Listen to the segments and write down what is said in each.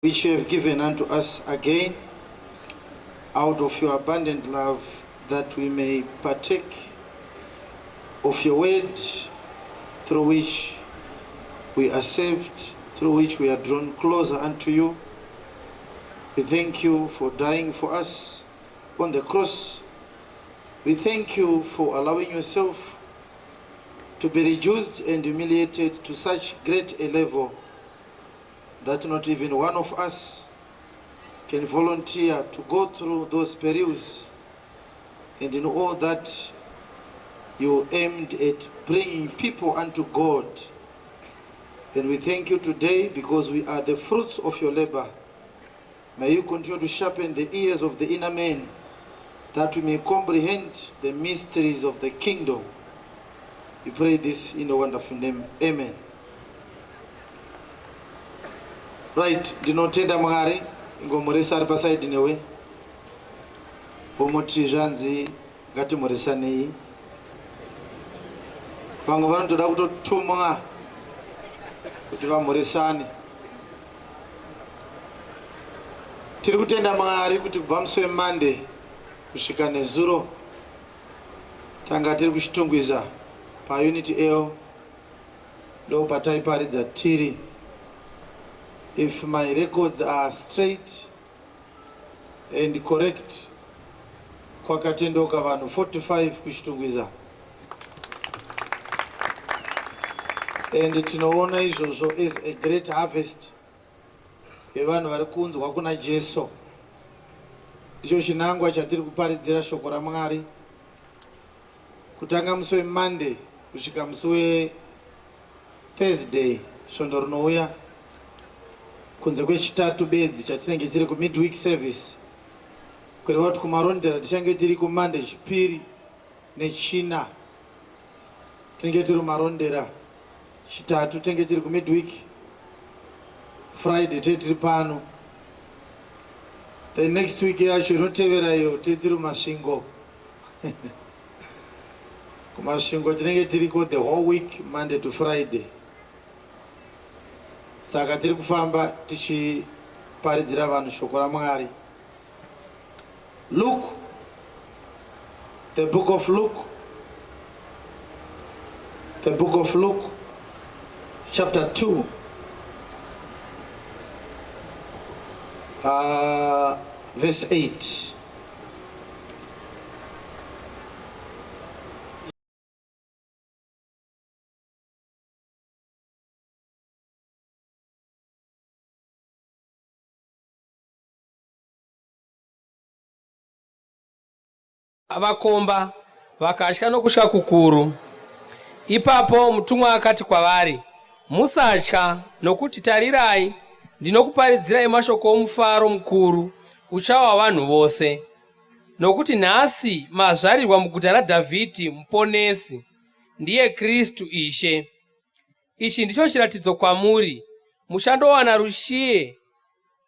Which you have given unto us again out of your abundant love, that we may partake of your word, through which we are saved, through which we are drawn closer unto you. We thank you for dying for us on the cross. We thank you for allowing yourself to be reduced and humiliated to such great a level that not even one of us can volunteer to go through those perils and in all that you aimed at bringing people unto God. And we thank you today because we are the fruits of your labor. May you continue to sharpen the ears of the inner man that we may comprehend the mysteries of the kingdom. We pray this in the wonderful name. Amen. Right, ndinotenda Mwari ingomhoresa ari pasaidi newe vomuti zvanzi ngatimhoresanei. Vamwe vanotoda kutotumwa kuti vamhoresane. Tiri kutenda Mwari kuti kubva musi weMonday kusvika nezuro tanga tiri kuChitungwiza paUnit L ndopataiparidza tiri. If my records are straight and correct, kwakatendoka vanhu 45 kuChitungwiza and tinoona izvozvo as a great harvest yevanhu vari kunzwa kuna Jesu. Ndicho chinangwa chatiri kuparidzira shoko raMwari kutanga musi weMonday kusvika musi weThursday svondo rinouya, kunze kwechitatu bedzi chatinenge tiri kumidweek service, kureva kuti kuMarondera tichange tiri kuMonday, Chipiri neChina tinenge tiri kuMarondera, Chitatu tinenge tiri kumidweek, Friday tee tiri pano, then next week yacho inotevera iyo tee tiri kuMasvingo. KuMasvingo tinenge tiriko the whole week, Monday to Friday. Saka tiri kufamba tichiparidzira vanhu shoko raMwari. Luke, the book of Luke, the book of Luke chapter 2, verse 8. Vakomba, vakatya nokutya kukuru. Ipapo mutumwa akati kwavari, Musatya, nokuti tarirai, ndinokuparidzirai mashoko omufaro mukuru uchawa wavanhu vose. Nokuti nhasi mazvarirwa muguta raDhavhidhi Muponesi, ndiye Kristu Ishe. Ichi ndicho chiratidzo kwamuri, muchandowana rushiye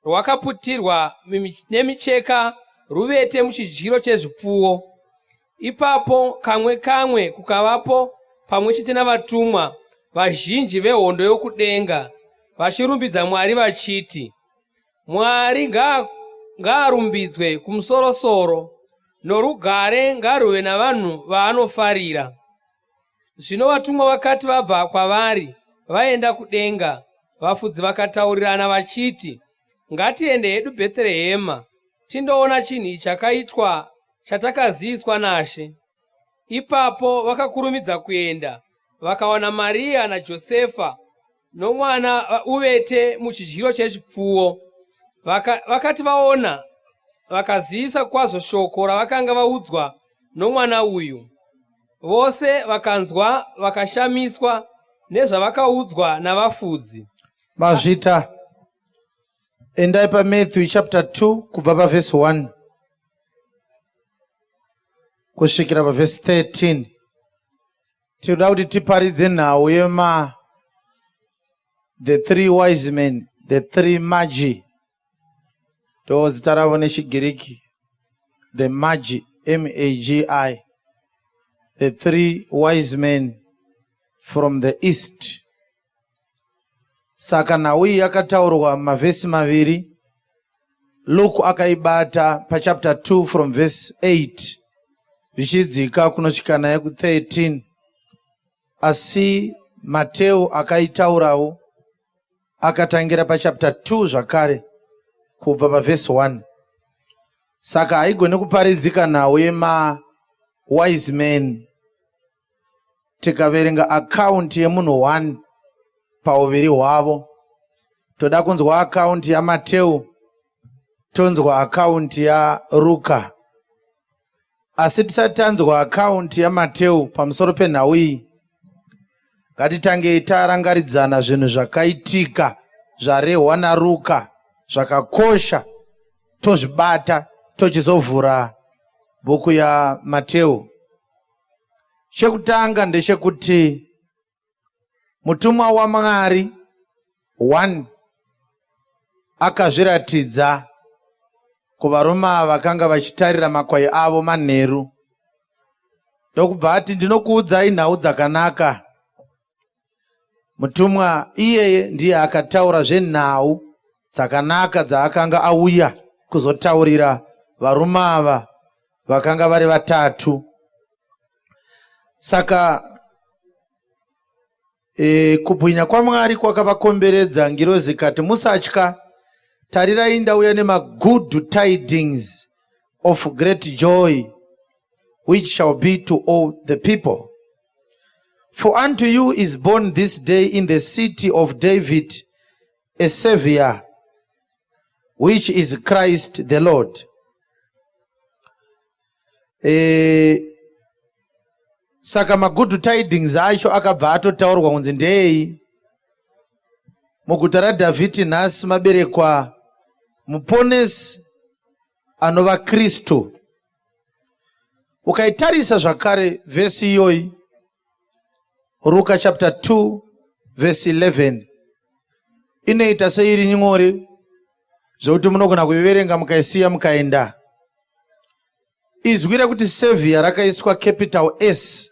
rwakaputirwa nemicheka ruvete muchidyiro chezvipfuwo. Ipapo kamwe kamwe kukavapo pamwe chete navatumwa vazhinji vehondo yokudenga vachirumbidza Mwari vachiti, Mwari ngaarumbidzwe kumusorosoro, norugare ngaruve navanhu vaanofarira. Zvino vatumwa vakati vabva kwavari vaenda kudenga, vafudzi vakataurirana vachiti, Ngatiende hedu Bheterehema, tindoona chinhu ichi chakaitwa chatakaziviswa naShe. Ipapo vakakurumidza kuenda, vakawana Maria naJosefa nomwana uvete muchidyiro chechipfuwo. Vakati vaona, vakazivisa kwazvo shoko ravakanga vaudzwa nomwana uyu. Vose vakanzwa vakashamiswa nezvavakaudzwa navafudzi. Mazvita. Endai paMatthew chapter 2 kubva pavhesi 1 kusvikira pavhesi 13. Tinoda kuti tiparidze nhau yema the three wise men, the three magi, ndo zita ravo nechiGiriki, the magi, M-A-G-I, the three wise men from the east. Saka nhau iyi yakataurwa mumavhesi maviri. Luke akaibata pachapter 2 from verse 8 zvichidzika kunosvika naye ku13, asi Mateu akaitaurawo akatangira pachapter 2 zvakare kubva pavhesi 1. Saka haigoni kuparidzika nhau yemawise men tikaverenga akaunti yemunhu 1 pauviri hwavo. Toda kunzwa akaunti yaMateu, tonzwa akaunti yaRuka. Asi tisati tanzwa akaunti yaMateu pamusoro penhau iyi, ngatitangei tarangaridzana zvinhu zvakaitika zvarehwa naRuka zvakakosha, tozvibata tochizovhura bhuku yaMateu. Chekutanga ndechekuti mutumwa waMwari 1 akazviratidza kuvarume ava vakanga vachitarira makwai avo manheru, ndokubva ati, "Ndinokuudzai nhau dzakanaka." Mutumwa iyeye ndiye akataura zvenhau dzakanaka dzaakanga auya kuzotaurira varume ava vakanga vari vatatu. Saka kubwinya kwaMwari kwakavakomberedza. Ngirozi ikati, "Musatya, tarirai, ndauya nemagood tidings of great joy, which shall be to all the people. For unto you is born this day in the city of David a Savior, which is Christ the Lord." Saka magood tidings acho akabva atotaurwa kunzi ndei? Muguta raDhavhidhi nhasi maberekwa Muponesi anova Kristu. Ukaitarisa zvakare vhesi iyoyi, Ruka chapter 2 verse 11, inoita seiri nyore zvekuti munogona kuiverenga mukaisiya mukaenda. Izwi rekuti Savior rakaiswa capital S,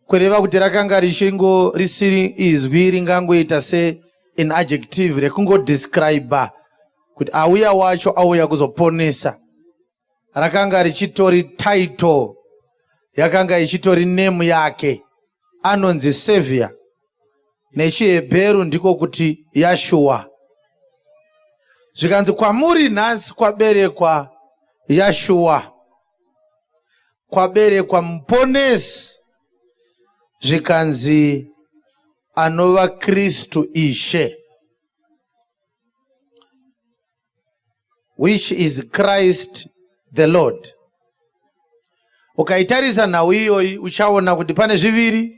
kureva kuti rakanga richingo risiri izwi ringangoita se an adjective rekungodescribe kuti auya wacho auya kuzoponesa. Rakanga richitori title, yakanga ichitori name yake. Anonzi Savior, nechiHebheru ndiko kuti Yashua. Zvikanzi, kwamuri nhasi kwaberekwa Yashua, kwaberekwa Muponesi, zvikanzi anova Kristu Ishe, which is Christ the Lord. Ukaitarisa nhau iyoyi, uchaona kuti pane zviviri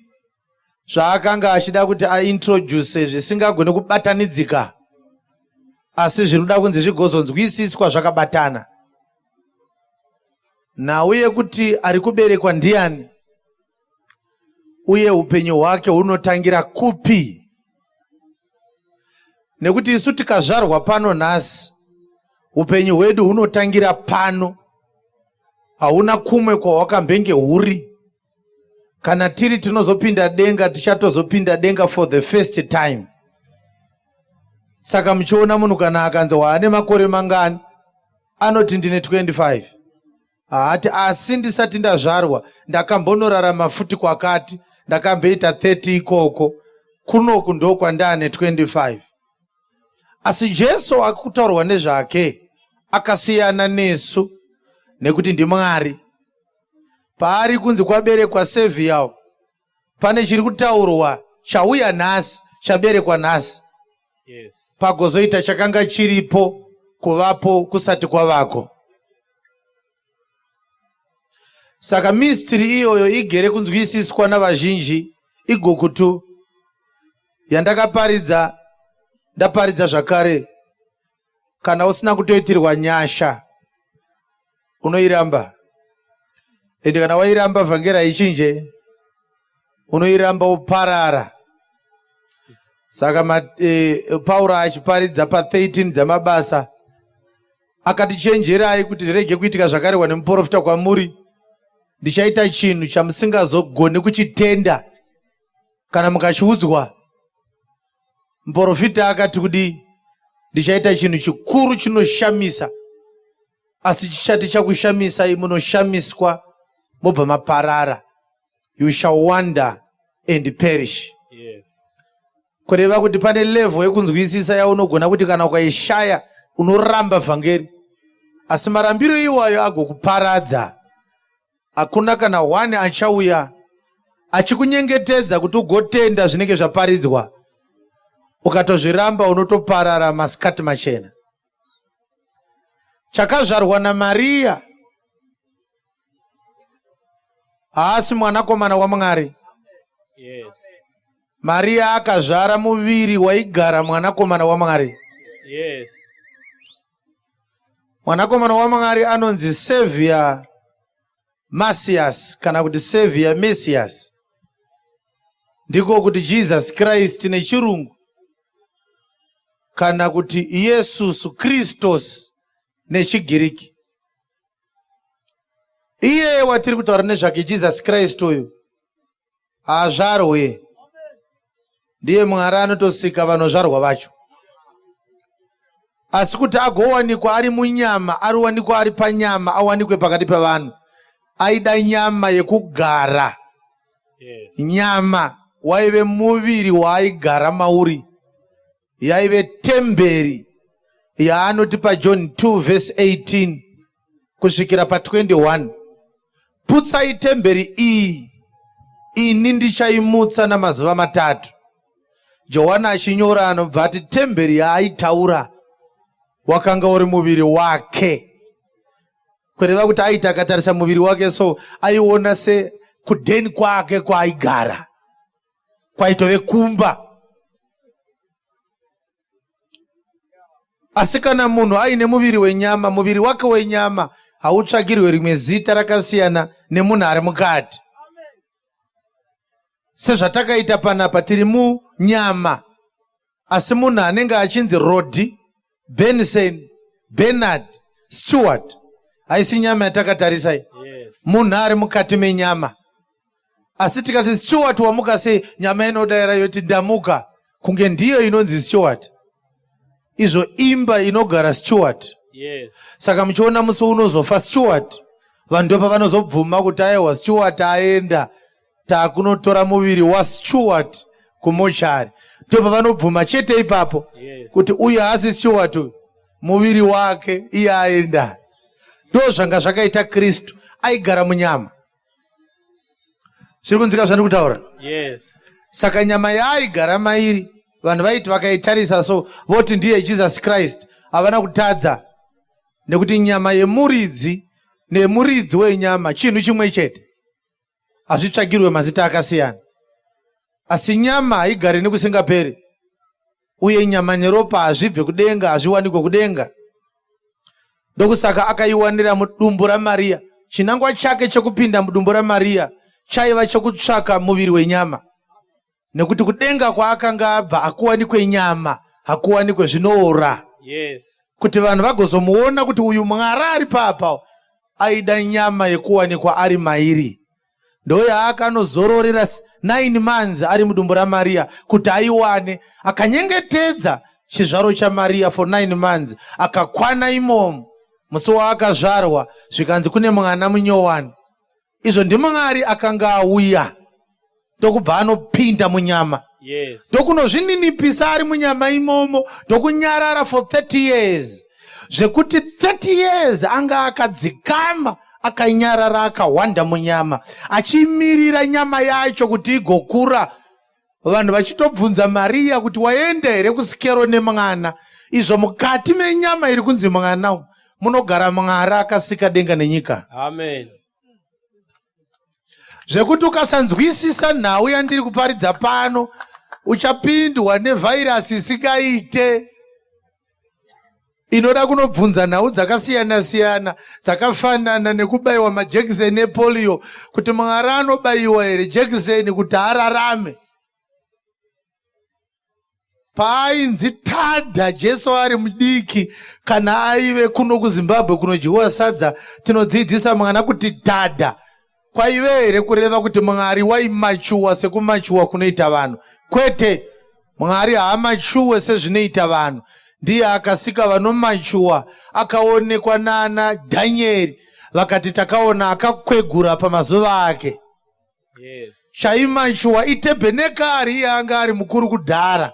zvaakanga achida kuti aintroduce zvisingagoni kubatanidzika, asi zviri kuda kunzi zvigozonzwisiswa zvakabatana. Nhau yekuti ari kuberekwa ndiani uye upenyu hwake hunotangira kupi, nekuti isu tikazvarwa pano nhasi, upenyu hwedu hunotangira pano, hauna kumwe kwahwakambenge huri. Kana tiri tinozopinda denga, tichatozopinda denga for the first time. Saka muchiona munhu kana akanzi waane makore mangani, anoti, "Ndine 25." Haati, "Asi ndisati ndazvarwa ndakambonorarama futi kwakati, ndakamboita 30 ikoko, kunoku ndokwandaane 25." Asi Jesu akutaurwa nezvake akasiyana nesu nekuti ndiMwari. Paari kunzi kwaberekwa Savior, pane chiri kutaurwa chauya nhasi, chaberekwa nhasi, pagozoita chakanga chiripo kuvapo kusati kwavako. Saka mystery iyoyo igere kunzwisiswa navazhinji igukutu yandakaparidza, ndaparidza zvakare. Kana usina kutoitirwa nyasha, unoiramba. Ende kana wairamba, vhangeri haichinje, unoiramba uparara. Saka Pauro achiparidza pa13 dzamabasa akati, "Chenjerai kuti zvirege kuitika zvakarehwa nemuprofita kwamuri, ndichaita chinhu chamusingazogoni kuchitenda kana mukachiudzwa." Muprofita akati kudii? Ndichaita chinhu chikuru chinoshamisa, asi chichati chakushamisai munoshamiswa mobva maparara. You shall wonder and perish. Yes. Kureva kuti pane level yekunzwisisa yaunogona kuti kana ukaishaya unoramba vhangeri, asi marambiro iwayo agokuparadza. Hakuna kana one achauya achikunyengetedza kuti ugotenda zvinenge zvaparidzwa. Ukatozviramba unotoparara masikati machena. Chakazvarwa naMariya haasi mwanakomana waMwari. Yes. Mariya akazvara muviri waigara mwanakomana waMwari. Yes. Mwanakomana waMwari anonzi Savior Masias kana kuti Savior Messias. Ndiko kuti Jesus Christ nechirungu kana kuti Yesus Christos nechiGiriki. Iye watiri kutaura nezvake Jesus Christ uyu haazvarwe, ndiye Mwari anotosika vanozvarwa vacho, asi kuti agowanikwa ari munyama, ariwanikwa ari panyama, awanikwe pakati pevanhu, aida nyama yekugara. Yes. Nyama waive muviri waaigara mauri, yaive temberi yaanoti paJohn 2 vhesi 18 kusvikira pa21, putsai temberi iyi, ini ndichaimutsa namazuva matatu. Johani achinyora anobva ati temberi yaaitaura wakanga uri muviri wake, kureva kuti aiti akatarisa muviri wake so aiona sekudheni kwake kwaaigara kwaitove kumba. Asi kana munhu aine muviri wenyama, muviri wake wenyama hautsvagirwe rimwe zita rakasiyana nemunhu ari mukati. Sezvatakaita panapa, tiri munyama, asi munhu anenge achinzi Rodi, Benson, Bernard, Stewart haisi nyama yatakatarisai. Yes. Munhu ari mukati menyama. Asi tikati Stewart wamuka sei, nyama inodaira yoti ndamuka, kunge ndiyo inonzi Stewart, izvo imba inogara Stewart. Yes. Saka muchiona musi unozofa Stewart, vanhu ndopa vanozobvuma kuti aiwa, Stewart aenda, takunotora muviri waStewart kumochari. Ndopa vanobvuma chete ipapo Yes. kuti uyu haasi Stewart uyu, muviri wake, iye aenda. Ndo zvanga zvakaita Kristu, aigara munyama. Zviri kunzika zvandiri kutaura? Yes. Saka nyama yaaigara mairi, vanhu vaiti vakaitarisa so voti ndiye Jesus Christ. Havana kutadza, nekuti nyama yemuridzi nemuridzi wenyama chinhu chimwe chete, hazvitsvagirwe mazita akasiyana. Asi nyama haigari nekusingaperi, uye nyama neropa hazvibve kudenga, hazviwanikwe kudenga. Ndokusaka akaiwanira mudumbu raMariya. Chinangwa chake chekupinda mudumbu raMariya chaiva chekutsvaka muviri wenyama, nekuti kudenga kwaakanga abva hakuwanikwe nyama, hakuwanikwe zvinoora. Yes. Kuti vanhu vagozomuona kuti uyu Mwari ari papa, aida nyama yekuwanikwa ari mairi. Ndo yaakanozororera 9 months ari mudumbu raMariya kuti aiwane. Akanyengetedza chizvaro chaMariya for 9 months, akakwana imomo. Musi waakazvarwa zvikanzi kune mwana munyowani, izvo ndiMwari akanga auya, ndokubva anopinda munyama. Yes. Ndokunozvininipisa ari munyama imomo, ndokunyarara for 30 years, zvekuti 30 years anga akadzikama, akanyarara, akahwanda munyama, achimirira nyama yacho kuti igokura. Vanhu vachitobvunza Mariya kuti waenda here kusikero nemwana, izvo mukati menyama iri kunzi mwana umu munogara Mwari akasika denga nenyika. Amen. Zvekuti ukasanzwisisa nhau yandiri kuparidza pano, uchapindwa nevhairasi isingaite, inoda kunobvunza nhau dzakasiyana-siyana, dzakafanana nekubayiwa majekiseni epolio, kuti Mwari anobayiwa here jekiseni kuti ararame? Paainzi tada Jesu ari mudiki, kana aive kuno kuZimbabwe kunodyiwa sadza, tinodzidzisa mwana kuti dhadha, kwaive here kureva kuti Mwari waimachuwa sekumachuwa kunoita vanhu? Kwete. Mwari haamachuwe sezvinoita vanhu. Ndiye akasika vanomachuwa akaonekwa nana Dhanyeri vakati takaona akakwegura pamazuva ake. Yes. Chaimachuwa itebhenekari iye anga ari mukuru kudhara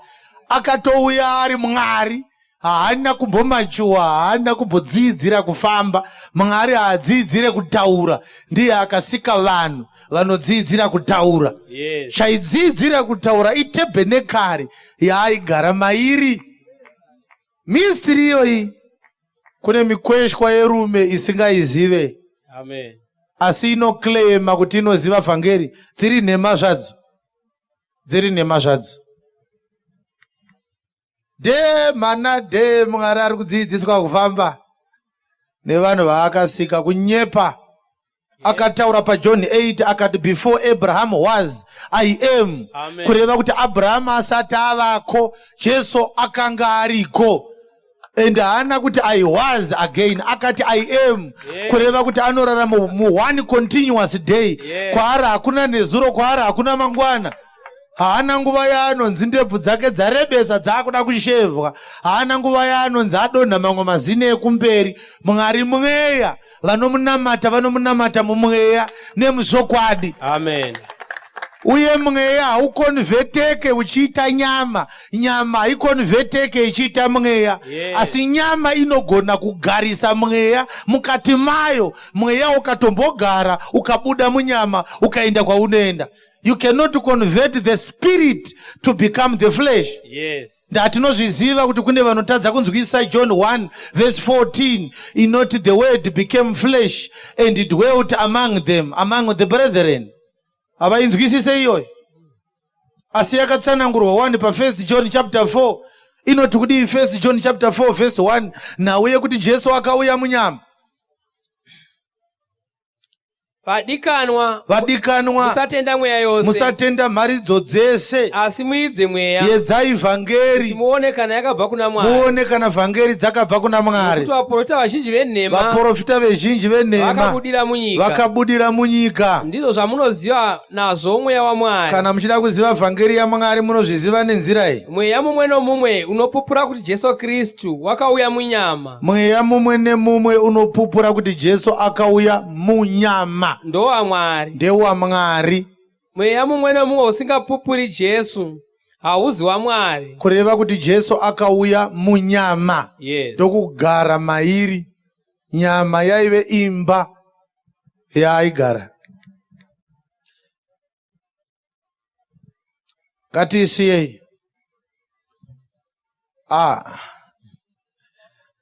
akatouya ari Mwari haana kumbomachuwa haana kumbodziidzira kufamba Mwari haadziidzire kutaura ndiye akasika vanhu vanodziidzira kutaura. Yes. Chaidziidzira kutaura itebhenekari yaaigara mairi. Mystery iyoyi kune mikweshwa yerume isingaizive. Amen. Asi inoclaima kuti inoziva vhangeri dziri nhema zvadzo. Dziri nhema zvadzo. De mana de Mwari ari kudziidziswa kufamba nevanhu vaakasika kunyepa. Akataura paJohn 8 akati before Abraham was I am. Amen. Kureva kuti Abraham asati avako Jesu akanga ariko. And haana kuti I was again, akati I am. Yes. Kureva kuti anorarama mu one continuous day. Yes. Kwaari hakuna nezuro, kwaari hakuna mangwana. Haana nguva yaanonzi ndebvu dzake dzarebesa dzaakuda kushevwa. Haana nguva yaanonzi adonha mamwe mazino ekumberi. Mwari mweya, vanomunamata vanomunamata mumweya nemuzvokwadi. Amen. Uye mweya haukonveteke uchiita nyama, nyama haikonveteke ichiita mweya. Yes. Asi nyama inogona kugarisa mweya mukati mayo. Mweya ukatombogara ukabuda munyama ukaenda kwaunoenda. You cannot convert the spirit to become the flesh. Yes. Ndatinozviziva kuti kune vanotadza kunzwisisa John 1 verse 14 inoti the word became flesh and dwelt among them, among the brethren. Havainzwisise iyoyo. Asi yakatsanangurwa 1 pa 1 John chapter 4 inoti kudii? 1 John chapter 4 verse 1 nhau yekuti Jesu akauya munyama. Vadikanwa, Vadikanwa, musatenda mweya yose, musatenda mharidzo dzese, asi muidze mweya, yedzai vhangeri, muone kana yakabva kuna Mwari, muone kana vhangeri dzakabva kuna Mwari. Nokuti vaprofita vazhinji venhema, vaprofita vezhinji venhema vakabudira munyika, vakabudira munyika. Ndizvo zvamunoziva nazvo mweya waMwari. Kana muchida kuziva vhangeri yaMwari munozviziva nenzira iyi. Mweya mumwe nomumwe unopupura kuti Jesu Kristu wakauya munyama. Mweya mumwe nemumwe unopupura kuti Jesu akauya munyama. NdowaMwari. NdewaMwari. Mweya mumwe nemumwe usingapupuri Jesu hauzi waMwari. Kureva kuti Jesu akauya munyama. Yes. Ndokugara mairi. Nyama yaive imba yaaigara. Ngatiisiyei.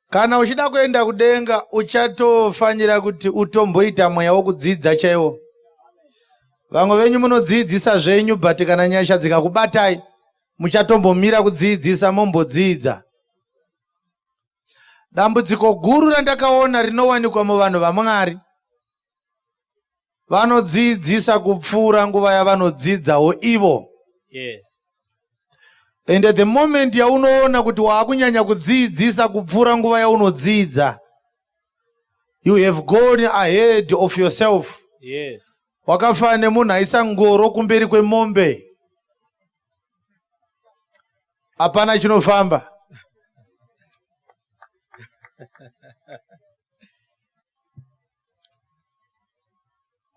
Kana uchida kuenda kudenga uchatofanira kuti utomboita mweya wokudzidza chaiwo. Vamwe venyu munodzidzisa zvenyu, but kana nyasha dzikakubatai muchatombomira kudzidzisa mombodzidza. Dambudziko guru randakaona rinowanikwa muvanhu vaMwari, vanodzidzisa kupfuura nguva yavanodzidzawo ivo. Yes. And at the moment yaunoona kuti waakunyanya kudzidzisa kupfuura nguva yaunodzidza, you have gone ahead of yourself. Yes. Wakafanana nemunhu aisa ngoro kumberi kwemombe. Hapana chinofamba.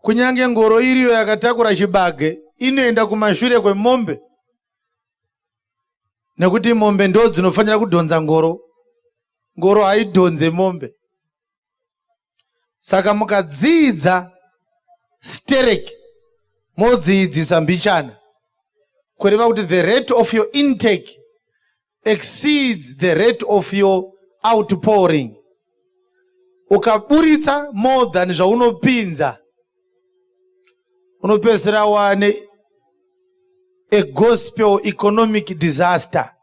Kunyange ngoro iriyo yakatakura chibage inoenda kumashure kwemombe, nekuti mombe ndo dzinofanira kudhonza ngoro. Ngoro haidhonze mombe. Saka mukadziidza sterek modziidzisa mbichana, kureva kuti the rate of your intake exceeds the rate of your outpouring. Ukaburitsa more than zvaunopinza, unopedzisira wane a gospel economic disaster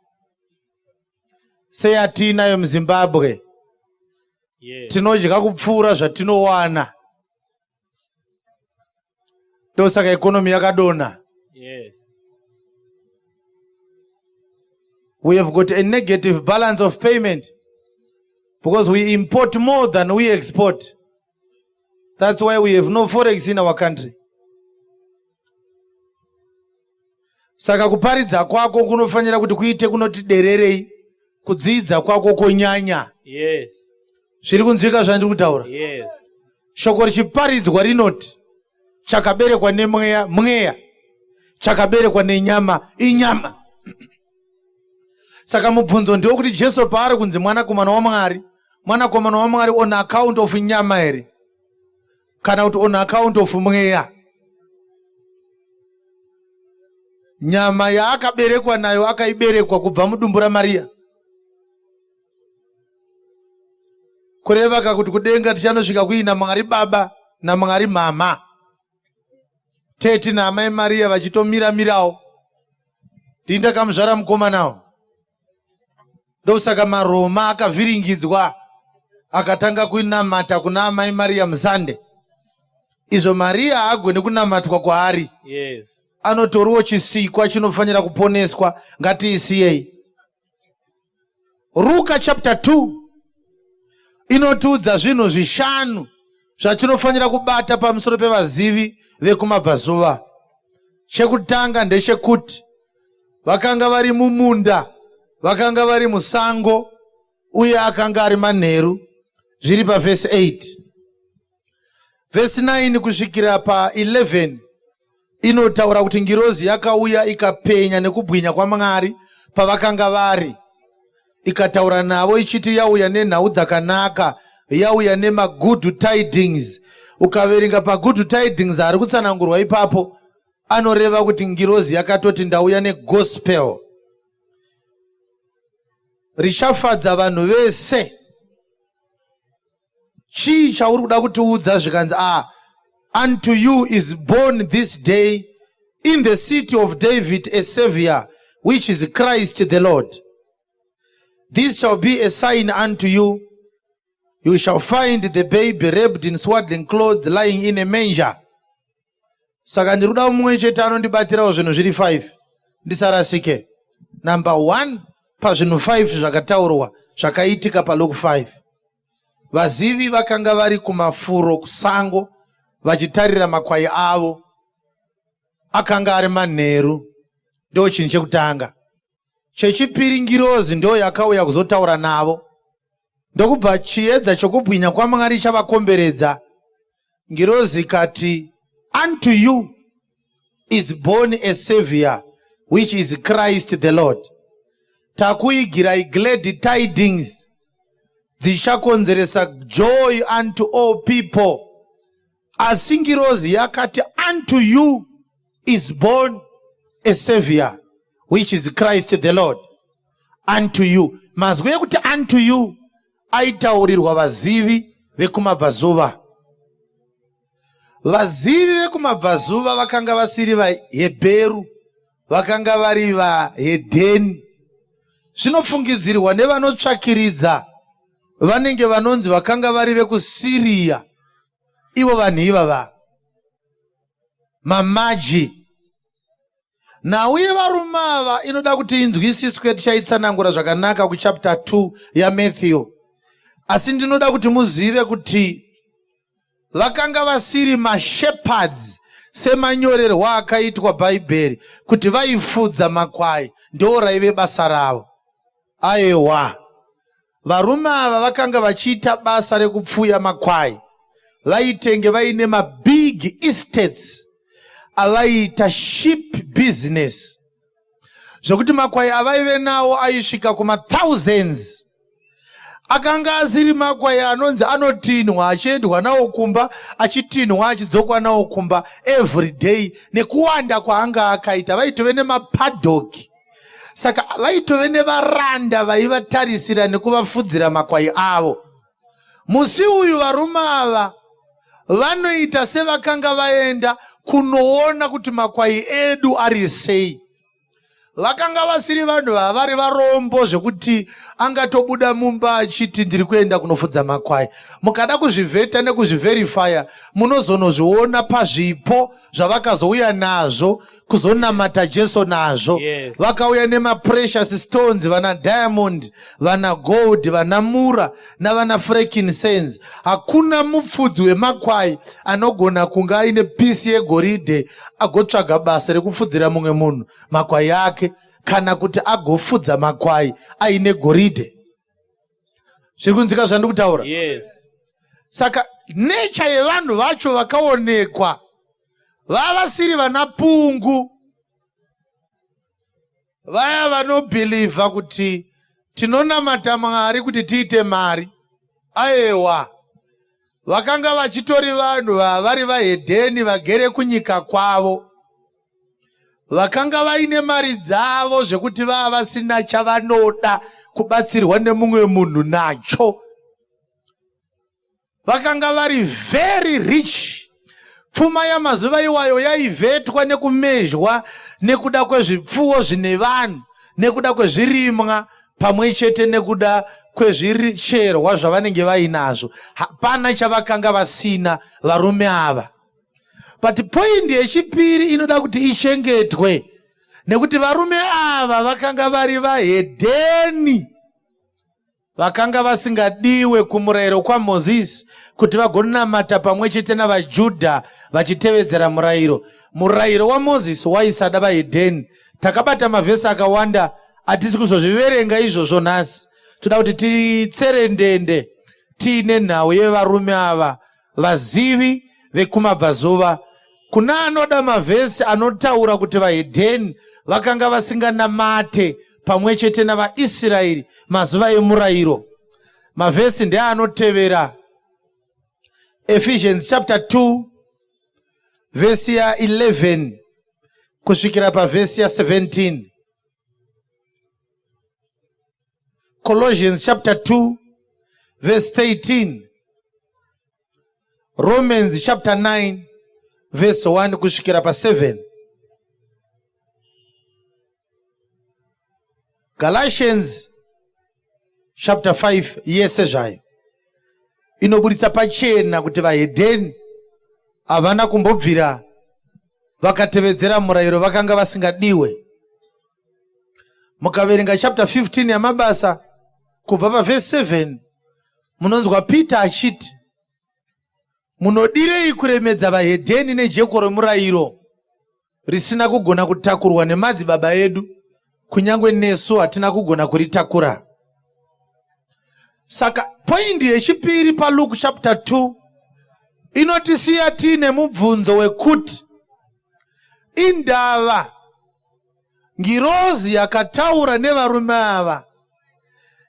seyatinayo muZimbabwe. Yes. Tinodya kupfuura zvatinowana, ndosaka economy yakadonha. Yes. We have got a negative balance of payment because we import more than we export. That's why we have no forex in our country. Saka kuparidza kwako kunofanira kuti kuite kunoti dererei, kudzidza kwako kwonyanya. Yes. Zviri kunzwika zvandiri kutaura? Yes. Shoko richiparidzwa rinoti chakaberekwa nemweya mweya, chakaberekwa nenyama inyama. Saka mubvunzo ndewekuti Jesu paari kunzi mwanakomana waMwari, mwanakomana waMwari on account of nyama here kana kuti on account of mweya? Nyama yaakaberekwa nayo akaiberekwa kubva mudumbu raMariya. Kureva ka kuti kudenga tichanosvika kuina Mwari Baba naMwari Mama, tete naamai Mariya vachitomira mirawo. Ndini ndakamuzvara mukomanawo. Ndosaka maRoma akavhiringidzwa akatanga kunamata kuna amai Mariya musande. Izvo Mariya haagoni kunamatwa kwaari. Yes. Anotoriwo chisikwa chinofanira kuponeswa. Ngatiisiyei. Ruka chapter 2 inotiudza zvinhu zvishanu zvatinofanira kubata pamusoro pevazivi vekumabvazuva. Chekutanga ndechekuti vakanga vari mumunda, vakanga vari musango, uye akanga ari manheru, zviri pavhesi 8. Vhesi 9 kusvikira pa11 inotaura kuti ngirozi yakauya ikapenya nekubwinya kwaMwari pavakanga vari, ikataura navo ichiti yauya nenhau dzakanaka, yauya nemagood tidings. Ukaverenga pagood tidings ari kutsanangurwa ipapo, anoreva kuti ngirozi yakatoti ndauya negospel richafadza vanhu vese. Chii chauri kuda kutiudza? Zvikanzi, unto you is born this day in the city of David a savior, which is Christ the Lord. This shall be a sign unto you: you shall find the baby wrapped in swaddling clothes, lying in a manger. Saka ndiri kuda mumwe chete anondibatirawo zvinhu zviri 5, ndisarasike. Number 1 pazvinhu 5 zvakataurwa zvakaitika paLuke 5: vazivi vakanga vari kumafuro kusango vachitarira makwai avo, akanga ari manheru. Ndo chinhu chekutanga. Chechipiri, ngirozi ndo yakauya kuzotaura navo, ndokubva chiedza chokubwinya kwaMwari chavakomberedza. Ngirozi ikati, "Unto you is born a savior, which is Christ the Lord." Takuigirai glad tidings dzichakonzeresa joy unto all people. Asi ngirozi yakati, "Unto you is born a savior, which is Christ the Lord." Unto you, mazwi ekuti "unto you" aitaurirwa vazivi vekumabvazuva. Vazivi vekumabvazuva vakanga vasiri vaHebheru, vakanga vari vahedheni. Zvinofungidzirwa nevanotsvakiridza vanenge vanonzi vakanga vari vekuSiriya. Ivo vanhu ivava mamaji. Nhau yevarume ava inoda kuti inzwisiswe. Tichaitsanangura zvakanaka kuchapter 2 yaMatthew, asi ndinoda kuti muzive kuti vakanga vasiri mashepherds semanyorerwo akaitwa Bhaibheri kuti vaifudza makwai, ndo raive basa ravo. Aiwa, varume ava vakanga vachiita basa rekupfuya makwai. Vaitenge vaine mabig estates avaiita sheep business, zvokuti makwai avaive nawo aisvika kumathousands. Akanga asiri makwai anonzi anotinhwa achiendwa nawo kumba, achitinhwa achidzokwa nawo kumba every day. Nekuwanda kwaanga akaita, vaitove nemapaddock, saka vaitove nevaranda vaivatarisira nekuvafudzira makwai avo. Musi uyu varume ava vanoita sevakanga vaenda kunoona kuti makwai edu ari sei. Vakanga vasiri vanhu vavari varombo zvekuti angatobuda mumba achiti, "Ndiri kuenda kunofudza makwai." Mukada kuzvivheta nekuzvivherifaya, munozonozviona pazvipo zvavakazouya nazvo. kuzonamata Jesu nazvo. Yes. Vakauya nemaprecious stones, vana diamond, vana gold, vana mura navana frankincense. Hakuna mupfudzi wemakwai anogona kunge aine pisi yegoridhe agotsvaga basa rekupfudzira mumwe munhu makwai ake, kana kuti agofudza makwai aine goridhe. Zviri kunzwika zvandiri kutaura? Yes. Saka nature yevanhu vacho vakaonekwa vavasiri vana pungu vaya vanobhilivha kuti tinonamata Mwari kuti tiite mari. Aewa, vakanga vachitori vanhu vavari vahedheni vagere kunyika kwavo, vakanga vaine mari dzavo zvekuti vava vasina chavanoda kubatsirwa nemumwe munhu nacho. Vakanga vari very rich. Pfuma yamazuva iwayo yaivhetwa nekumezhwa nekuda kwezvipfuwo zvine vanhu, nekuda kwezvirimwa pamwe chete nekuda kwezvicherwa zvavanenge vainazvo. Hapana chavakanga vasina varume ava. But point yechipiri inoda kuti ichengetwe, nekuti varume ava vakanga vari vahedheni vakanga vasingadiwe kumurayiro kwaMozisi kuti vagonamata pamwe chete navaJudha vachitevedzera murayiro. Murayiro waMozisi waisada vahedheni. Takabata mavhesi akawanda, hatisi kuzozviverenga izvozvo nhasi. Toda kuti titserendende tiine nhau yevarume ava vazivi vekumabvazuva. Kuna anoda mavhesi anotaura kuti vahedheni vakanga vasinganamate pamwe chete navaIsraeri mazuva emurayiro, mavhesi ndeanotevera: Ephesians chapter 2 vhesi ya11 kusvikira pavhesi ya17, Colossians chapter 2 verse 13, Romans chapter 9 verse 1 kusvikira pa7, Galatians chapter 5 yese zvayo inoburitsa pachena kuti vahedheni havana kumbobvira vakatevedzera murayiro, vakanga vasingadiwe. Mukaverenga chapter 15 yaMabasa kubva pavhesi 7, munonzwa Peter achiti, "Munodirei kuremedza vahedheni nejeko romurayiro risina kugona kutakurwa nemadzibaba edu, kunyange nesu hatina kugona kuritakura?" Saka point yechipiri paLuke chapter 2 inotisiya tiine mubvunzo wekuti indava ngirozi yakataura nevarume ava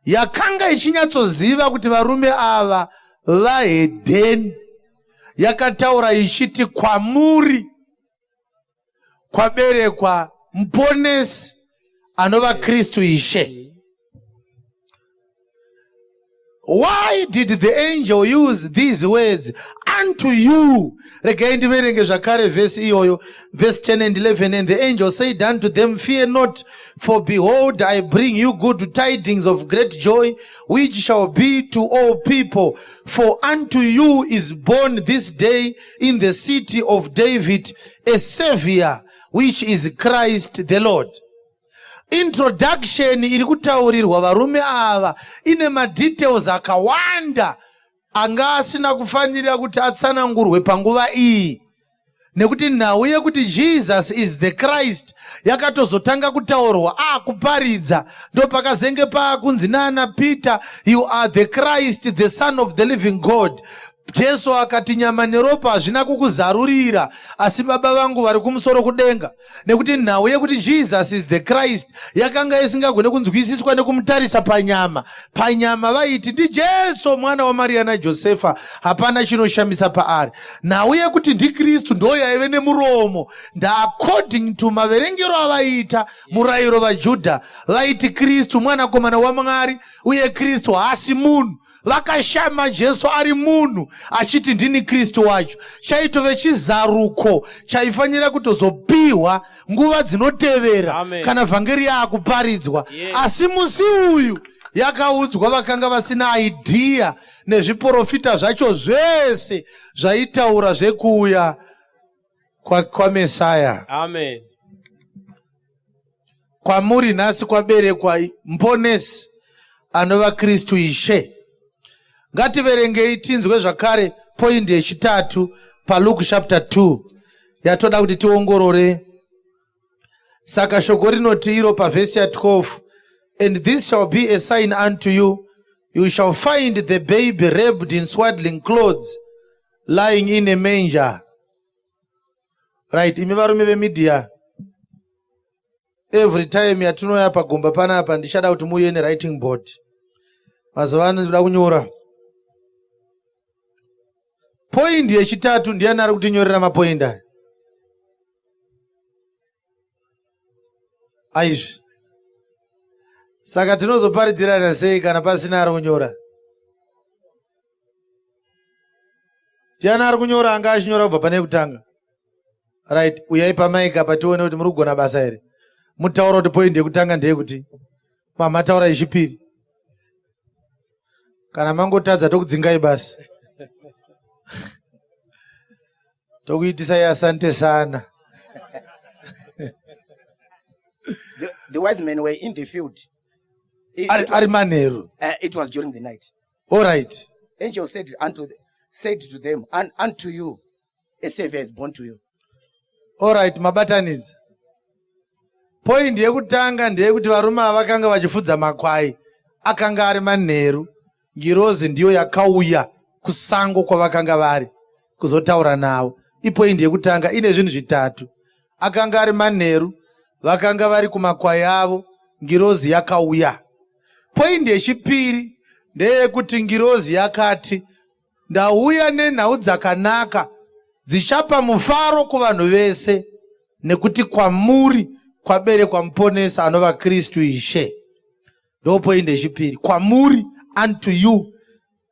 yakanga ichinyatsoziva kuti varume ava vahedheni, yakataura ichiti, "Kwamuri kwaberekwa Muponesi anova Kristu Ishe." Why did the angel use these words, "Unto you"? Regai ndiverenge zvakare vhesi iyoyo, verse 10 and 11. "And the angel said unto them, Fear not, for behold, I bring you good tidings of great joy, which shall be to all people. For unto you is born this day in the city of David a Savior, which is Christ the Lord." Introduction iri kutaurirwa varume ava ine madetails akawanda anga asina kufanira kuti atsanangurwe panguva iyi, nekuti nhau yekuti Jesus is the Christ yakatozotanga kutaurwa akuparidza. Ndopakazenge paakunzi naana Peter, "You are the Christ, the Son of the living God." Jesu akati, "Nyama neropa hazvina kukuzarurira, asi Baba vangu vari kumusoro kudenga." Nekuti nhau yekuti Jesus is the Christ yakanga isingagone kunzwisiswa nekumutarisa panyama. Panyama vaiti ndiJesu mwana waMariya naJosefa, hapana chinoshamisa paari. Nhau yekuti ndiKristu ndo yaive nemuromo. Ndaaccording to maverengero avaiita murayiro, vaJudha vaiti Kristu mwanakomana waMwari, uye Kristu haasi munhu. Vakashama Jesu ari munhu achiti, "Ndini Kristu wacho." Chaitove chizaruko chaifanira kutozopiwa nguva dzinotevera Amen. kana vhangeri yaakuparidzwa. Asi musi uyu yakaudzwa vakanga vasina idea nezviprofita zvacho zvese zvaitaura zvekuuya kwaMesaya. Amen. Kwamuri nhasi kwaberekwa Muponesi anova Kristu Ishe. Ngativerengei tinzwe zvakare poindi yechitatu paLuke chapter 2 yatoda kuti tiongorore. Saka shoko rinoti iro pavhesi ya 12 and this shall be a sign unto you you shall find the baby wrapped in swaddling clothes lying in a manger. Right, imi varume vemedia every time yatinouya pagomba panapa ndichada kuti muuye newriting board. Mazuva ano ndinoda kunyora. Point yechitatu ndiani ari kutinyorera mapoindi aya? Aizvi. Saka tinozoparidzirana sei kana pasina ari kunyora? Ndiani ari kunyora anga achinyora kubva pane kutanga? Right, uyai pamaika apa tione kuti muri kugona basa here. Mutaura kuti point yekutanga ndeyekuti mamataura yechipiri. Kana mangotadza tokudzingai basa. Tokuitisai asante sana. The wise men were in the field. Ari manheru. It was during the night. All right. Angel said to them, unto you a savior is born to you. All right, mabatanidza. Point yekutanga ndeyekuti varume ava vakanga vachifudza makwai akanga ari manheru. Ngirozi ndiyo yakauya kusango kwavakanga vari kuzotaura navo. Ipoindi yekutanga ine zvinhu zvitatu. Akanga ari manheru, vakanga vari kumakwai avo, ngirozi yakauya. Poindi yechipiri ndeyekuti ngirozi yakati ndauya nenhau dzakanaka dzichapa mufaro kuvanhu vese nekuti kwamuri kwaberekwa muponesi anova Kristu Ishe. Ndo poindi yechipiri. Kwamuri, unto you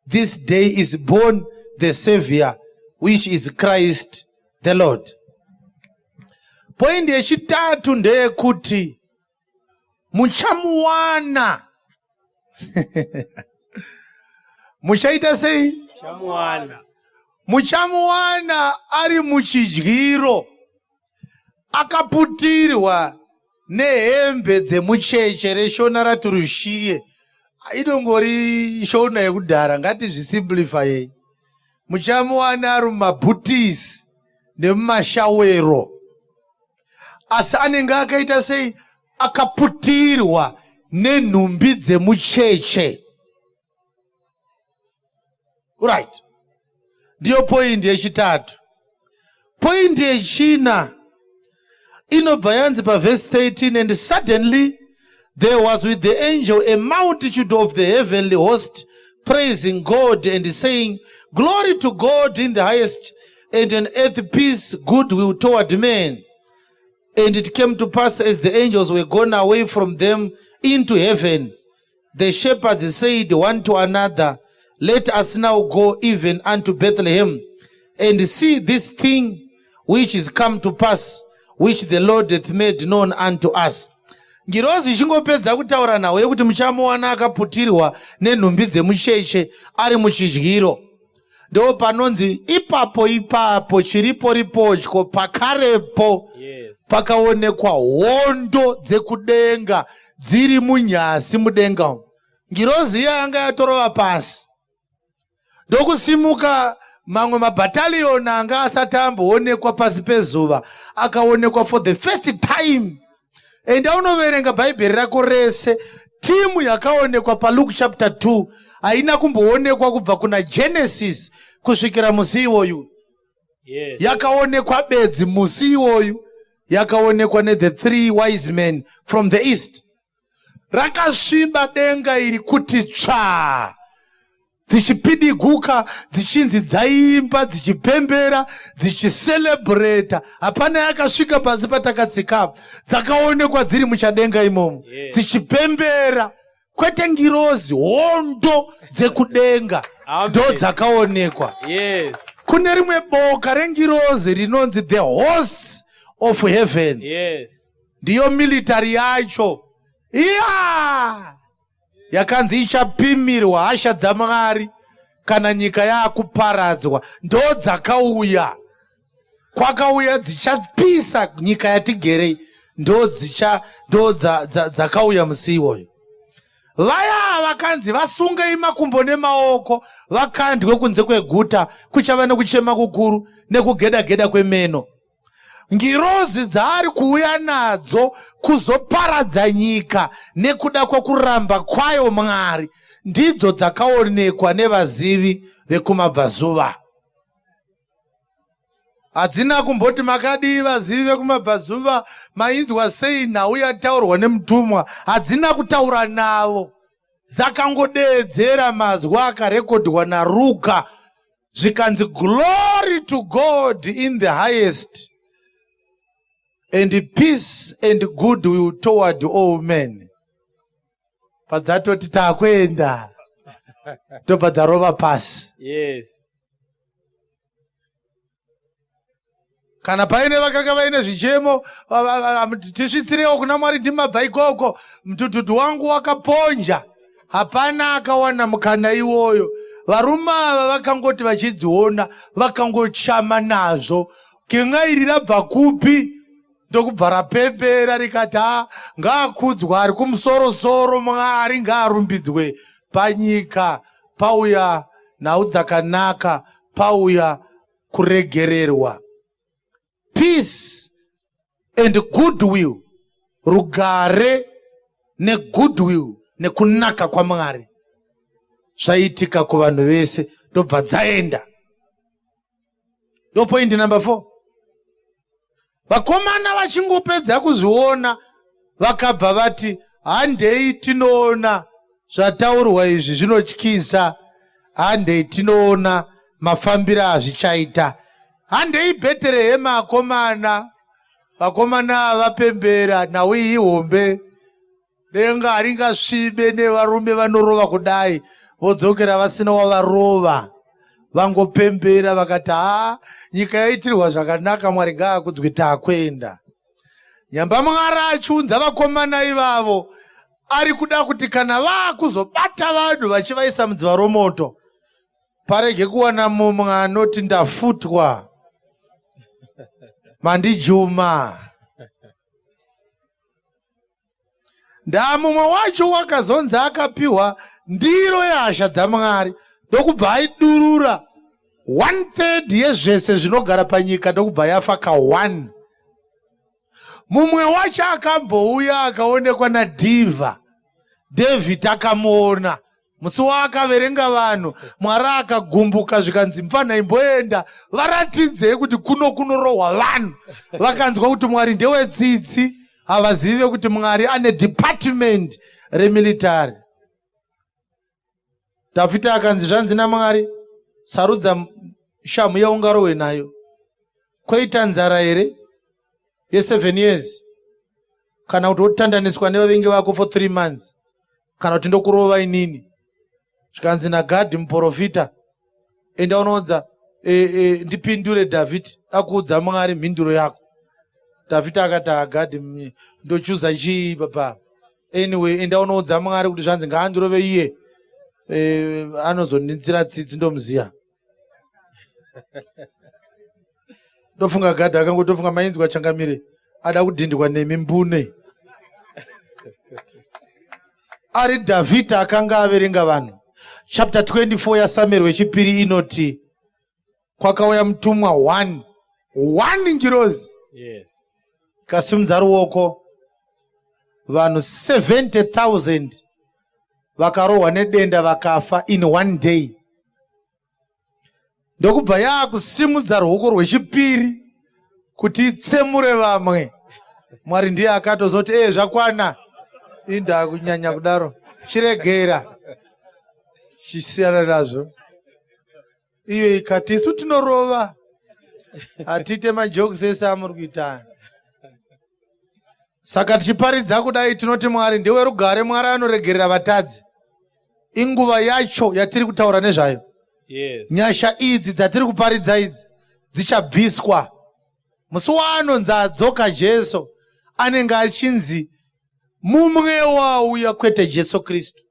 this day is born the Savior which is Christ the Lord. Poindi yechitatu ndeyekuti muchamuwana. Muchaita sei? Muchamuwana. Muchamuwana ari muchidyiro akaputirwa nehembe dzemucheche reshona raturushiye. Inongori shona yekudhara, ngatizvisimplifyei. Muchamuwana ari mumabhutisi nemumashawero, asi anenge akaita sei? Akaputirwa nenhumbi dzemucheche. Right, ndiyo poindi yechitatu. Poindi yechina inobva yanzi pavhesi 13, and suddenly there was with the angel a multitude of the heavenly host praising God and saying, glory to God in the highest, and on earth peace, goodwill toward men. And it came to pass, as the angels were gone away from them into heaven, the shepherds said one to another, let us now go even unto Bethlehem and see this thing which is come to pass, which the Lord hath made known unto us. Ngirozi ichingopedza kutaura nawo yekuti muchamuwana akaputirwa nenhumbi dzemucheche ari muchidyiro, ndo panonzi ipapo ipapo chiripo ripotyo pakarepo pakaonekwa hondo dzekudenga dziri munyasi mudenga umu. Ngirozi iya yanga yatorova pasi ndokusimuka mamwe mabhataliyoni anga asati amboonekwa pasi pezuva akaonekwa for the first time. Enda unoverenga bhaibheri rako rese, timu yakaonekwa paLuke chapter 2 haina kumboonekwa kubva kuna Genesis kusvikira musi iwoyu. Yakaonekwa bedzi musi iwoyu, yakaonekwa nethe three wise men from the east. Rakasviba denga iri kuti tsvaa, dzichipidiguka, dzichinzi dzaimba, dzichipembera, dzichiselebreta. Hapana yakasvika pasi patakatsikapo. Dzakaonekwa dziri muchadenga imomo dzichipembera, kwete ngirozi, hondo dzekudenga ndo dzakaonekwa. Kune rimwe boka rengirozi rinonzi the hosts of heaven. Ndiyo military yacho iya yakanzi ichapimirwa hasha dzaMwari kana nyika yaakuparadzwa. Ndo dzakauya, kwakauya dzichapisa nyika yatigerei. Ndo dzicha ndo dzakauya musi iwoyo. Vaya vakanzi vasungei makumbo nemaoko vakandwe kunze kweguta, kuchava nekuchema kukuru nekugeda-geda kwemeno. Ngirozi dzaari kuuya nadzo kuzoparadza nyika nekuda kwekuramba kwayo Mwari ndidzo dzakaonekwa nevazivi vekumabvazuva. Hadzina kumboti makadii vazivi vekumabvazuva, mainzwa sei nhau yataurwa nemutumwa. Hadzina kutaura navo, dzakangodeedzera mazwi akarekodhwa naRuka zvikanzi glory to God in the highest and peace and goodwill toward all men. Padzatoti takuenda tobva dzarova pasi. Yes. Kana paine vakanga vaine zvichemo, tisvitsirewo kuna Mwari, ndimabva ikoko, mudhudhudhu wangu wakaponja. Hapana akawana mukana iwoyo. Varume ava vakangoti vachidziona vakangochama nazvo, gen'a iri rabva kupi? Ndokubva rapembera rikati, ha, ngaakudzwa ari kumusorosoro, Mwari ngaarumbidzwe panyika, pauya nhau dzakanaka, pauya kuregererwa. Peace and goodwill, rugare negoodwill nekunaka kwaMwari zvaitika kuvanhu vese, ndobva dzaenda. Ndo point number 4. Vakomana vachingopedza kuzviona vakabva vati handei tinoona zvataurwa izvi zvinotyisa, handei tinoona mafambiro azvichaita, handei Bheterehema akomana. Vakomana vapembera nhau iyi hombe, denga haringasvibe nevarume vanorova kudai, vodzokera vasina wavarova. Vangopembera vakati haa, nyika yaitirwa zvakanaka, Mwari ngaakudzwe, takuenda. Nyamba Mwari achiunza vakomana ivavo, ari kuda kuti kana vaakuzobata vanhu vachivaisa mudziva romoto, parege kuwana mumwe anoti ndafutwa, mandijuma. Ndamumwe wacho wakazonzi akapiwa ndiro yehasha dzaMwari, ndokubva aidurura 1/3 yezvese zvinogara panyika, ndokubva yafa ka 1. Mumwe wacho akambouya akaonekwa naDhivha, David akamuona musi waakaverenga vanhu, Mwari akagumbuka, zvikanzi mfana imboenda varatidzei kuti kuno kunorohwa vanhu. Vakanzwa kuti Mwari ndewetsitsi, havazive kuti Mwari ane department remilitary. Dhavhidhi akanzi zvanzi naMwari, sarudza shamhu yaungarohwe nayo. Kwoita nzara here ye7 years, kana kuti wotandaniswa nevavengi vako for 3 months, kana kuti ndokurova inini? Zvikanzi naGadhi muprofita, enda unoudza ndipindure Dhavhidhi, akuudza Mwari mhinduro yako. Dhavhidhi akati, aGadhi, ndochuza chii papa? Anyway, enda unoudza Mwari kuti zvanzi ngaandirove iye, anozondinzira tsitsi, ndomuziya. Ndofunga Gadhi akangotofunga, mainzwa changamire, ada kudhindwa nemi mbune. Ari Dhavhidhi akanga averenga vanhu. Chapter 24 yaSamueri wechipiri inoti kwakauya mutumwa 1 1 ngirozi. Yes. Ikasimudza ruoko, vanhu 70,000 vakarohwa nedenda vakafa in one day. Ndokubva yaakusimudza ruoko rwechipiri kuti itsemure vamwe. Mwari ndiye akatozoti ee, zvakwana, inda kunyanya kudaro, chiregera, chisiyana nazvo. Iyo ikati isu tinorova, hatiite majokes ese amuri kuita. Saka tichiparidza kudai tinoti Mwari ndewerugare, Mwari anoregerera vatadzi. Inguva yacho yatiri kutaura nezvayo. Yes. Nyasha idzi dzatiri kuparidza idzi dzichabviswa musi waanonzi adzoka Jesu. Anenge achinzi mumwe wauya, kwete Jesu Kristu.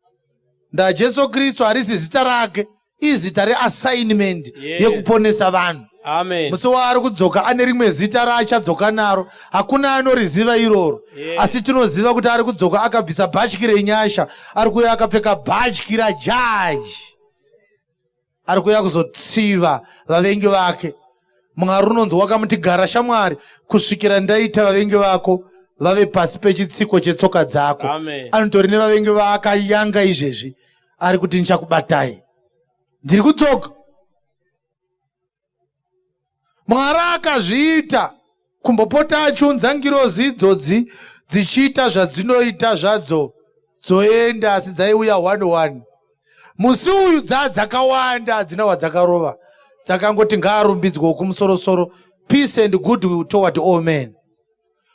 NdaJesu Kristu harisi zita rake, izita reassignment Yes. yekuponesa vanhu. Amen. Musi waari kudzoka ane rimwe zita raachadzoka naro, hakuna anoriziva iroro. Yeah. Asi tinoziva kuti ari kudzoka akabvisa bhatyi renyasha, ari kuuya akapfeka bhatyi rajaji, ari kuuya kuzotsiva vavengi vake. Mwari unonzi wakamuti gara shamwari kusvikira ndaita vavengi vako vave pasi pechitsiko chetsoka dzako. Amen. Anotori nevavengi vaakayanga izvezvi, ari kuti ndichakubatai, ndiri kudzoka. Mwari akazviita kumbopota achiunza ngirozi idzodzi dzichiita zvadzinoita zvadzo dzoenda, asi dzaiuya one one. Musi uyu dzaa dzakawanda, hadzina wadzakarova, dzakangoti ngaarumbidzwe wokumusorosoro, peace and goodwill toward all men.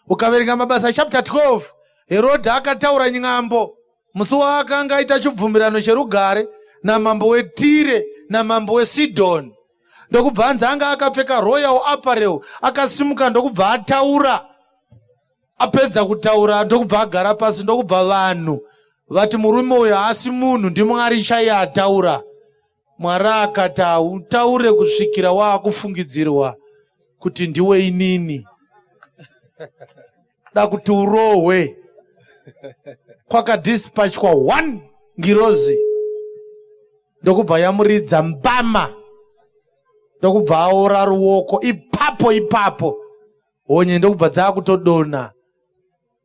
Ukaverenga Mabasa chapter 12, Herodhi akataura nyambo musi waakanga aita chibvumirano cherugare namambo weTire namambo weSidhoni, ndokubva anzi anga akapfeka royal apparel, akasimuka ndokubva ataura. Apedza kutaura ndokubva agara pasi, ndokubva vanhu vati murume uyu haasi munhu, ndiMwari chaiye ataura. Mwari akati hautaure kusvikira waakufungidzirwa kuti ndiwe inini, da kuti urohwe. Kwakadispachwa one ngirozi ndokubva yamuridza mbama, ndokubva aora ruoko ipapo ipapo, honye ndokubva dzakutodonha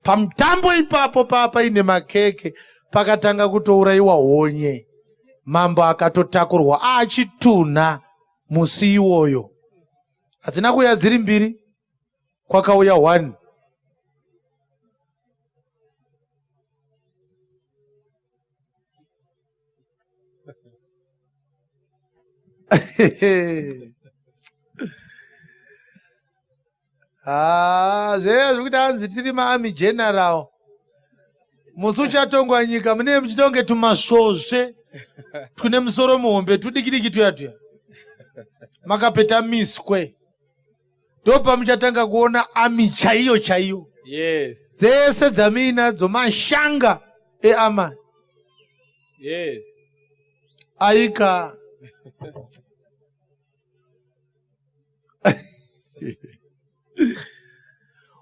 pamutambo ipapo. Paine makeke pakatanga kutourayiwa honye, mambo akatotakurwa achitunha musi iwoyo. Hadzina kuuya dziri mbiri, kwakauya one. Ah, zveya zvekuti hanzi tiri maarmy general, musi uchatongwa nyika munee muchitonge tumasvosve twune musoro muhombe tudikidiki tuya tuya makapeta miswe, ndopamuchatanga kuona army chaiyo chaiyo. Yes. Dzese dzamiinadzo mashanga eama. Yes. Aika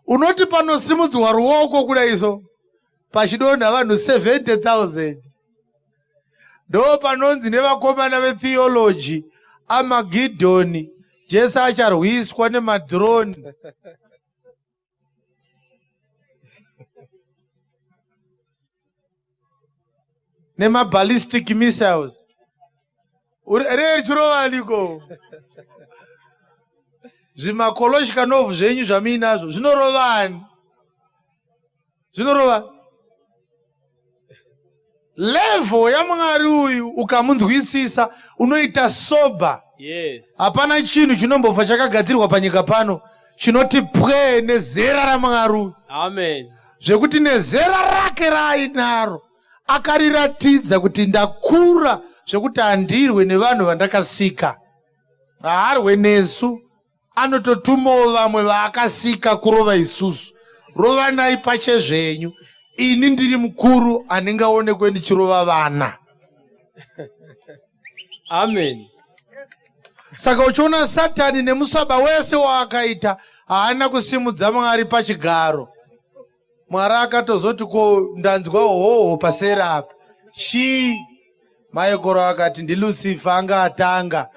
unoti panosimudzwa ruoko kudai so pachidonha vanhu 70,000, ndo panonzi nevakomana vetheology Amagidhoni, Jesu acharwiswa nemadrone nemaballistic missiles. Ree richirovaniko zvimakoloshikanovhu zvenyu zvamuinazvo zvinorovani, zvinorova level yaMwari uyu. Ukamunzwisisa unoita sober. Yes. Hapana chinhu chinombofa chakagadzirwa panyika pano chinoti pwee nezera raMwari uyu. Amen. Zvekuti nezera rake raainaro akariratidza kuti ndakura zvekuti handirwe nevanhu vandakasika. Haarwe nesu, anototumawo vamwe vaakasika kurova isusu. Rovanai pachezvenyu, ini ndiri mukuru, handingaonekwe ndichirova vana. Amen. Saka uchiona Satani nemusaba wese waakaita, haana kusimudza Mwari pachigaro. Mwari akatozoti ko ndanzwa hoho pasera apa, chii? Maekoro akati ndiLucifer anga atanga,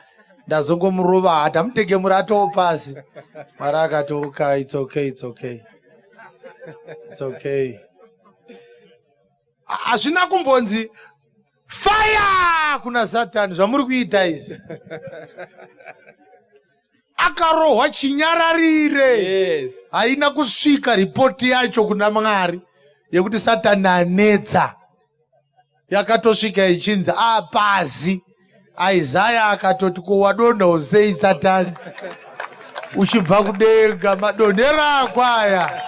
ndazongomurova hata mutegemura atoo pasi. Mwari akati okay, it's okay, it's okay, it's okay. Hazvina kumbonzi fire kuna Satani zvamuri kuita izvi. Akarohwa chinyararire. Yes. Haina kusvika ripoti yacho kuna Mwari yekuti Satani anetsa. Yakatosvika ichinzi apasi. Isaya akatoti ko wadonhawo sei Satani uchibva kudenga, madonhero ako aya?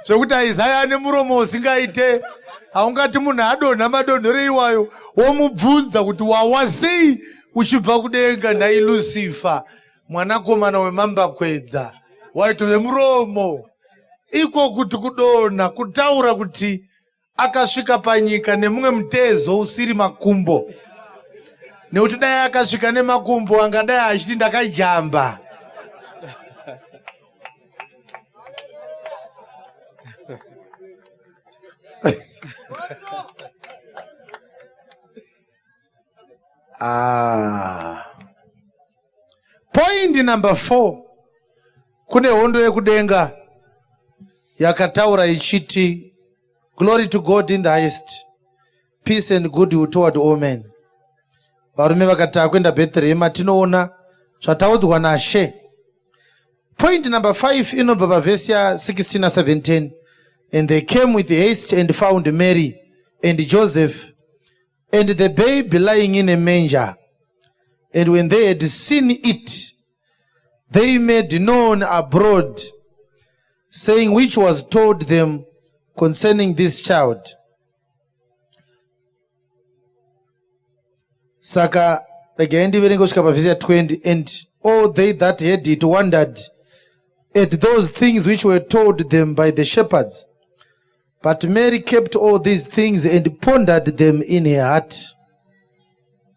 Zvekuti Isaya ane muromo usingaite. Haungati munhu adonha madonhero iwayo womubvunza kuti wawa sei uchibva kudenga nhai Lucifer, mwanakomana wemambakwedza? Waitove muromo iko kuti kudonha kutaura kuti Akasvika panyika nemumwe mutezo usiri makumbo. Nekuti dai akasvika nemakumbo angadai achiti ndakajamba. Ah. Point number 4. Kune hondo yekudenga yakataura ichiti glory to God in the highest peace and goodwill toward all men. Varume vakati takuenda Bethlehem tinoona zvataudzwa naShe. Point number 5 inobva pavhesi ya 16 na 17. And they came with haste and found Mary and Joseph and the babe lying in a manger. And when they had seen it, they made known abroad, saying which was told them concerning this child. Saka regai ndiverenge kusvika pavhesi ya 20. And all they that heard it wondered at those things which were told them by the shepherds. But Mary kept all these things and pondered them in her heart.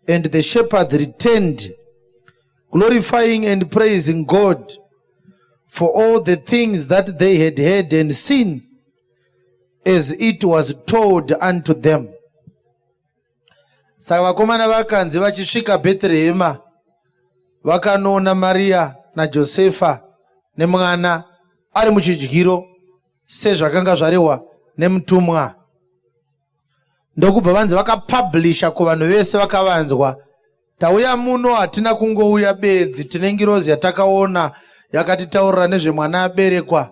And the shepherds returned, glorifying and praising God for all the things that they had heard and seen, as it was told unto them. Saka vakomana vakanzi vachisvika Bhetrehema vakanoona Maria naJosefa nemwana ari muchidyiro sezvakanga zvarehwa nemutumwa. Ndokubva vanzi vakapublisha kuvanhu vese vakavanzwa, tauya muno hatina kungouya bedzi, tine ngirozi yatakaona yakatitaurira nezvemwana aberekwa,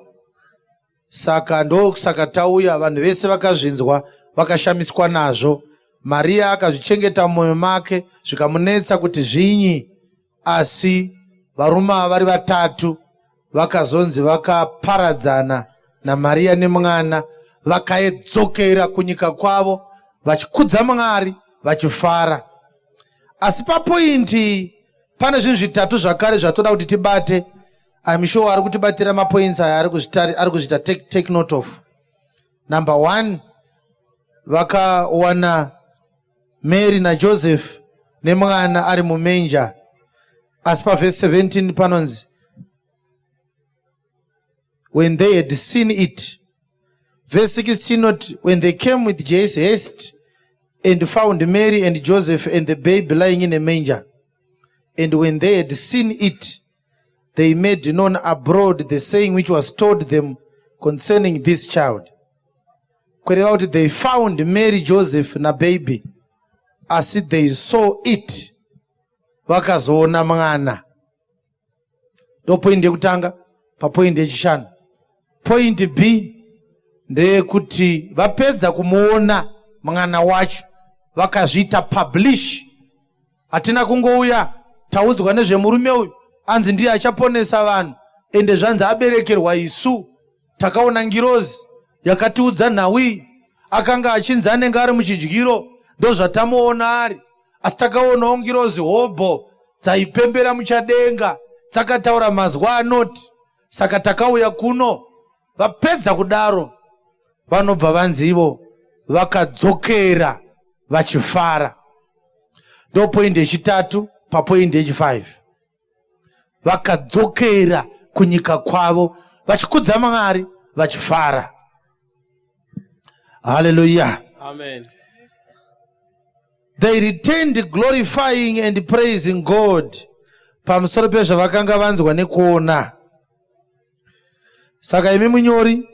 saka ndosaka tauya. Vanhu vese vakazvinzwa vakashamiswa nazvo. Maria akazvichengeta mumwoyo make, zvikamunetsa kuti zvinyi, asi varume ava vari vatatu vakazonzi vakaparadzana naMaria nemwana, vakaedzokera kunyika kwavo vachikudza Mwari vachifara. Asi papointi pane zvinhu zvitatu zvakare zvatoda kuti tibate. I'm sure ari kutibatira mapoints aya ari kuzviita take note of. Number 1, vakawana Mary naJoseph nemwana ari mumenja. Asi pavhesi 17 panonzi when they had seen it. Verse 16 not when they came with haste and found Mary and Joseph and the babe lying in a manger. And when they had seen it, they made known abroad the saying which was told them concerning this child. Kureva kuti they found Mary, Joseph na baby, asi they saw it, vakazoona mwana. Ndo point yekutanga papoint yechishanu. Point B ndeyekuti vapedza kumuona mwana wacho vakazviita publish. Hatina kungouya taudzwa nezvemurume uyu anzi ndiye achaponesa vanhu, ende zvanzi aberekerwa isu. Takaona ngirozi yakatiudza nhau iyi, akanga achinzi anenge ari muchidyiro, ndozvatamuona ari. Asi takaonawo ngirozi hobho dzaipembera muchadenga dzakataura mazwi anoti, saka takauya kuno. Vapedza kudaro vanobva vanzi ivo vakadzokera vachifara. Ndo point yechitatu papoint yechi5. Vakadzokera kunyika kwavo vachikudza Mwari vachifara. Hallelujah. Amen. They returned glorifying and praising God pamusoro pezvavakanga vanzwa nekuona. Saka imi munyori,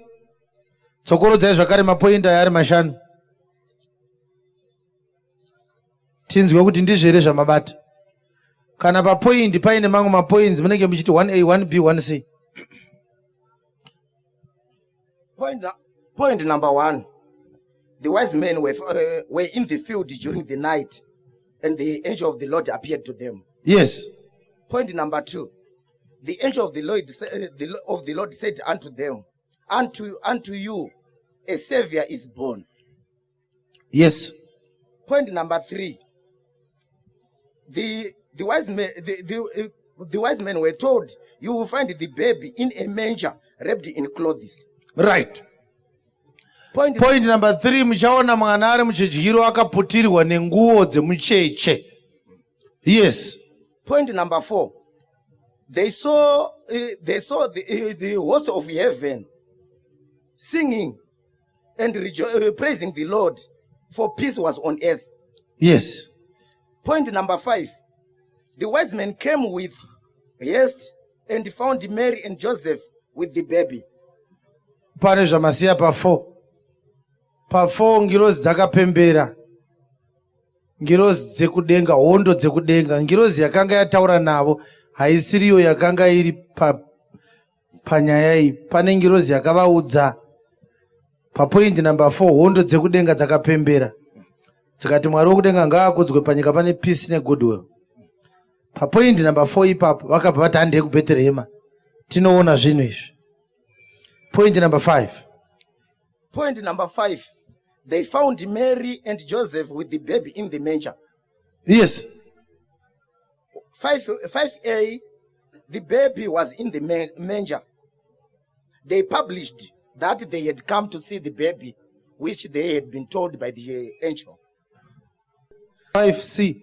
dzokorodzai zvakare mapoindi aya ari mashanu, tinzwe kuti ndizvo here zvamabata. Kana papoindi paine mamwe mapoints munenge muchiti 1a, 1b, 1c. Point number 1. The wise men were in the field during the night, and the angel of the Lord appeared to them. Yes. Point number 2. The angel of the Lord, of the Lord said unto them, unto you a Savior is born. Yes. Point number 3. The wise men were told, you will find the baby in a manger wrapped in clothes. Right. Point, Point number 3, muchaona mwana ari muchidyiro akaputirwa nenguo dzemucheche. Yes. Point number 4. They saw the host of heaven singing and praising the Lord, for peace was on earth. Yes. Point number 5. The wise men came with haste and found Mary and Joseph with the baby. Pane zvamasiya pa4. Pa4 ngirozi dzakapembera. Ngirozi dzekudenga, hondo dzekudenga. Ngirozi yakanga yataura navo haisiriyo yakanga iri panyaya iyi. Pane ngirozi yakavaudza papoint number 4, hondo dzekudenga dzakapembera dzikati, "Mwari wekudenga ngaakudzwe, panyika pane peace negoodwill." Papoint number 4 ipapo vakabva vati, "Handei kuBheterehema tinoona zvinhu izvi." Point number 5. Point number 5. They found Mary and Joseph with the baby in the manger. Yes. 5, 5a, the baby was in the manger. They published that they had come to see the baby, which they had been told by the angel. 5c.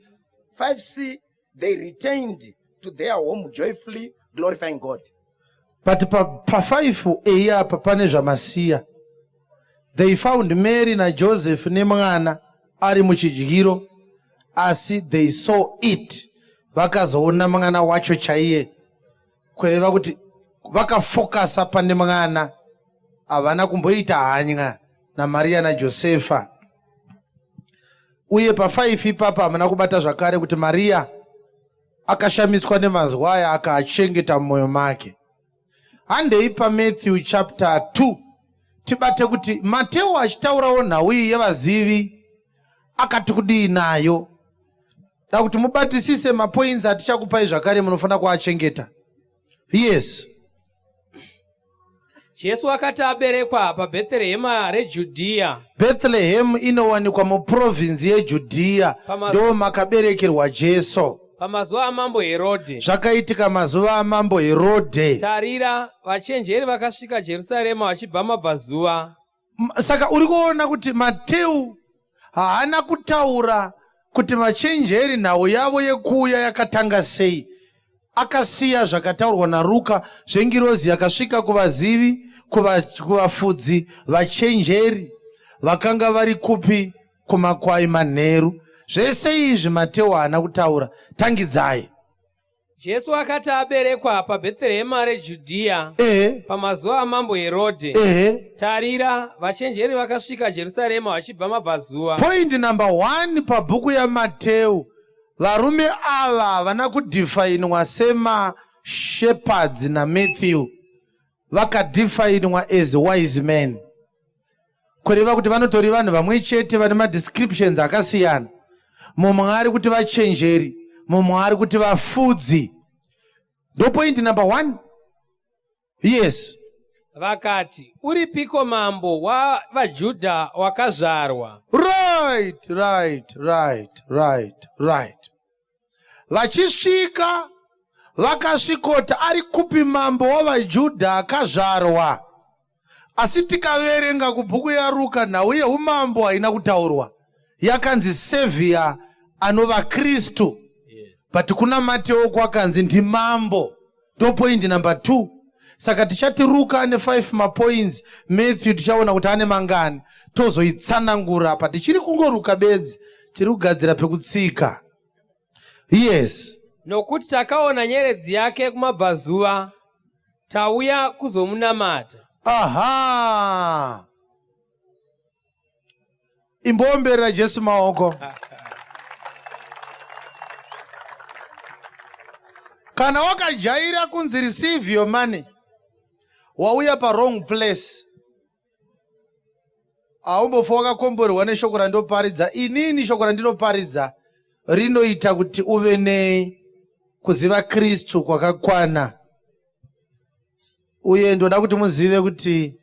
5c, they returned to their home joyfully, glorifying God. But pa5 a apa pane zvamasiya. They found Mary naJoseph nemwana ari muchidyiro, asi they saw it, vakazoona mwana wacho chaiye, kureva kuti vakafokasa pane mwana, havana kumboita hanya naMariya naJosefa. Uye pa5 ipapa hamuna kubata zvakare kuti Mariya akashamiswa nemazwi aya akaachengeta mumwoyo make. Handei paMatthew chapter 2, tibate kuti Mateo achitaurawo nhau iyi yevazivi akati kudii nayo. Da kuti mubatisise mapoints atichakupai zvakare, munofanira kuachengeta. Yes. Jesu akati aberekwa paBhetherehema reJudhiya, Bethlehem inowanikwa muprovinsi yeJudhiya. Ndo makaberekerwa Jesu. Pamazuva amambo Herodhe, Zvakaitika mazuva amambo Herodhe. Tarira, vachenjeri vakasvika Jerusarema vachibva mabvazuva. Saka uri kuona kuti Mateu haana kutaura kuti vachenjeri nhau yavo yekuuya yakatanga sei. Akasiya zvakataurwa naRuka zvengirozi yakasvika kuvazivi, kuvafudzi, vachenjeri vakanga vari kupi? Kumakwai manheru. Zvese izvi Mateu haana kutaura. Tangidzai. Jesu akati aberekwa paBhetherehema reJudhiya, pamazuva amambo Herodhe, tarira, vachenjeri vakasvika Jerusarema vachibva mabvazuva. Point number 1 pabhuku yaMateu, varume ava havana kudhifainwa semashepherds naMatthew, vakadhifainwa as wise men, kureva kuti vanotori vanhu vamwe chete vane madescriptions akasiyana. Mumwe ari kuti vachenjeri, mumwe ari kuti vafudzi. Ndo point number 1. Yes. Vakati, "Uripiko mambo wavaJudha wakazvarwa?" Right. Vachisvika vakasvikota, "Ari kupi mambo wavaJudha akazvarwa?" Asi tikaverenga kubhuku yaRuka, nhau yeumambo haina kutaurwa, yakanzi Savior anova Kristu. But kuna Mateo kwakanzi ndimambo. Ndo point number 2. Saka tichati Ruka ane 5 mapoints, Matthew tichaona kuti ane mangani, tozoitsanangura pa tichiri kungoruka bedzi, tiri kugadzira pekutsika. Yes. Nokuti takaona nyeredzi yake kumabvazuva, tauya kuzomunamata. Aha, imboomberera Jesu maoko. Kana wakajaira kunzi receive your money, wauya pawrong place. Haumbofa wakakomborerwa neshoko randinoparidza inini. Shoko randinoparidza rinoita kuti uve nekuziva Kristu kwakakwana. Uye ndoda kuti muzive kuti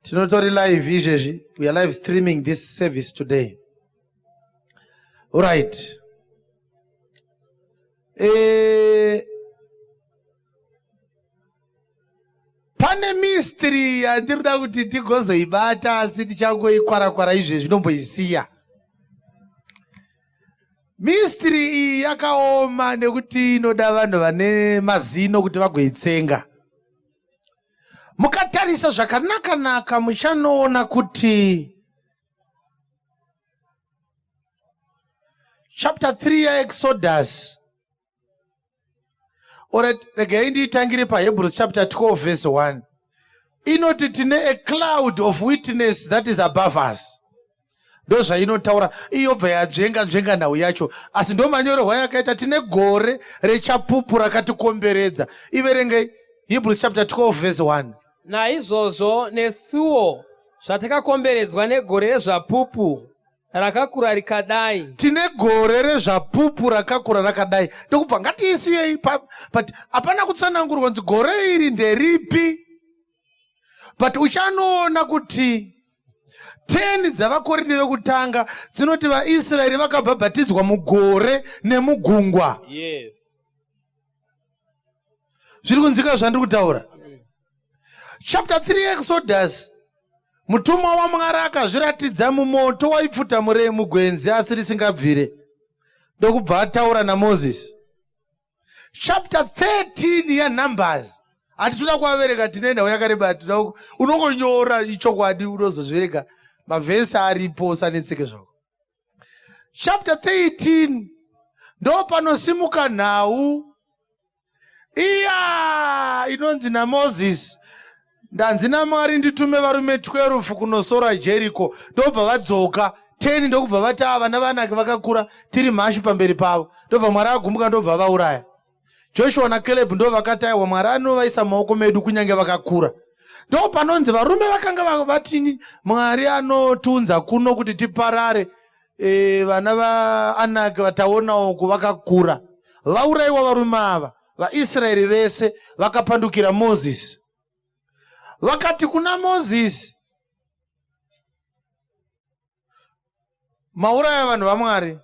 tinotori live izvezvi. We are live streaming this service today, right? Pane mystery yandirikuda kuti tigozoibata asi tichangoikwarakwara izvezvi ndomboisiya. Mystery iyi yakaoma nekuti inoda vanhu vane mazino kuti vagoitsenga. Mukatarisa zvakanaka-naka muchanoona kuti chapter 3 yaExodus Alright, regai ndiitangire paHebrews chapter 12 verse 1. Inoti tine a cloud of witness that is above us. Ndozvainotaura iyobva yadzvenga nzvenga nhau yacho asi ndomanyorerwa yakaita tine gore rechapupu rakatikomberedza. Iverengei Hebrews chapter 12 verse 1. Naizvozvo nesuwo zvatakakomberedzwa negore rezvapupu rakakura rikadai. Tine gore rezvapupu rakakura rakadai. Ndokubva ngatiisiyei but hapana kutsanangurwa kunzi gore iri nderipi. But uchanoona kuti 10 dzavaKorinde vekutanga dzinoti vaIsraeri vakabhabhatidzwa mugore nemugungwa. Yes. Zviri kunzwika zvandiri kutaura? Chapter 3 Exodus Mutumwa waMwari akazviratidza mumoto waipfuta mure mugwenzi asi risingabvire ndokubva ataura naMozisi. Chapter 13 yaNumbers hatitoda kuavereka tine nhau yakareba tinoda unongonyora ichokwadi unozozvivereka mavhesi aripo usanetseke zvako. Chapter 13 ndopanosimuka nhau iya inonzi namozisi ndanzi namwari nditume varume 12 kunosora jeriko ndobva vadzoka 10 ndokubva vati ava vana vanake vakakura tiri mhashu pamberi pavo ndobva mwari agumbuka ndobva vauraya joshua nakelebhu ndo vakati aiwa mwari anovaisa maoko medu kunyange vakakura ndo panonzi varume vakanga vati mwari anotiunza kuno kuti tiparare e, vana vaanaki vataona uku vakakura vaurayiwa varume ava vaisraeri vese vakapandukira mozisi vakati kuna mozisi mauraya vanhu vamwari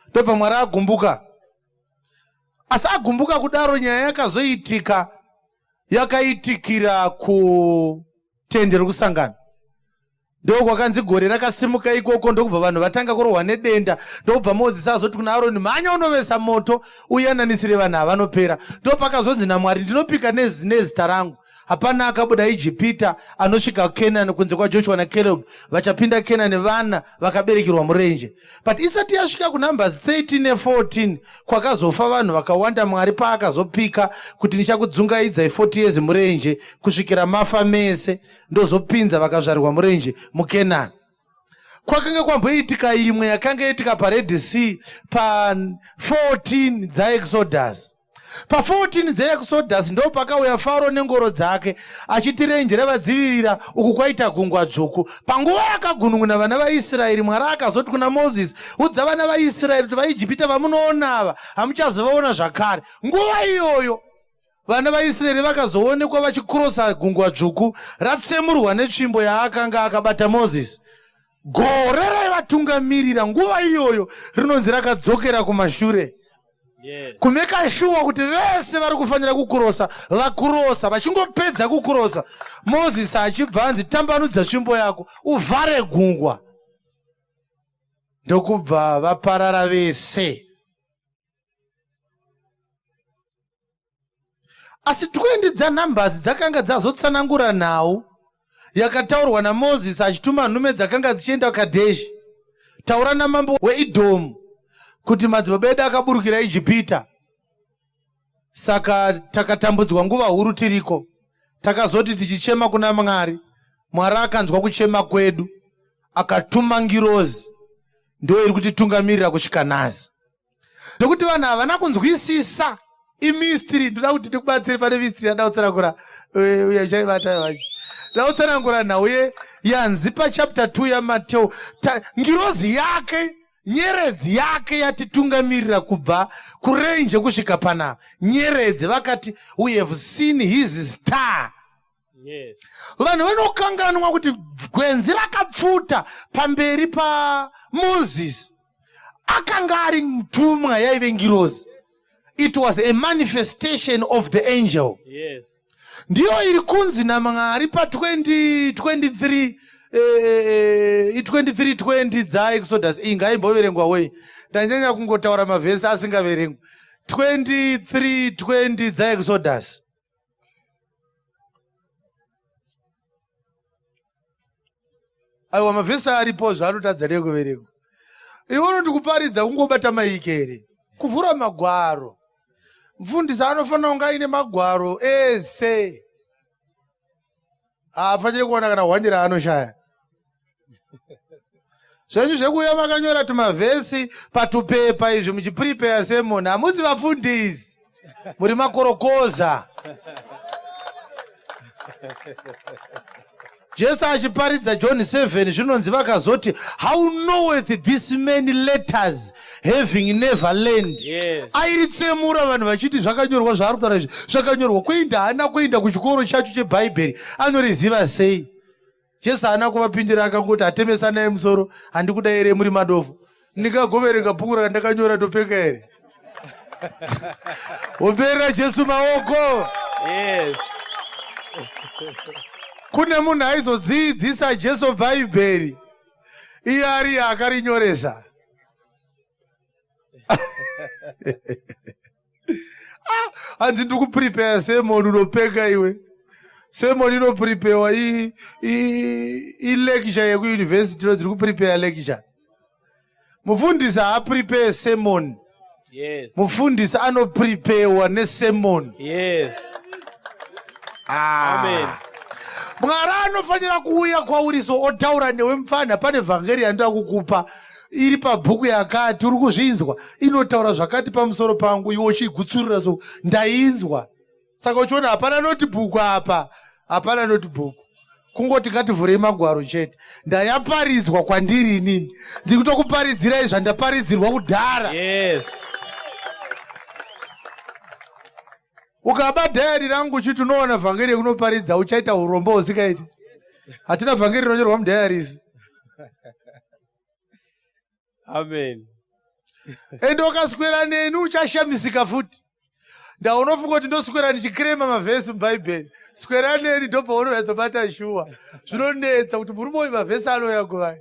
ndobva mwari agumbuka asi agumbuka kudaro nyaya yakazoitika yakaitikira kutende rekusangana ndokwakanzi gore rakasimuka ikoko ndokubva vanhu vatanga kurohwa nedenda ndokubva mozisi azoti kuna aroni mhanya unovesa moto uyananisire vanhu havanopera ndopakazonzi namwari ndinopika nezita rangu hapana akabuda ijipita anosvika kenani kunze kwajoshua nakeleb vachapinda kenani vana vakaberekerwa murenje but isati yasvika kunumbers 13 ne14 kwakazofa vanhu vakawanda mwari paakazopika kuti ndichakudzungaidzai 40 years murenje kusvikira mafa mese ndozopinza vakazvarirwa murenje mukenani kwakanga kwamboitika imwe yakanga itika pared sea pa 14 dzaexodus pa 14 dzeexodus ndo pakauya faro nengoro dzake achiti renje ravadzivirira uku kwaita gungwa dzvuku panguva yakagunun'una vana vaisraeri mwari akazoti kuna mozisi udza vana vaisraeri kuti vaijipita vamunoona ava hamuchazovaona zvakare nguva iyoyo Vana vaIsraeri vakazoonekwa vachikrosa Gungwa Dzvuku ratsemurwa netsvimbo yaakanga akabata Mozisi. Gore raivatungamirira nguva iyoyo rinonzi rakadzokera kumashure. Yes. Kumeka shuwa kuti vese vari kufanira kukurosa vakurosa vachingopedza kukurosa Mozisi achibva anzi tambanudza tsvimbo yako uvhare gungwa ndokubva vaparara vese. Asi 20 dzaNumbers dzakanga dzazotsanangura nhau yakataurwa naMozisi achituma nhume dzakanga dzichienda kuKadheshi. Taura namambo weIdhomu kuti madzibaba edu akaburukira Ijipita, saka takatambudzwa nguva huru tiriko. Takazoti tichichema kuna Mwari, Mwari akanzwa kuchema kwedu akatuma ngirozi, ndiyo iri kutitungamirira kusvika nhasi. Nekuti vanhu havana kunzwisisa imistry. Ndoda kuti ndikubatsire pane mistry yandada kutsanangura. Uye uchaibata vachi. Ndoda kutsanangura nhau yanzi pachapter 2 yaMateo. Ngirozi yake, nyeredzi yake yatitungamirira kubva kurenje kusvika panapa. Nyeredzi vakati we have seen his star. Yes. Vanhu vanokanganwa kuti gwenzi rakapfuta pamberi paMoses akanga ari mutumwa yaive ngirozi. It was a manifestation of the angel. Yes. Ndiyo iri kunzi naMwari pa 2023 i2320 eh, dzaExodus iyi ngaimboverengwa wei. Ndanyanya kungotaura mavhesi asingaverengwi. 2320 dzaExodus. Aiwa mavhesi aripo zvaanotadza nekuverengwa. Iwe unoti kuparidza kungobata maiki here? Kuvhura magwaro. Mfundisi anofanira kunge aine magwaro ese. Haafaniri kuona kana hwandi raanoshaya. Zvenyu zvekuuya makanyora tumavhesi patupepa izvi muchiprepare sermon, hamusi vafundisi, muri makorokoza. Jesu achiparidza John 7 zvinonzi vakazoti how knoweth this man letters having never learned. Yes. Airitsemura vanhu vachiti zvakanyorwa zvaari kutaura izvi zvakanyorwa kuinda haana kuinda kuchikoro chacho chebhaibheri anoriziva sei. Jesu haana kuvapindira akangoti atemesanai musoro handikuda here muri madofo ndingagoverenga bhuku randakanyora topenga here. Omberera Jesu maoko. Yes. Kune munhu aizodzidzisa Jesu Bhaibheri iye ariye akarinyoresa. Ah, hanzi ndiri kuprepare sermon unopenga iwe. Sermon inopreparewa ilecture yekuuniversity inonzi ndiri kuprepare lecture. Mufundisi haaprepare sermon. Yes. Mufundisi anopreparewa nesermon. Yes. Amen. Mwari anofanira kuuya kwauri so otaura newe mupfanha pane vhangeri yandoda kukupa iri pabhuku yakati uri kuzvinzwa inotaura zvakati pamusoro pangu iwe uchigutsurira so ndainzwa. Saka uchiona hapana notebook apa, hapana notebook. Kungoti ngativhurei magwaro chete. Ndayaparidzwa kwandiri inini. Ndiri kutokuparidzirai zvandaparidzirwa kudhara. Yes. Ukaba dhayari rangu uchiti unowana vhangeri yekunoparidza uchaita urombo usikaiti. Hatina vhangeri rinonyorwa mudhayari isi. Amen. Ende ukaswera neni uchashamisika futi. Ndaunofunga kuti ndoswera ndichikrema mavhesi muBhaibheri. Swera neni ndobva unozobata shuwa. Zvinonetsa kuti murume uyu mavhesi anouya kuvai.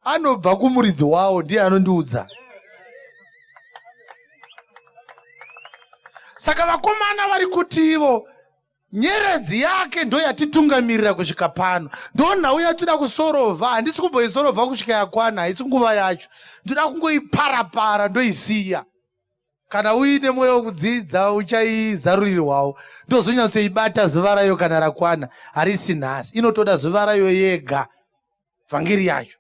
Anobva kumuridzi wawo ndiye anondiudza. Saka vakomana vari kuti ivo nyeredzi yake ndo yatitungamirira kusvika pano, ndo nhau yatinoda kusorovha. Handisi kumboisorovha kusvika yakwana, haisi nguva yacho. Ndoda kungoiparapara ndoisiya. Kana uine mwoyo wekudzidza uchaizarurirwawo, ndozonyatsoibata zuva rayo kana rakwana. Harisi nhasi, inotoda zuva rayo yega vhangeri yacho.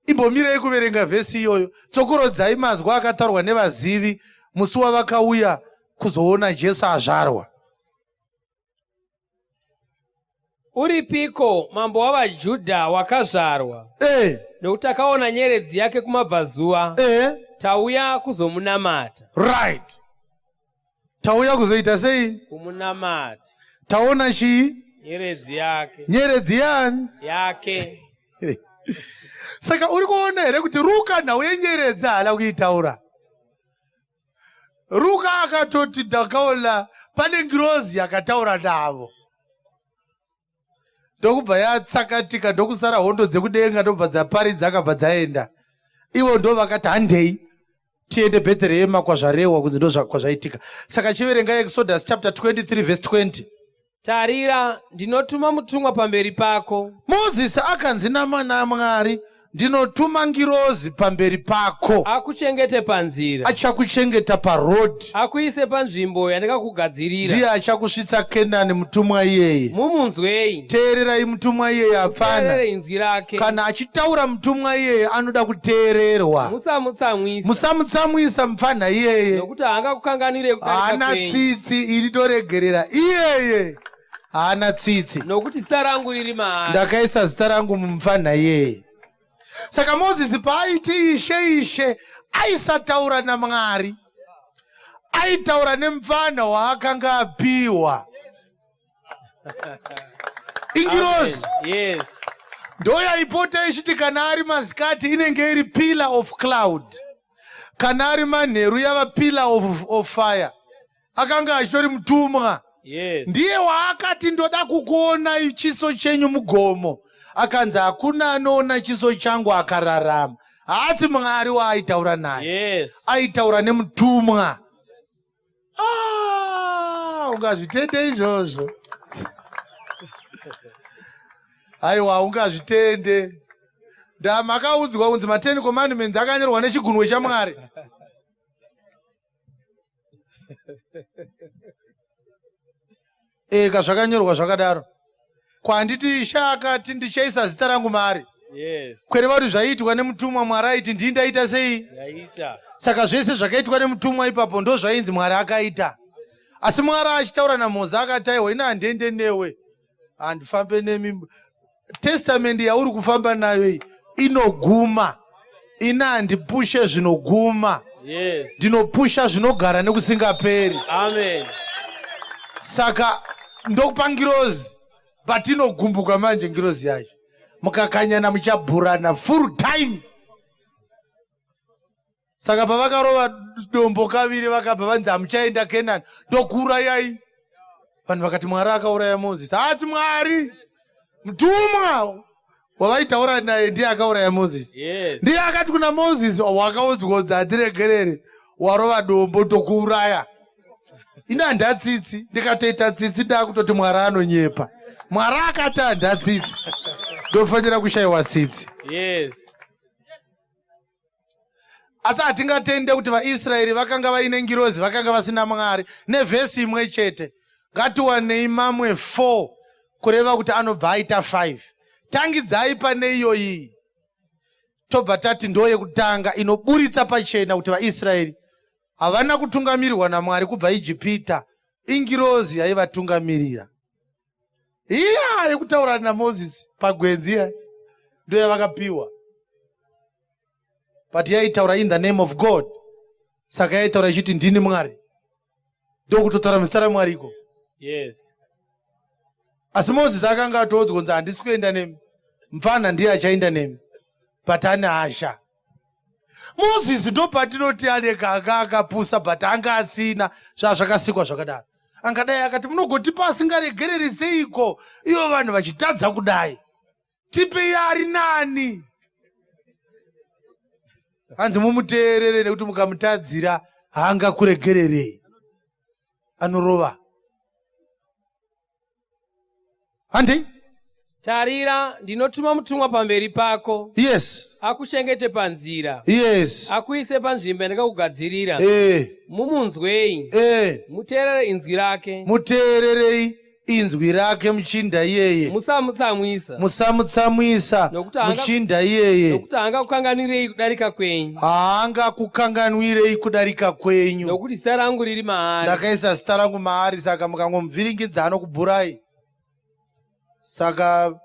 Imbomirei kuverenga vhesi iyoyo, tsokorodzai mazwi akataurwa nevazivi musi wavakauya kuzoona Jesu azvarwa. Uripiko mambo wavaJudha wakazvarwa? Nokuti takaona nyeredzi yake kumabvazuva, tauya kuzomunamata. Right. Tauya kuzoita sei? Kumunamata. Taona chii? Nyeredzi yake. Nyeredzi yani? Yake. Saka uri kuona here kuti Ruka nhau yenyeredzi haana kuitaura? Ruka akatoti ndakaona pane ngirozi yakataura navo, ndokubva yatsakatika, ndokusara hondo dzekudenga, ndobva dzaparidza, akabva dzaenda. Ivo ndo vakati handei tiende Bhetherehema kwazvarehwa kunzi ndo kwazvaitika. Saka chiverengai Exodus chapter 23 verse 20. Tarira, ndinotuma mutumwa pamberi pako. Mozisi akanzi naMwari, ndinotuma ngirozi pamberi pako. Akuchengete panzira. Achakuchengeta paroad. Akuise panzvimbo yandakakugadzirira. Ndiye achakusvitsa Kenani, mutumwa iyeye. Mumunzwei. Teererai mutumwa iyeye apfana. Teerere inzwi rake. Kana achitaura mutumwa iyeye anoda kuteererwa. Musamutsamwisa. Musamutsamwisa mupfanha iyeye. Nokuti haangakukanganwire kudarika Haana kwenyu. tsitsi, ini toregerera iyeye. Haana tsitsi. Nokuti zita rangu riri maari. Ndakaisa zita rangu mumupfanha iyeye. Saka Mozisi paaiti Ishe, Ishe, aisataura naMwari. Aitaura nemupfanha waakanga apiwa. Ingirozi. Yes. Ndoyaipota ichiti kana ari masikati inenge iri pillar of cloud. Kana ari manheru yava pillar of fire. Akanga achitori mutumwa. Yes. Ndiye waakati ndoda kukuonai chiso chenyu mugomo. Akanzi hakuna anoona chiso changu akararama. Haasi Mwari waaitaura naye. Yes. Aitaura nemutumwa. Ah, ungazvitende izvozvo? Aiwa, ungazvitende. Ndamakaudzwa kunzi maTen Commandments akanyorwa nechigunwe chaMwari. Eka zvakanyorwa zvakadaro. Kwanditi Ishe akati ndichaisa zita rangu maari. Yes. Kwereva kuti zvaiitwa nemutumwa Mwari aiti ndii ndaita sei? Ndaita. Saka zvese zvakaitwa nemutumwa ipapo ndozvainzi Mwari akaita. Asi Mwari achitaura naMoza akati aiwa ini handiende newe. Handifambe nemi. Testament yauri kufamba nayo iyi inoguma. Ini handipushe zvinoguma. Yes. Ndinopusha zvinogara nekusingaperi. Amen. Saka ndokupa ngirozi but inogumbuka manje ngirozi yacho. Mukakanyana muchabhurana full time. Saka pavakarova dombo kaviri vakabva vanzi hamuchaenda Kenani, ndokuurayai. Vanhu vakati Mwari akauraya Mozisi. Haasi Mwari, mutumwa wavaitaura naye ndiye akauraya Mozisi. Yes. Ndiye akati kuna Mozisi, wakaudzwa kunzi handiregerere, warova dombo ndokuuraya. Ini handatsitsi, ndikatoita tsitsi ndakutoti Mwari anonyepa. Mwari akati handatsitsi, ndofanira kushaiwa tsitsi. Yes. Asi hatingatende kuti vaIsraeri vakanga vaine ngirozi vakanga vasina Mwari nevhesi imwe chete. Ngatiwanei mamwe 4 kureva kuti anobva aita 5. Tangidzai pane iyoyi. Tobva tati ndo yekutanga inoburitsa pachena kuti vaIsraeri havana kutungamirirwa naMwari kubva Ijipita. Ingirozi yaivatungamirira. Iya yekutaura naMozisi pagwenzi iya ndo yavakapiwa. But yaitaura in the name of God. Saka yaitaura ichiti ndini Mwari. Ndokutotaura muzita raMwari iko. Yes. Asi Moses akanga atoudzwa kunzi handisi kuenda nemi. Mfana ndiye achaenda nemi. But ane hasha. Moses ndopatinoti ane kanga akapusa but anga asina zvazvakasikwa zvakadaro. Angadai akati munogotipa asingaregereri seiko ivo vanhu vachitadza kudai. Tipei ari nani. Hanzi mumuteerere nekuti mukamutadzira haangakuregererei. Anorova. Handi? Tarira, ndinotuma mutumwa pamberi pako. Yes. Akuchengete panzira. Yes. Akuise panzvimbo yandakakugadzirira. Eh. Mumunzwei. Eh. Muteerere inzwi rake. Muteererei inzwi rake muchinda iyeye. Musamutsamwisa. Musamutsamwisa muchinda iyeye. Nokuti haangakukanganwirei kudarika kwenyu. Haangakukanganwirei kudarika kwenyu. Nokuti zita rangu riri maari. Ndakaisa zita rangu maari, saka mukangomuvhiringidza anokubhurai. Saka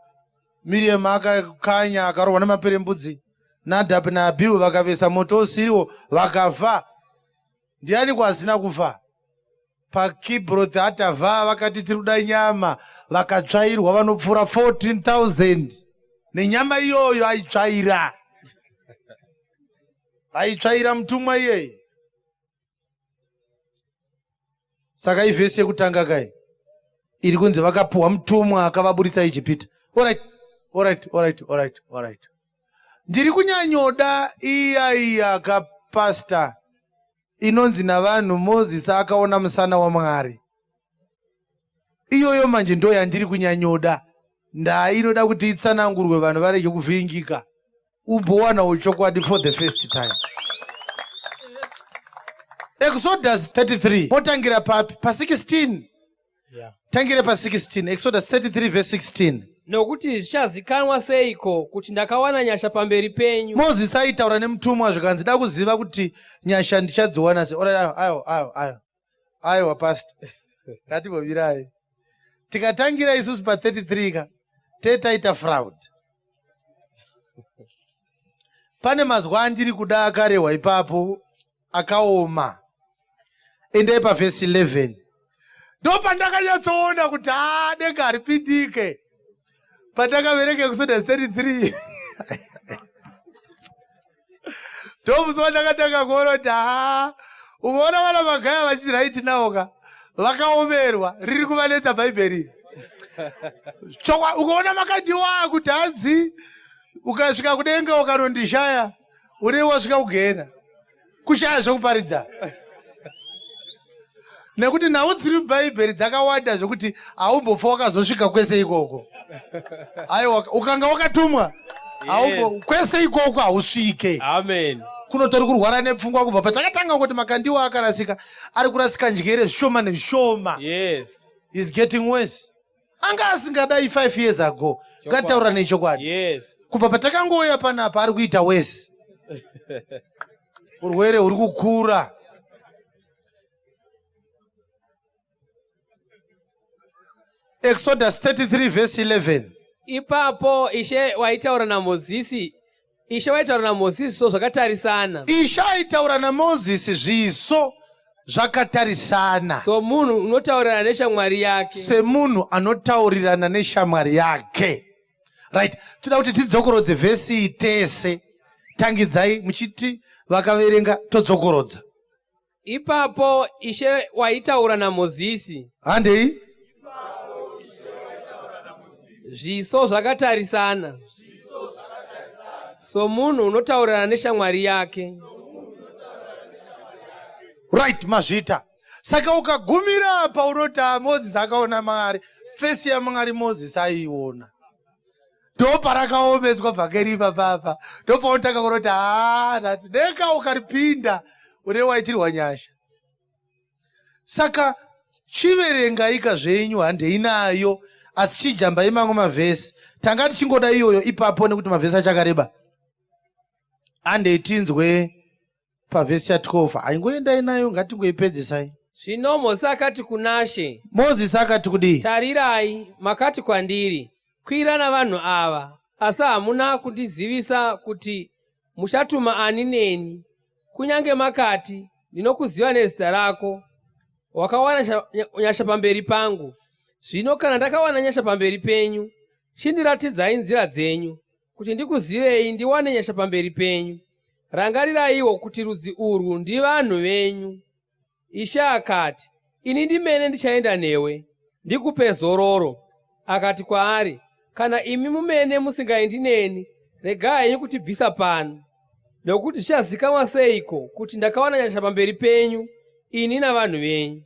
Miriam akakanya akarohwa nemaperembudzi. Nadab naAbihu vakavesa moto usiriwo vakafa. Ndiani kwasina kufa? PaKibroth Hatava vakati tiri kuda nyama, vakatsvairwa vanopfuura 14,000 nenyama iyoyo aitsvaira. Aitsvaira mutumwa iyeye. Saka ivhesi yekutanga kai iri kunzi vakapuhwa mutumwa akavaburitsa Ijipita. Alright, alright, alright, alright, alright. Ndiri kunyanyoda iya iya ka pastor inonzi navanhu Moses akaona musana waMwari. Iyoyo manje ndo yandiri kunyanyoda. Ndaa inoda kuti itsanangurwe vanhu varege kuvhiringika. Umbowanawo chokwadi for the first time. Exodus 33 motangira papi? Pa 16. Yeah. Tangire pa 16, Exodus 33 verse 16. Nokuti zvichazikanwa seiko kuti ndakawana nyasha pamberi penyu? Moses aitaura nemutumwa zvikanzi da kuziva kuti nyasha ndichadziwana sei. Ora ayo ayo ayo. Aiwa pastor. Ngatimbomirai. Tikatangira isusu pa 33 ka tetaita fraud. Pane mazwi andiri kuda akarehwa ipapo akaoma. Endai pavhesi 11. Ndopandakanyatsoona kuti haa denga haripindike. Pandakaverenga Exodus 33. Ndomusi wandakatanga kuona kuti haa ukaona vana magaya vachiraiti nawo ka. Vakaomerwa, riri kuvanetsa bhaibheri. Chokwa ukaona makandiwa kuti hanzi ukasvika kudenga ukanondishaya une wasvika kugena. Kushaya zvekuparidza. Nekuti nhau dziri mubhaibheri dzakawanda zvekuti haumbofa wakazosvika kwese ikoko. Aiwa, ukanga wakatumwa haumbo Yes. kwese ikoko hausvike. Amen. Kunotori kurwara nepfungwa kubva patakatanga kuti makandiwa akarasika, ari kurasika njere zvishoma nezvishoma. Yes. Is getting worse. Anga asingadai 5 years ago. Ngatitaura nechokwadi. Yes. Kubva patakangouya panapa ari kuita worse. Urwere huri kukura. Exodus 33 verse 11. Ipapo Ishe waitaura naMozisi, Ishe waitaura naMozisi zviso zvakatarisana. Ishe aitaura naMozisi zviso zvakatarisana. Somunhu unotaurirana neshamwari yake. Semunhu anotaurirana neshamwari yake. Right, toda kuti tidzokorodze vhesi iyi tese. Tangidzai muchiti vakaverenga todzokorodza. Ipapo Ishe waitaura naMozisi. Handei. Zviso zvakatarisana. Somunhu unotaurirana neshamwari yake. Right, mazvita. Saka ukagumira apa unoti ah, Moses akaona Mwari. Fesi yaMwari Moses aiiona. Ndoparakaomeswa vhangeri ipapapa. Ndopaunotanga kuona kuti haa, ndati deka ukaripinda une waitirwa nyasha. Saka chiverengaika zvenyu handei nayo asi chijambai mamwe mavhesi. Tanga tichingoda iyoyo ipapo nekuti mavhesi achakareba. Handei tinzwe pavhesi ya 12. Haingoendai nayo ngatingoipedzisai. Zvino Mozisi akati kunaShe, Mozisi akati kudii? Tarirai, makati kwandiri, Kwira navanhu ava, asi hamuna kundizivisa kuti muchatuma ani neni. Kunyange makati, Ndinokuziva nezita rako, wakawana nyasha pamberi pangu. Zvino kana ndakawana nyasha pamberi penyu, chindiratidzai nzira dzenyu, kuti ndikuzivei ndiwane nyasha pamberi penyu. Rangariraiwo kuti rudzi urwu ndivanhu venyu. Ishe akati, Ini ndimene ndichaenda newe, ndikupe zororo. Akati kwaari, Kana imi mumene musingaendi neni, regai henyu kutibvisa pano. Nokuti zvichazikanwa seiko kuti ndakawana nyasha pamberi penyu, ini navanhu venyu?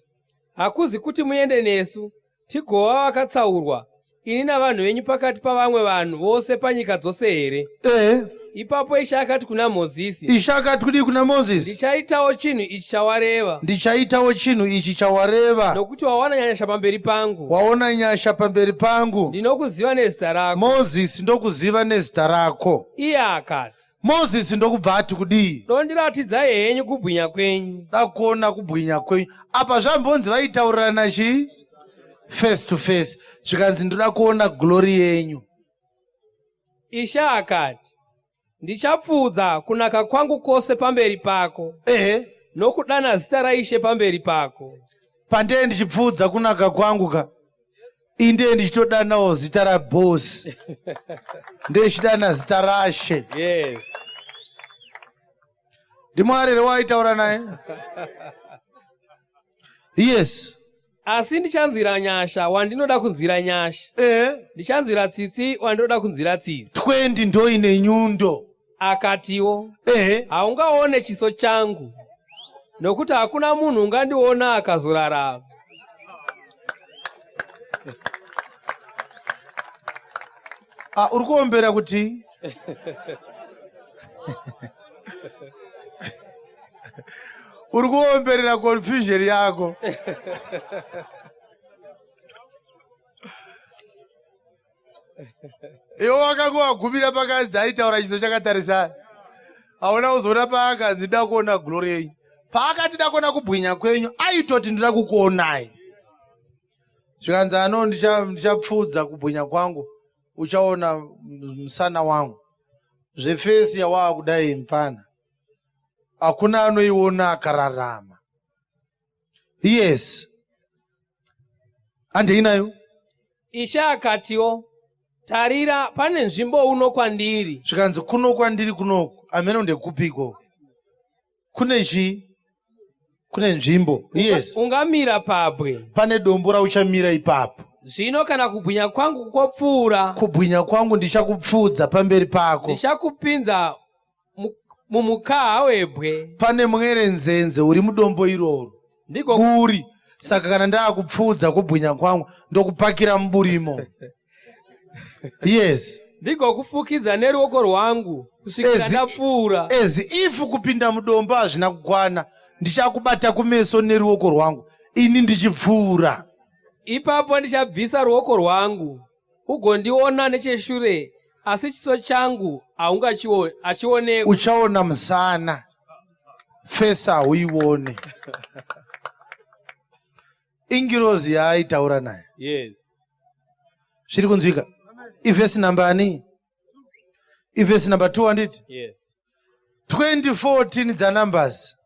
Hakuzi kuti muende nesu, tigova vakatsaurwa, ini navanhu venyu pakati pavamwe vanhu vose panyika dzose here? Eh. Ipapo Ishe akati kuna Mozisi, Ishe akati kudii kuna Mozisi? Ndichaitawo chinhu ichi chawareva. Ndichaitawo chinhu ichi chawareva. Nokuti wawana nyasha pamberi pangu. Waona nyasha pamberi pangu. Ndinokuziva nezita rako. Mozisi ndokuziva nezita rako. Iye akati. Mozisi ndokubva ati kudii? Dondiratidzai henyu kubwinya kwenyu. Dakuona kubwinya kwenyu. Apa zvambonzi vaitaurirana chii? Face to face. Zvikanzi ndoda kuona glory yenyu. Ishe akati, Ndichapfuudza kunaka kwangu kwose pamberi pako. Ehe. Nokudana zita raIshe pamberi pako. Pandee ndichipfuudza kunaka kwangu ka. Indee ndichitodanawo zita raboss. Ndechidana zita raShe. Yes. NdiMwari here waaitaura naye? Yes. Asi ndichanzwira nyasha wandinoda kunzwira nyasha. Eh. Ndichanzwira tsitsi wandinoda kunzwira tsitsi. 20 ndoine nyundo. Akatiwo, Eh. Haungaone chiso changu, nokuti hakuna munhu ungandiona akazorarama. Ah, uri kuombera kuti uri kuomberera confusion yako. Iwe wakanga wagumira pakanzi aitaura chiso chakatarisana, hauna kuzoona paakanzi nda kuona glory yenyu. Paakati da kuona kubwinya kwenyu, aitoti ndida kukuonai. Zvikanzi ano ndichapfuudza kubwinya kwangu, uchaona musana wangu. Zvefesi yawaa kudai mfana, hakuna anoiona akararama. Yes, handei nayo. Ishe akatiwo, Tarira, pane nzvimbo uno kwandiri. Zvikanzi kuno kwandiri kunoku, hameno ndekupiko. Kune chii? Kune nzvimbo. Yes. Ungamira pabwe. Pane dombo rauchamira ipapo. Zvino kana kubwinya kwangu kwopfuura, Kubwinya kwangu ndichakupfuudza pamberi pako. Ndichakupinza mumukaha webwe. Pane mwerenzenze uri mudombo iroro. Ndiko Buri. Saka kana ndaakupfuudza kubwinya kwangu, ndokupakira muburimo. Yes. Ndigokufukidza neruoko rwangu kusvikira ndapfuura. As if kupinda mudombo hazvina kukwana, ndichakubata kumeso neruoko rwangu ini ndichipfuura. Ipapo ndichabvisa ruoko rwangu, ugondiona necheshure, asi chiso changu haungachionekwi. Uchaona musana, fesi hauione. Ingirozi yaaitaura naye. Yes. Zviri kunzwika? Ivhesi namba ani? Ivhesi namba 2 handiti? Yes. 2014 dzaNumbers.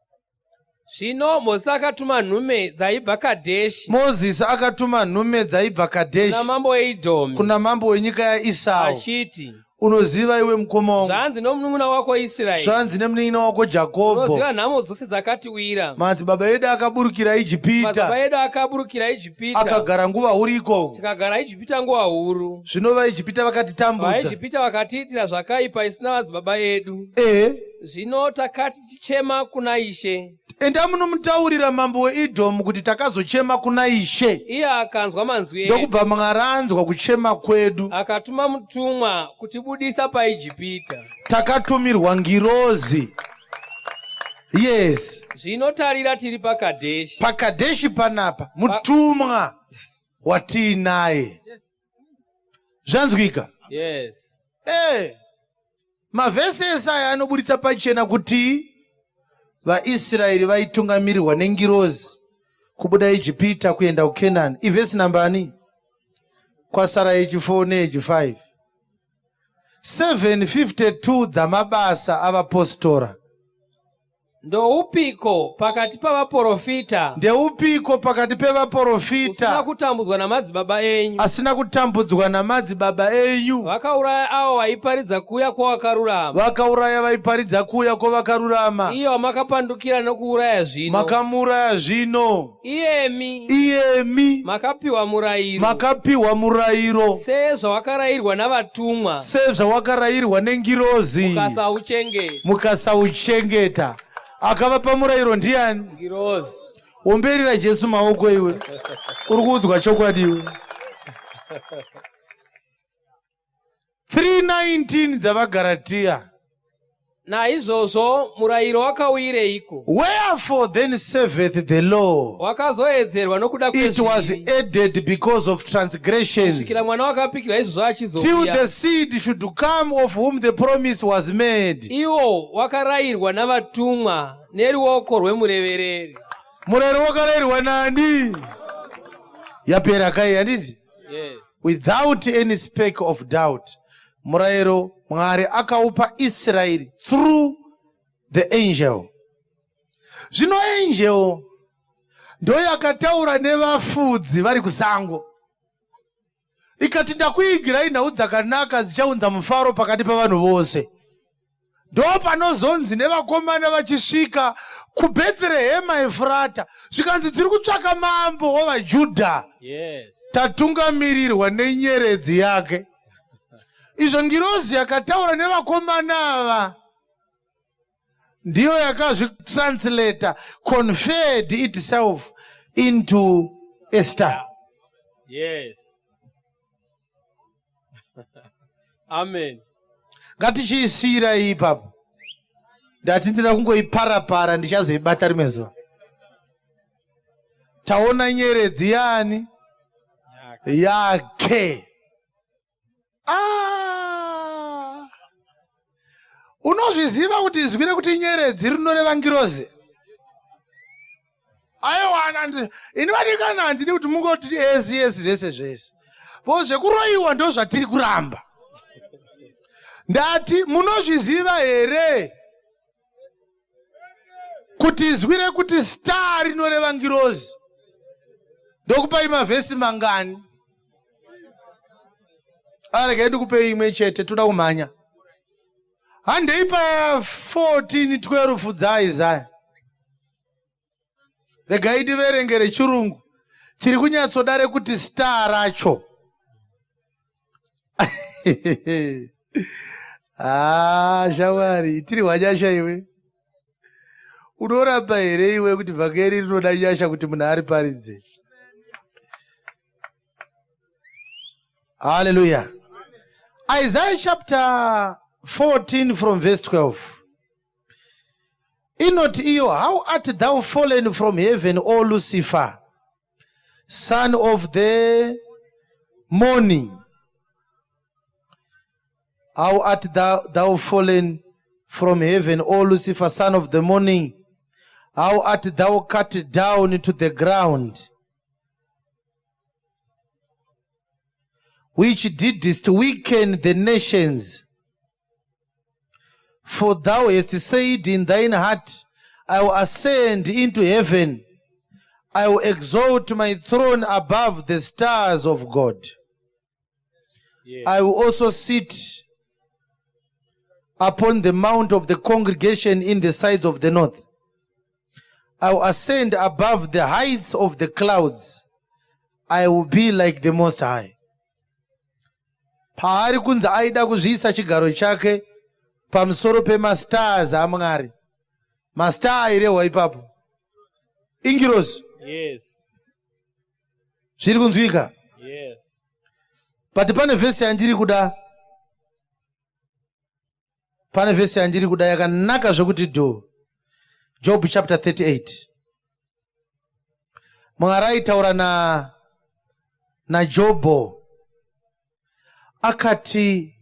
Zvino Mozisi akatuma nhume dzaibva Kadheshi. Mozisi akatuma nhume dzaibva Kadheshi kuna mambo weIdhomi, kuna mambo wenyika yaIsau, achiti, Unoziva iwe mukoma wangu, zvanzi nomunun'una wako Israeri, zvanzi nemunin'ina wako Jakobho, unoziva nhamo dzose dzakatiwira. Madzibaba edu akaburukira Ijipita, madzibaba edu akaburukira Ijipita, akagara nguva huru ikoko, tikagara Ijipita nguva huru. Zvino vaIjipita vakatitambudza, vaIjipita vakatiitira zvakaipa isina madzibaba edu. Ehe. Zvino takati tichema kuna Ishe. Enda munomutaurira mambo weEdhomu kuti takazochema kuna Ishe. Iye akanzwa manzwi edu. Ndokubva Mwari anzwa kuchema kwedu. Akatuma mutumwa kutibudisa paIjipita. Takatumirwa ngirozi. Yes. Zvino tarira tiri paKadheshi. PaKadheshi panapa mutumwa watiinaye. Yes. Zvanzwika? Yes. Eh. Mavhesi ese aya anoburitsa pachena kuti vaIsraeri vaitungamirirwa nengirozi kubuda Ijipita kuenda kuKenani. Ivhesi namba ani? Kwasara yechi4 neyechi5. 752 dzamabasa avapostora. Ndoupiko pakati pavaporofita? Ndeupiko pakati pevaporofita? Usina kutambudzwa namadzibaba enyu. Asina kutambudzwa namadzibaba enyu. Vakauraya avo vaiparidza kuuya kwowakarurama. Vakauraya vaiparidza kuuya kwovakarurama. Iye wamakapandukira nokuuraya zvino. Makamuuraya zvino. Iyemi. Iyemi. Makapiwa murayiro. Makapiwa murayiro. Sezvawakarayirwa navatumwa. Sezvawakarayirwa nengirozi. Mukasauchengeta. Mukasauchengeta. Akavapa murayiro ndiani? Ngirozi. Omberera Jesu maoko iwe. Uri kuudzwa chokwadi iwe. 3:19 dzavaGaratia. Naizvozvo murayiro wakauyireiko? Wherefore then serveth the law? Wakazoedzerwa nokuda It was kwezvivi, added because of transgressions, kusvikira mwana wakapikirwa izvozvo till achizouya. the seed should come of whom the promise was made. Iwo wakarayirwa navatumwa neruoko rwemurevereri. Murayiro wakarayirwa nani? Yapera kai handiti? Yes. Without any speck of doubt, murayiro Mwari akaupa Israeri through the angel. Zvino angel ndoyakataura nevafudzi vari kusango ikati, ndakuigirai nhau dzakanaka dzichaunza mufaro pakati pavanhu vose. Ndopanozonzi nevakomana vachisvika kuBhetherehema Efurata, zvikanzi tiri kutsvaka mambo wavaJudha. Yes. Tatungamirirwa nenyeredzi yake. Izvo ngirozi yakataura nevakomana ava ndiyo yakazvitranslata, conferred itself into a star. Yes. Amen. Ngatichiisiyirai ipapo. Ndati ndida kungoiparapara, ndichazoibata rimwe zuva. Taona nyeredzi yaani? Yake. Ah! Unozviziva kuti izwi rekuti nyeredzi rinoreva ngirozi? Aiwa, ini vadikana handidi kuti mungoti esi esi zvese zvese. Bo zvekuroyiwa ndo zvatiri kuramba. Ndati munozviziva here kuti izwi rekuti star rinoreva ngirozi? Ndokupai mavhesi mangani? Aregai ndikupei imwe chete, toda kumhanya. Handei pa 14:12 dzaIsaya. Regai ndiverenge rechirungu. Tiri kunyatsoda rekuti star racho. Ah, shamwari, tiri wanyasha iwe. Unoramba here iwe kuti vhangeri rinoda nyasha kuti munhu ariparidze? Hallelujah. Isaiah chapter 14 from verse 12. Inoti iyo, how art thou fallen from heaven, O Lucifer, son of the morning? How art thou fallen from heaven, O Lucifer, son of the morning? How art thou cut down to the ground, which didst weaken the nations? For thou hast said in thine heart, I will ascend into heaven. I will exalt my throne above the stars of God. I will also sit upon the mount of the congregation in the sides of the north. I will ascend above the heights of the clouds. I will be like the Most High. Paari kunzi aida kuzviisa chigaro chake pamusoro pemastars aMwari. Mastar airehwa ipapo ingirozi. Yes. Zviri kunzwika? Yes. But pane vhesi yandiri kuda. Pane vhesi yandiri kuda yakanaka zvekuti dho. Job chapter 38. Mwari aitaura na naJobho akati,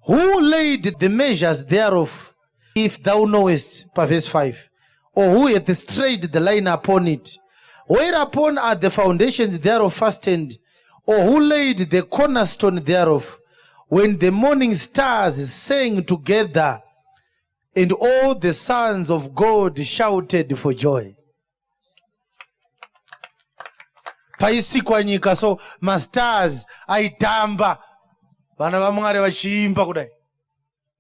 Who laid the measures thereof, if thou knowest, paverse 5, or who hath stretched the line upon it? Whereupon are the foundations thereof fastened, or who laid the cornerstone thereof? When the morning stars sang together, and all the sons of God shouted for joy. Paisikwa nyika so mastars aitamba, vana vaMwari vachiimba kudai.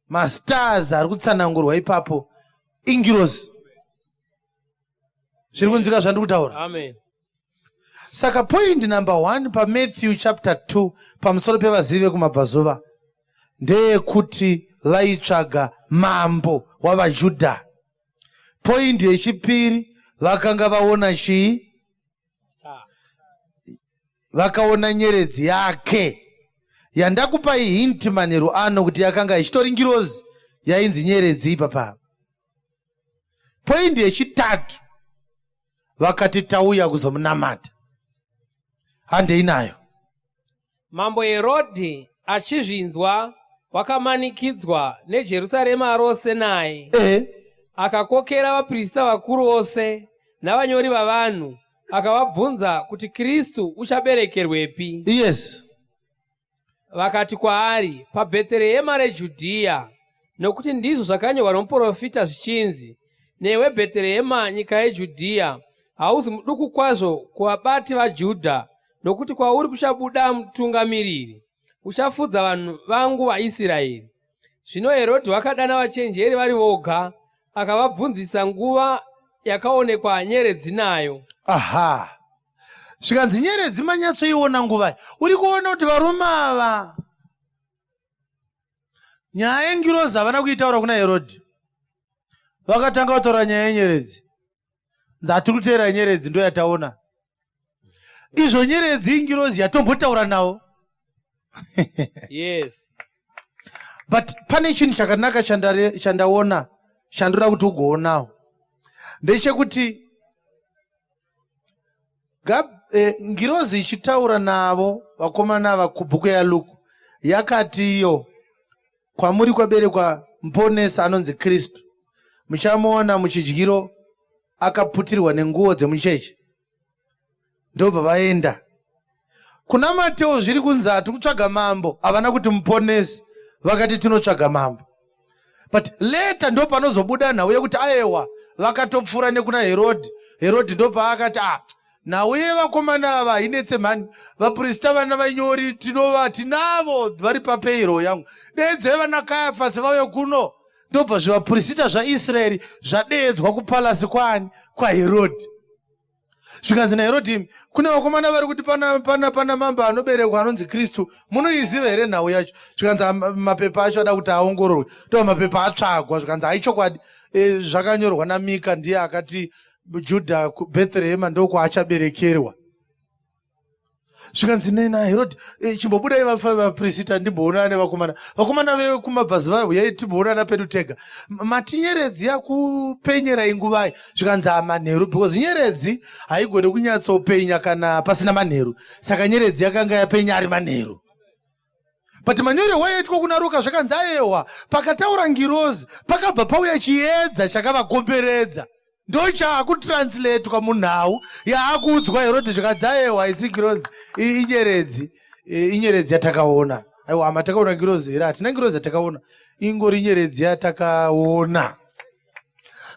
Mastars ari kutsanangurwa ipapo ingirozi. Zviri kunzwika zvandiri kutaura? Amen. Saka point number 1 paMatthew chapter 2 pamusoro pevazivi vekumabvazuva ndeyekuti vaitsvaga mambo wavaJudha. Point yechipiri, vakanga vaona chii? Vakaona nyeredzi yake yandakupai hint manheru ano kuti yakanga ichitori ngirozi yainzi nyeredzi ipapa. Point yechitatu, vakati tauya kuzomunamata. Handei nayo. Mambo Herodhi achizvinzwa wakamanikidzwa neJerusarema rose naye. Akakokera vaprista vakuru vose navanyori vavanhu, akavabvunza kuti Kristu uchaberekerwepi. Yes. Vakati kwaari, paBheterehema reJudhiya, nokuti ndizvo zvakanyorwa nomuprofita zvichinzi, Newe Bheterehema, nyika yeJudhiya, hauzi muduku kwazvo kuvabati vaJudha, nokuti kwauri kuchabuda mutungamiriri, uchafudza vanhu vangu vaIsraeri. Zvino Herodhi wakadana vachenjeri vari voga, akavabvunzisa nguva yakaonekwa nyeredzi nayo. Aha. Zvikanzi nyeredzi manyatsoiona nguvai? Uri kuona kuti varume ava nyaya yengirozi havana kuitaura kuna Herodhi. Vakatanga kutaura nyaya yenyeredzi. Nzatiri kuteera nyeredzi ndo yataona. Izvo nyeredzi ingirozi yatombotaura navo. Yes. But pane chinhu chakanaka chandaona chandoda kuti ugoonawo ndechekuti ngirozi ichitaura navo vakomana ava kubhuku yaLuke yakati iyo kwamuri kwaberekwa muponesi anonzi Kristu, muchamuona muchidyiro akaputirwa nenguo dzemucheche. Ndobva vaenda kuna Mateo. Zviri kunzi hati kutsvaga mambo, havana kuti muponesi, vakati tinotsvaga mambo. But later ndo panozobuda nhau yekuti aewa vakatopfuura nekuna Herodhi. Herodhi ndo paakati ah, nhau yevakomana ava hainetse mhani, vaprista vana vanyori tinova tinavo vari papeiro yangu, deedzai vana Kayafasi vauye kuno. Ndobva zvivaprista zvaIsraeri zvadeedzwa kupalasi kwaani? KwaHerodhi. Zvikanzi naHerodhi, kune vakomana vari kuti pana, pana, pana mambo anoberekwa anonzi Kristu, munoiziva here nhau yacho? Zvikanzi mapepa acho ada kuti aongororwe. Ndobva mapepa atsvagwa, zvikanzi haichokwadi, e, zvakanyorwa naMika, ndiye akati Judha kuBhetherehema ndokwaachaberekerwa. Zvikanzi naHerodi, e, chimbobudai vaprista ndimboonana nevakomana, vakomana vekumabvazuva huyai timboonana pedu tega. Mati nyeredzi yakupenyerai nguvai? Zvikanzi amanheru, because nyeredzi haigoni kunyatsopenya kana pasina manheru, saka nyeredzi yakanga yapenya ari manheru. But manyorerwo aiitwa kuna Ruka zvakanzi ayewa, pakataura ngirozi pakabva pauya chiedza chakavakomberedza, ndochaakutranslatewa munhau yaakuudzwa Herodhi. Zvikanzi ayewa, isi ngirozi, inyeredzi, inyeredzi yatakaona. Aiwa, hama, takaona ngirozi here? Hatina ngirozi yatakaona, ingori nyeredzi yatakaona.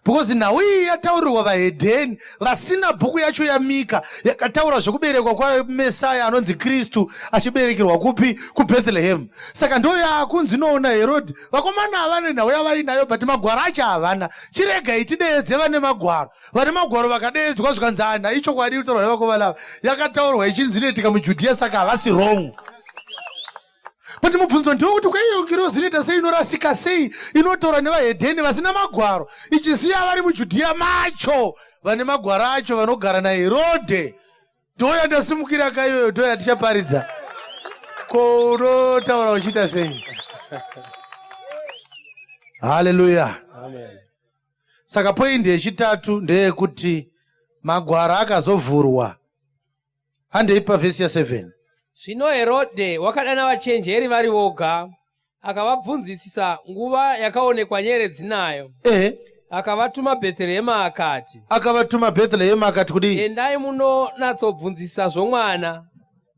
Because nhau iyi yataurirwa vahedheni vasina bhuku yacho yaMika yakataura zvekuberekwa kwaMesaya anonzi Kristu, achiberekerwa kupi? KuBethlehem. Saka ndo yaakunzi noona Herodhi, vakomana havane nhau yavainayo, but magwaro acho havana. Chiregai tideedze vane magwaro. Vane magwaro vakadeedzwa, zvikanzi ana ichokwadi kutaurwa nevakomana ava, yakataurwa ichinzi inoitika muJudhiya, saka havasi wrong. But mubvunzo ndewekuti kwaiyo ngirozi inoita sei, inorasika sei, inotaura nevahedheni vasina magwaro, ichisiya vari muJudhiya macho vane magwaro acho vanogara naHerodhe? Ndo yandasimukira kaiyoyo, ndo yatichaparidza. Ko unotaura uchiita sei? Haleluya. Saka poindi yechitatu ndeyekuti magwaro akazovhurwa. Handei pavhesi ya7. Zvino Herodhe wakadana vachenjeri vari voga, akavabvunzisisa nguva yakaonekwa nyeredzi nayo. Akavatuma Bhetherehema akati, Akavatuma Bhetherehema akati kudii? Endai munonatsobvunzisa zvomwana,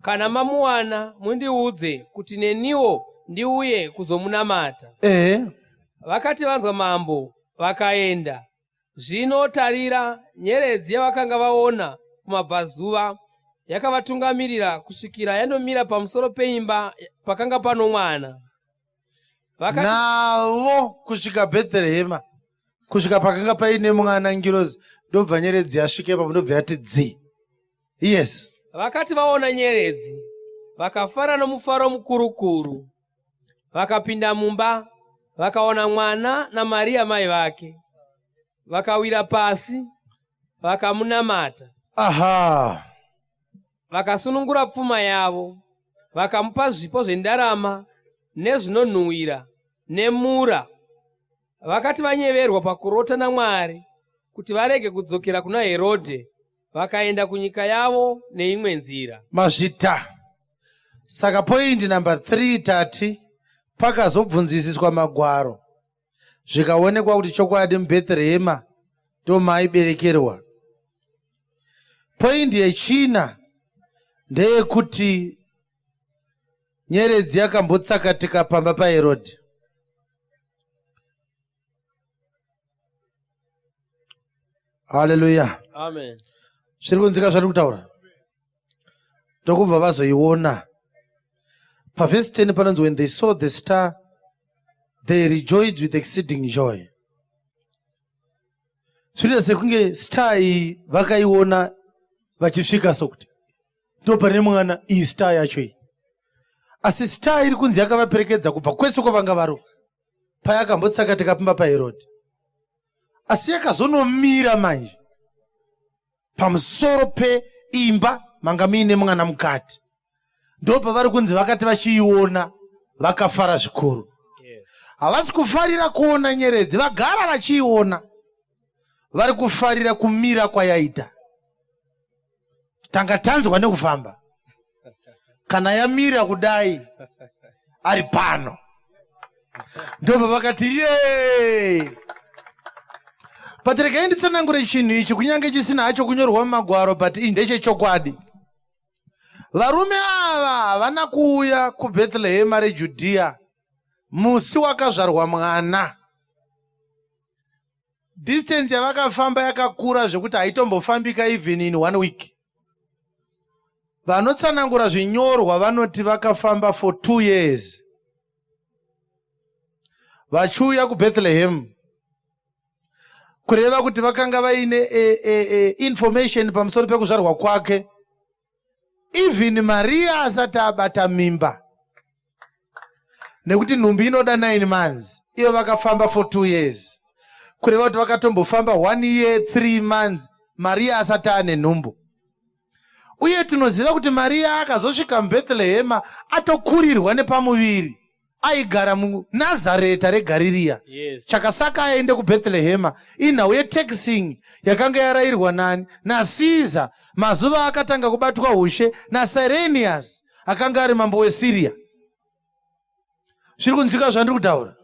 kana mamuwana mundiudze, kuti neniwo ndiuye kuzomunamata. Vakati vanzwa mambo, vakaenda. Zvino tarira, nyeredzi yavakanga vaona kumabvazuva yakavatungamirira kusvikira yandomira pamusoro peimba pakanga pano mwana. Navo kusvika Bhetherehema, kusvika pakanga paine mwana, ngirozi ndobva nyeredzi yasvika ipapo, ndobva yati dzi. Yes. Vakati vaona nyeredzi, vakafara nomufaro mukurukuru. Vakapinda mumba, vakaona mwana naMariya mai vake, vakawira pasi vakamunamata. Aha. Vakasunungura pfuma yavo, vakamupa zvipo zvendarama nezvinonhuhwira nemura. Vakati vanyeverwa pakurota naMwari kuti varege kudzokera kuna Herodhe, vakaenda kunyika yavo neimwe nzira. Mazvita. Saka poindi number 3 tati pakazobvunzisiswa magwaro, zvikaonekwa kuti chokwadi muBhetherehema ndomaiberekerwa. Poindi yechina ndeyekuti nyeredzi yakambotsakatika pamba paHerodhi. Haleluya. Amen. Zviri kunzika zvandiri kutaura? Ndokubva vazoiona. Pavhesi 10 panonzi, when they saw the star they rejoiced with exceeding joy. Zvinoita sekunge star iyi vakaiona vachisvika sokuti ndo pane mwana, iyi star yacho iyi. Asi star iri kunzi yakavaperekedza kubva kwese kwavanga vari, payakambotsakatika pamba paHerodhi, asi yakazonomira manje pamusoro peimba manga muine mwana mukati. Ndo pavari kunzi vakati vachiiona vakafara zvikuru. Havasi kufarira kuona nyeredzi, vagara vachiiona, vari kufarira kumira kwayaita. Tanga tanzwa nekufamba, kana yamira kudai ari pano, ndobva vakati ye. But regai nditsanangure chinhu ichi, kunyange chisina hacho kunyorwa mumagwaro, but iyi ndechechokwadi. Varume ava havana kuuya kuBhethlehema reJudhiya musi wakazvarwa mwana. Distance yavakafamba yakakura zvekuti haitombofambika even in 1 week. Vanotsanangura zvinyorwa vanoti vakafamba for 2 years vachiuya kuBethlehem. Kureva kuti vakanga vaine e, e, e, information pamusoro pekuzvarwa kwake even Mariya asati abata mimba, nekuti nhumbi inoda 9 months, iyo vakafamba for 2 years, kureva kuti vakatombofamba 1 year 3 months Mariya asati ane nhumbu. Uye tinoziva kuti Mariya akazosvika muBhethlehema atokurirwa nepamuviri. Aigara muNazareta reGaririya. Yes. Chakasaka aende kuBhethlehema inhau yetaxing yakanga yarayirwa nani? NaCaesar, mazuva akatanga kubatwa ushe naCyrenius akanga ari mambo weSyria. Zviri kunzwika zvandiri kutaura?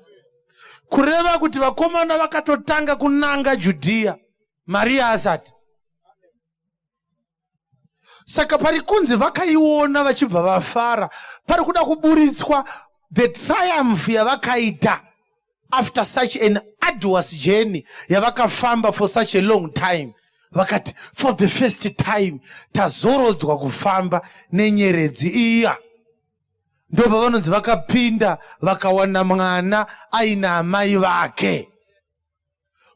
Kureva kuti vakomana vakatotanga kunanga Judhiya Mariya asati. Saka pari kunzi vakaiona vachibva vafara, pari kuda kuburitswa the triumph yavakaita after such an arduous journey yavakafamba for such a long time. Vakati for the first time tazorodzwa kufamba nenyeredzi iya. Ndopavanonzi vakapinda vakawana mwana aina amai vake.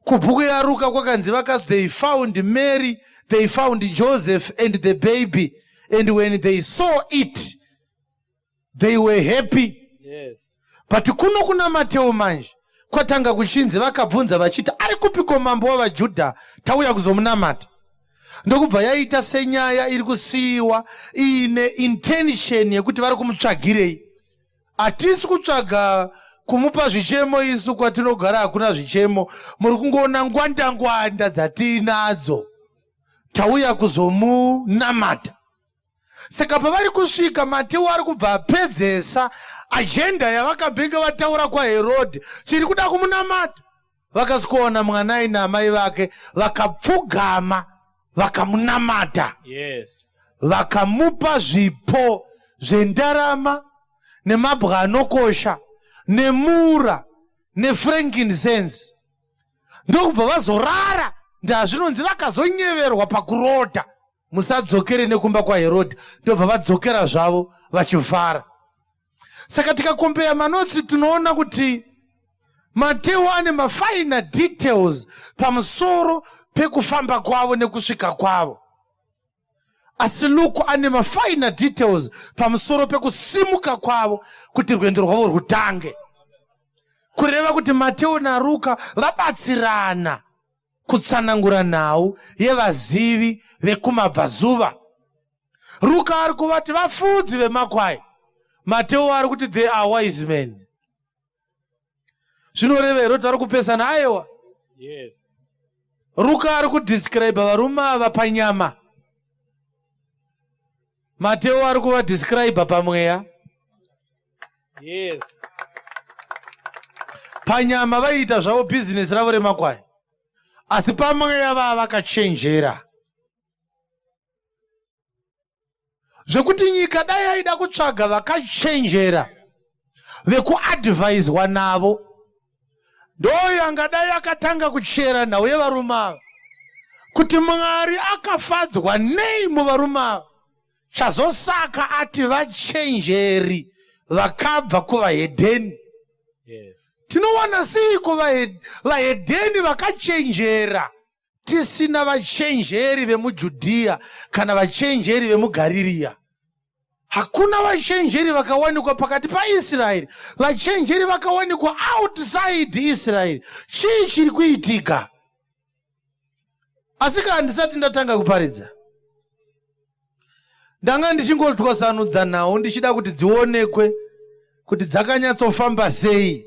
Kubhuku yaRuka kwakanzi vakas they found Mary, they found Joseph and the baby, and when they saw it they were happy. Yes. But kuno kuna Mateo manje kwatanga kuchinzi vakabvunza vachiti, ari kupiko mambo wavaJudha? Tauya kuzomunamata. Ndokubva yaita senyaya iri kusiyiwa iine intention yekuti vari kumutsvagirei. Hatisi kutsvaga kumupa zvichemo, isu kwatinogara hakuna zvichemo, muri kungoona ngwanda ngwanda dzatiinadzo, tauya kuzomunamata. Saka pavari kusvika, Mateo ari kubva apedzesa ajenda yavakambenge vataura kwaHerodhi, chiri kuda kumunamata. Vakasvikowana mwana aine amai vake, vakapfugama vakamunamata. Yes. Vakamupa zvipo zvendarama nemabwa anokosha nemura nefrankincense, ndokubva vazorara. Ndazvinonzi vakazonyeverwa pakurota, musadzokere nekumba kwaHerodhi, ndobva vadzokera zvavo vachifara. Saka tikakompeya manotsi, tinoona kuti Mateo ane mafiner details pamusoro pekufamba kwavo nekusvika kwavo, asi Luke ane mafiner details pamusoro pekusimuka kwavo kuti rwendo rwavo rwutange. Kureva kuti Mateo naRuka vabatsirana kutsanangura nhau yevazivi vekumabvazuva. Ruka ari kuvati vafudzi vemakwai, Mateo ari kuti they are wise men. Zvinoreva here kuti vari kupesana? Aiwa. Yes. Ruka ari kudescribe varume ava panyama, Mateo ari kuvadescribe pamweya. Yes. Panyama vaiita zvavo bhizinesi ravo remakwai, asi pamweya vava vakachenjera zvekuti nyika dai yaida kutsvaga vakachenjera vekuadvaiswa navo, ndoyangadai akatanga kuchera nhau yevarume ava, kuti Mwari akafadzwa nei muvarume ava chazosaka ati vachenjeri vakabva kuvahedheni. Yes. Tinowana seiko vahedheni vakachenjera tisina vachenjeri vemuJudhiya kana vachenjeri vemuGaririya? Hakuna vachenjeri vakawanikwa pakati paIsraeri, vachenjeri vakawanikwa outside Israeri. Chii chiri kuitika? Asi kana ndisati ndatanga kuparidza, ndanga ndichingotwasanudza nhau ndichida kuti dzionekwe kuti dzakanyatsofamba sei,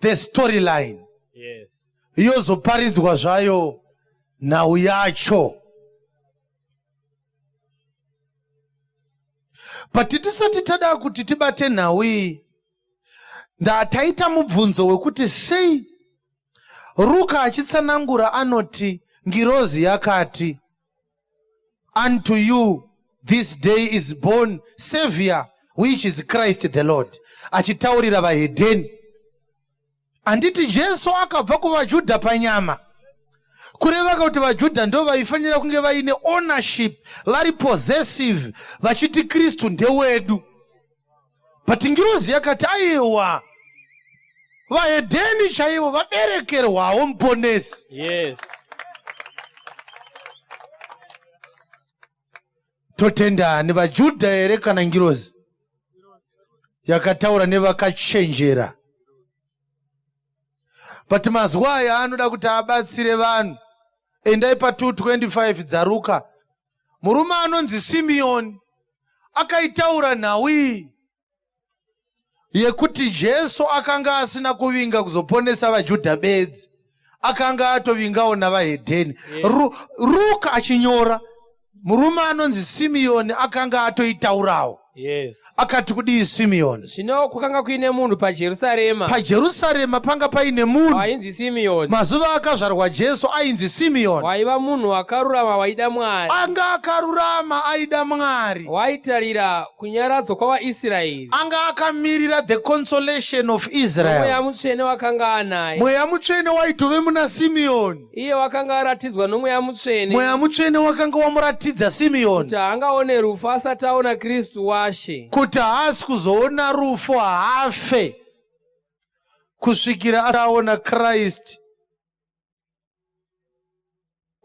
the storyline. Yes. Yozoparidzwa zvayo nhau yacho. But tisati tada kuti tibate nhau iyi, ndataita mubvunzo wekuti sei Ruka achitsanangura anoti ngirozi yakati, "Unto you this day is born Savior, which is Christ the Lord," achitaurira vahedheni. Handiti Jesu akabva kuvaJudha panyama? Kureva kuti vaJudha ndo vaifanira kunge vaine ownership, vari possessive, vachiti Kristu ndewedu. But ngirozi yakati aiwa. Vahedheni chaivo vaberekerwawo muponesi. Yes. Totenda ani, vaJudha here kana ngirozi yakataura nevakachenjera? But mazwi aya anoda kuti abatsire vanhu. Endai pa225 dzaRuka. Murume anonzi Simiyoni akaitaura nhau iyi yekuti Jesu akanga asina kuvinga kuzoponesa vaJudha bedzi, akanga atovingawo navahedheni. Yes. Ruka achinyora, murume anonzi Simiyoni akanga atoitaurawo. Yes. Akati kudii Simiyoni? Zvino kwakanga kuine munhu paJerusarema. PaJerusarema panga paine munhu wainzi Simiyoni. Mazuva akazvarwa Jesu ainzi Simiyoni. Waiva munhu wakarurama waida Mwari. Anga akarurama aida Mwari. Waitarira kunyaradzwa kwavaIsraeri. Anga akamirira the consolation of Israel. Mweya Mutsvene wakanga anaye. Mweya Mutsvene waitove muna Simiyoni. Iye wakanga aratidzwa noMweya Mutsvene. Mweya Mutsvene wakanga wamuratidza Simiyoni. Kuti haangaone rufu asati aona Kristu waShe. Kuti haasi kuzoona rufu, haafe kusvikira aona Christ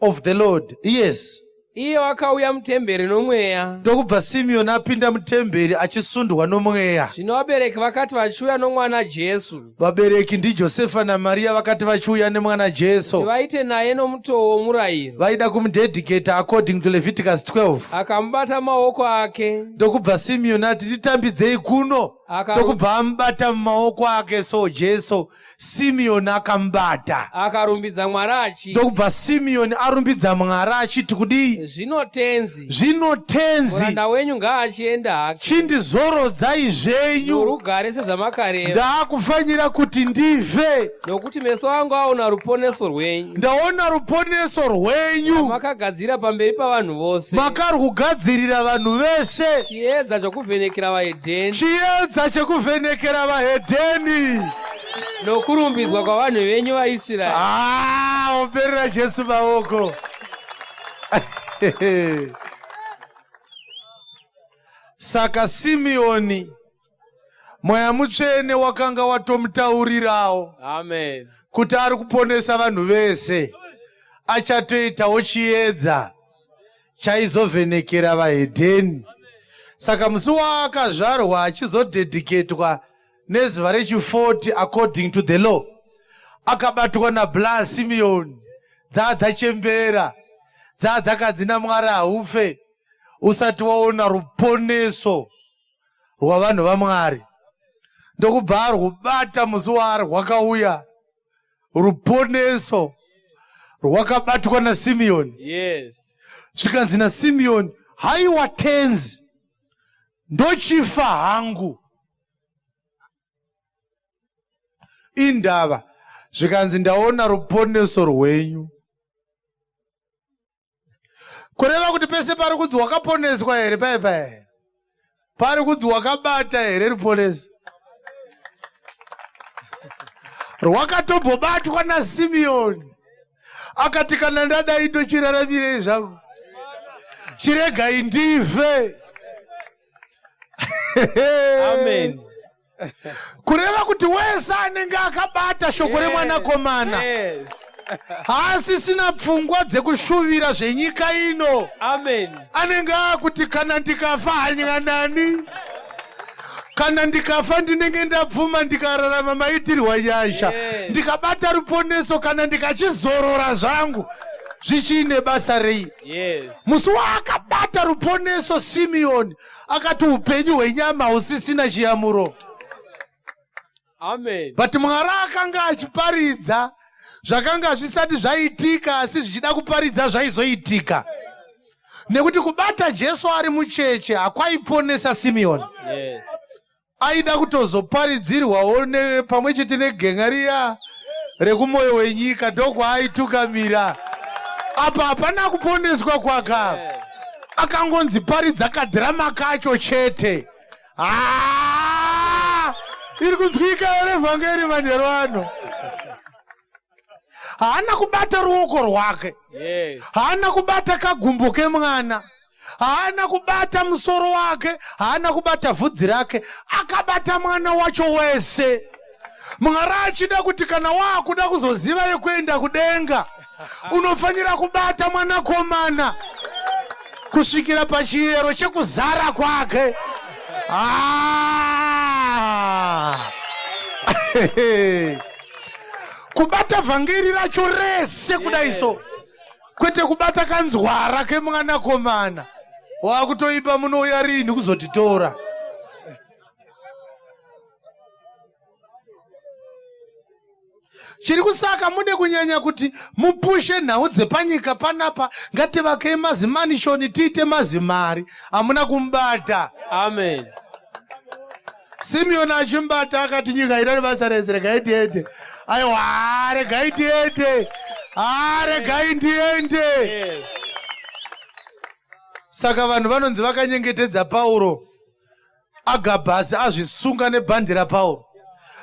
of the Lord. Yes. Iye wakauya mutemberi nomweya. Ndokubva Simiyoni apinda mutemberi achisundwa nomweya. Zvino vabereki vakati vachiuya nomwana Jesu. Vabereki ndiJosefa naMariya vakati vachiuya nemwana Jesu. Kuti vaite naye nomutoo womurayiro. Vaida kumudedicata according to Leviticus 12. Akamubata maoko ake. Ndokubva Simiyoni ati, nditambidzei kuno. Ndokubva amubata mumaoko ake, so Jesu Simiyoni akamubata. Akarumbidza Mwari achiti. Ndokubva Simiyoni arumbidza Mwari achiti kudii? Zvino Tenzi. Zvino Tenzi. Muranda wenyu ngaachienda hake. Chindizorodzai zvenyu. Norugare sezvamakareva. Ndaakufanira kuti ndife. Nokuti meso angu aona ruponeso rwenyu. Ndaona ruponeso rwenyu. Makagadzira pamberi pavanhu vose. Makarwugadzirira vanhu vese. Chiedza chokuvhenekera vahedheni. Chiedza chekuvhenekera vahedheni. Nokurumbidzwa kwavanhu venyu vaIsraeri. Ah, omberera Jesu maoko. Saka Simeoni Mweya Mutsvene wakanga watomutaurirawo. Amen. Kuti ari kuponesa vanhu vese. Achatoitawo chiedza chaizovhenekera vahedheni. Saka musi waakazvarwa achizodedicatwa nezuva rechi40 according to the law, akabatwa naBla Simeoni. Dzaa dzachembera, dzaa dzakadzi naMwari haufe usati waona ruponeso rwavanhu vaMwari. Ndokubva arwubata musi waarwakauya. Ruponeso rwakabatwa naSimiyoni. Yes. Zvikanzi naSimiyoni, haiwa Tenzi, ndochifa hangu. Indava? Zvikanzi ndaona ruponeso rwenyu. Kureva kuti pese pari kunzi wakaponeswa here paye paye, pari kunzi wakabata here ruponeso rwakatombobatwa naSimiyoni. Akati kana ndadai ndochiraramirei zvangu, chiregai ndife. Amen. Kureva kuti wese anenge akabata shoko remwanakomana Yes. haasisina pfungwa dzekushuvira zvenyika ino. Amen. Anenge akuti kana ndikafa hanyanani, kana ndikafa ndinenge ndapfuma, ndikararama maitirwa nyasha. Yes. Ndikabata ruponeso, kana ndikachizorora zvangu zvichiine basa rei? Yes. Musi waakabata ruponeso Simiyoni akati upenyu hwenyama husisina chiyamuro. Amen. But Mwari akanga achiparidza zvakanga zvisati zvaitika, asi zvichida kuparidza zvaizoitika, nekuti kubata Jesu ari mucheche hakwaiponesa Simiyoni. Yes. Aida kutozoparidzirwawo pamwe chete negenga riya rekumwoyo wenyika, ndokwaaitukamira. Apa hapana kuponeswa kwaka. Yes. Akangonzi paridza kadhirama kacho chete. Iri kunzwika here vhangeri manheru ano? Haana kubata ruoko rwake. Yes. Haana kubata kagumbo kemwana, haana kubata musoro wake, haana kubata vhudzi rake, akabata mwana wacho wese. Mwari achida kuti kana waakuda kuzoziva yekuenda kudenga unofanira kubata mwanakomana kusvikira pachiyero chekuzara kwake. Ah! Kubata vhangeri racho rese kudai so, kwete kubata kanzwara kemwanakomana. Wakutoipa munouya rini kuzotitora? Chiri kusaka mune kunyanya kuti mupushe nhau dzepanyika panapa, ngativakei mazimanishoni tiite mazimari, hamuna kumubata. Amen. Simeoni achimubata akati nyika ina nebasa rese, regai tiende. Aiwa, regai tiende, regai ndiende. Yes. Saka vanhu vanonzi vakanyengetedza Pauro, Agabhasi azvisunga nebhandi raPauro.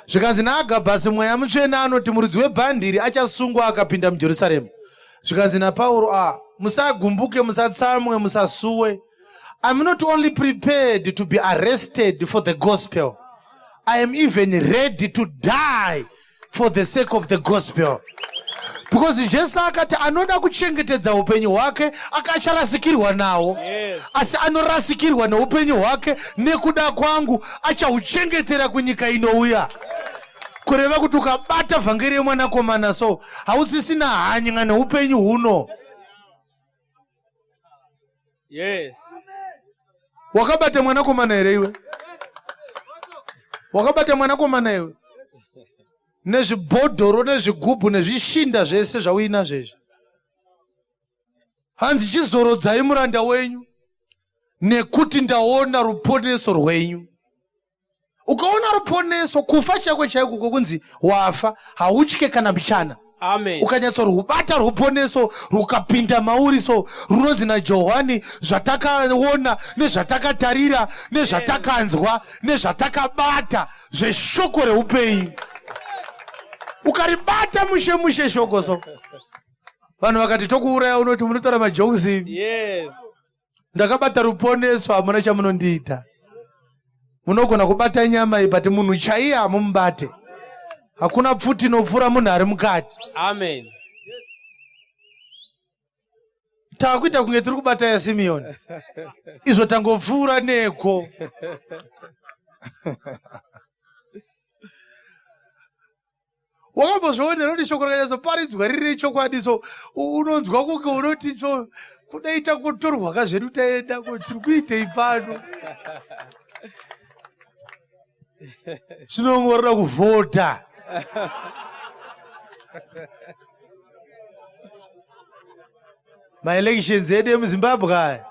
Zvikanzi naAgabhasi, Mweya Mutsvene anoti muridzi webhandi iri achasungwa akapinda muJerusarema. Zvikanzi naPauro, a musagumbuke, musatsamwe, musasuwe. I'm not only prepared to be arrested for the gospel, I am even ready to die for the sake of the gospel. Because Jesu akati anoda kuchengetedza upenyu hwake akacharasikirwa nawo. Yes. Asi anorasikirwa neupenyu hwake nekuda kwangu achahuchengetera kunyika inouya. Kureva kuti ukabata vhangeri yemwanakomana so hausisina hanya neupenyu huno. Yes. Wakabata mwanakomana here iwe? Wakabata mwanakomana iwe? Nezvibhodhoro nezvigubhu nezvishinda zvese zvauinazvo izvi. Hanzi chizorodzai muranda wenyu nekuti ndaona ruponeso rwenyu. Ukaona ruponeso, kufa chaiko chaiko kwekunzi wafa, hautye kana mbichana. Amen. Ukanyatsorubata ruponeso rukapinda mauri so, runonzi naJohani zvatakaona nezvatakatarira nezvatakanzwa nezvatakabata zveshoko reupenyu. Ukaribata mushe mushe shoko so, vanhu vakati tokuuraya unoti munotaura majokes imi. Yes. Ndakabata ruponeso, hamuna chamunondiita. Munogona kubata nyama iyi, but munhu chaiye hamumubate. Hakuna pfuti inopfura munhu ari mukati. Amen. Takuita kunge tiri kubata yaSimeoni, izvo tangopfuura neko. Wakambozvionera kuti shoko rakanyatsoparidzwa riri rechokwadi so unonzwa kunge unoti so kudai tangotorwa ka zvedu taenda ko tiri kuitei pano. Zvinongorora kuvhota. Maelections edu emuZimbabwe aya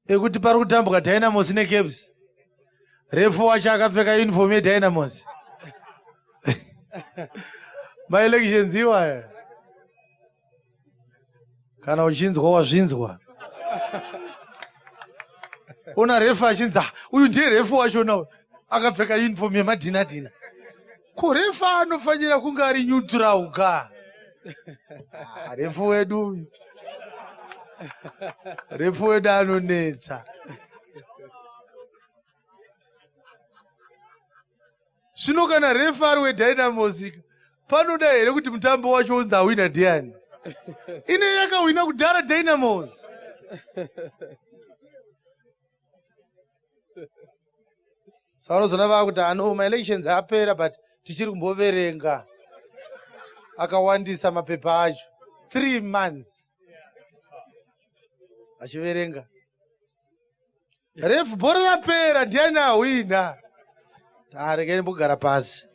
ekuti pari kutambwa Dynamos neCaps, refu wacho akapfeka uniform yeDynamos. Maelections iwaya, kana uchinzwa wazvinzwa, ona refu achinzi, "Ah, uyu ndiye refu wachona uyu akapfeka uniform yemadhinadhina." Ko refu anofanira kunge ari neutral ka? Ah, refu wedu uyu, refu wedu anonetsa. Zvino kana refu ari weDynamos, panoda here kuti mutambo wacho unzi awina ndiani? Ine yakahwina kudhara Dynamos. Saka unozoona vakuti ano maelections apera, but tichiri kumboverenga akawandisa mapepa acho 3 months achiverenga. Refu, bhora rapera, ndiani ahwina? Tarekei mbogara pasi.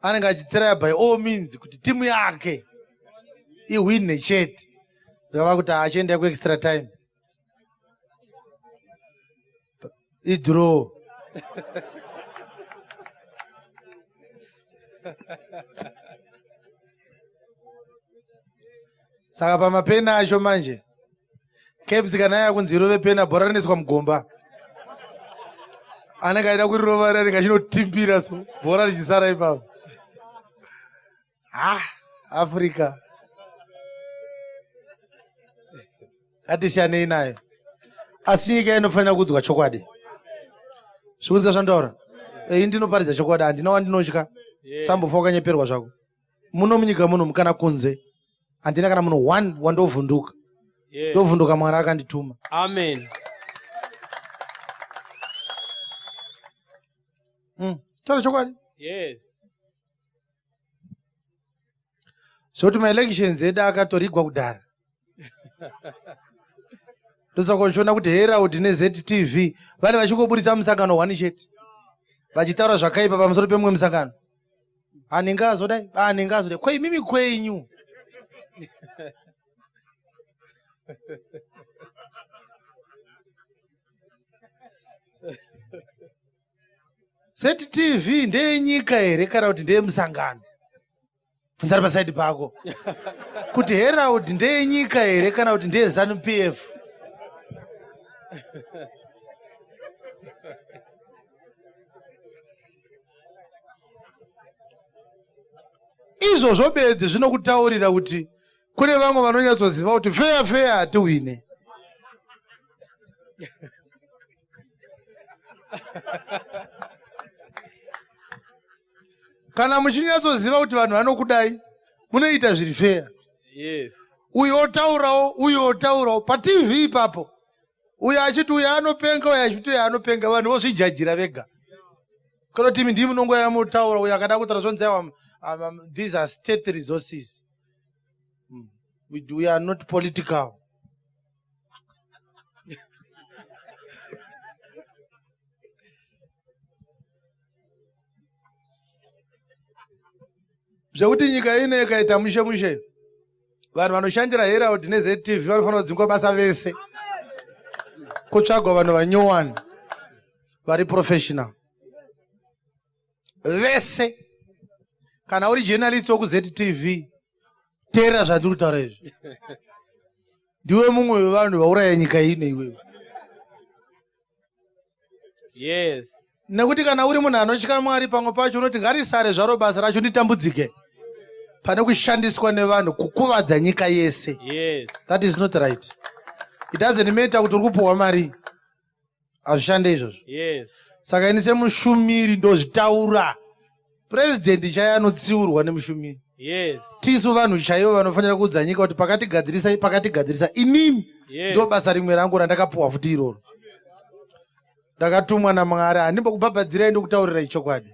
Anenge achitraya by all means kuti timu yake ihwine chete. Zvava kuti achienda kuextra time, idraw. Saka pamapena acho manje, Caps kana yakunzi irove pena, bhora rinoiswa mugomba. Anenge aida kurirova rinenge achinotimbira so bhora richisara ipapo. Ah, Africa ngatisiyanei nayo, asi nyika inofanira kuudzwa chokwadi. Zvikunzika zvandaura? Ei, ndinoparidza chokwadi, handina wandinotya. Sambofa wakanyeperwa zvako. Muno munyika muno kana kunze. Handina kana munhu one wandovhunduka. Ndovhunduka Mwari akandituma. Amen. Taura chokwadi. Yes. Zvekuti maelections edu akatorigwa kudhara. Ndosaka uchiona kuti Herald neZTV vane vachingoburitsa musangano one chete vachitaura zvakaipa pamusoro pemumwe musangano. Anenge azodai, anenge azodai. Ko imimi kwenyu? ZTV ndeyenyika here kana kuti ndeyemusangano? Bvunzari pasaidi pako kuti Herald ndeyenyika here kana kuti ndeyeZanu PF? Izvozvo bedzi zvinokutaurira kuti kune vamwe vanonyatsoziva kuti feya feya hatiwine. Kana muchinyatsoziva kuti vanhu vanokudai, munoita zviri feya. Yes. Uyo otaurawo, uyo otaurawo paTV ipapo, uyo achiti uyo anopenga, uyo achiti uyo anopenga, vanhu vozvijajira vega. Kana kuti imi ndimi munongoya mutaura, uyo akada kutaura zvonzi aiwa, these are state resources. We are not political. Zvekuti nyika ino ikaita mushe mushe, vanhu vanoshandira Herald neZTV vanofanira kudzingwa basa vese, kutsvagwa vanhu vanyowani vari professional vese. Kana uri journalist wekuZTV, teerera zvandiri kutaura izvi. Ndiwe mumwe wevanhu vauraya nyika ino iwewe. Yes. Nekuti kana uri munhu anotya Mwari, pamwe pacho unoti ngarisare zvaro basa racho nditambudzike pane kushandiswa nevanhu kukuvadza nyika yese. Yes. That is not right. It doesn't matter kuti uri kupuhwa mari, hazvishande izvozvo. Yes. Saka ini semushumiri ndozvitaura, president chaiye anotsiurwa nemushumiri. Yes. Tisu vanhu chaivo vanofanira kuudza nyika kuti pakatigadzirisai, pakatigadzirisai inini. Yes. Ndo basa rimwe rangu randakapuwa futi iroro. Ndakatumwa naMwari, handimbokubhabhadzirai, ndokutaurirai chokwadi.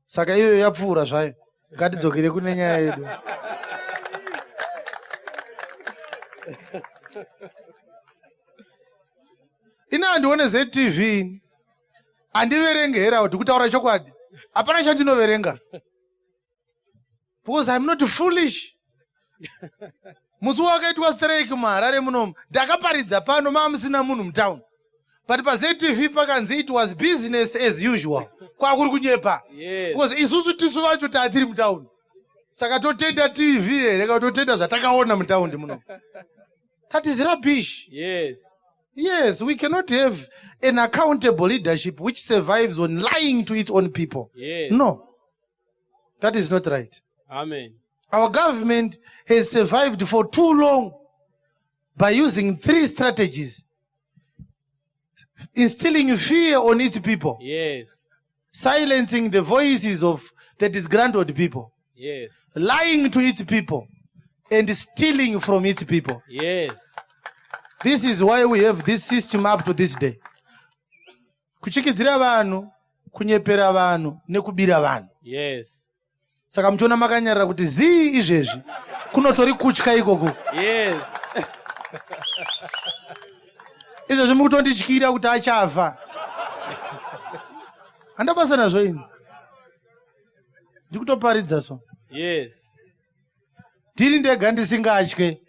Saka iyoyo yapfuura zvayo, ngatidzokere kune nyaya yedu. Ini handione ZTV, handiverenge Herald. Kutaura chokwadi, hapana chandinoverenga because I'm not foolish. Musi wakaitwa strike muHarare munomu, ndakaparidza pano, maa musina munhu mutown, but paZTV pakanzi it was business as usual. Kwakuri kunyepa. Yes. Because isusu tisu vacho taatiri mutown, saka totenda TV here kana totenda zvatakaona mutaundi muno? That is rubbish. Yes. Yes, we cannot have an accountable leadership which survives on lying to its own people. Yes. No, that is not right. Amen. Our government has survived for too long by using three strategies: instilling fear on its people, Yes. silencing the voices of the disgruntled people, Yes. lying to its people, and stealing from its people. Yes. This is why we have this system up to this day. Kuchikidzira vanhu, kunyepera vanhu nekubira vanhu. Yes. Saka muchiona makanyarara kuti zii izvezvi, kunotori kutya ikoko. Yes. Izvezvi mukutondityira kuti achafa. Handabasa nazvo ini. Ndikutoparidza so. Yes. Ndiri ndega ndisingatye.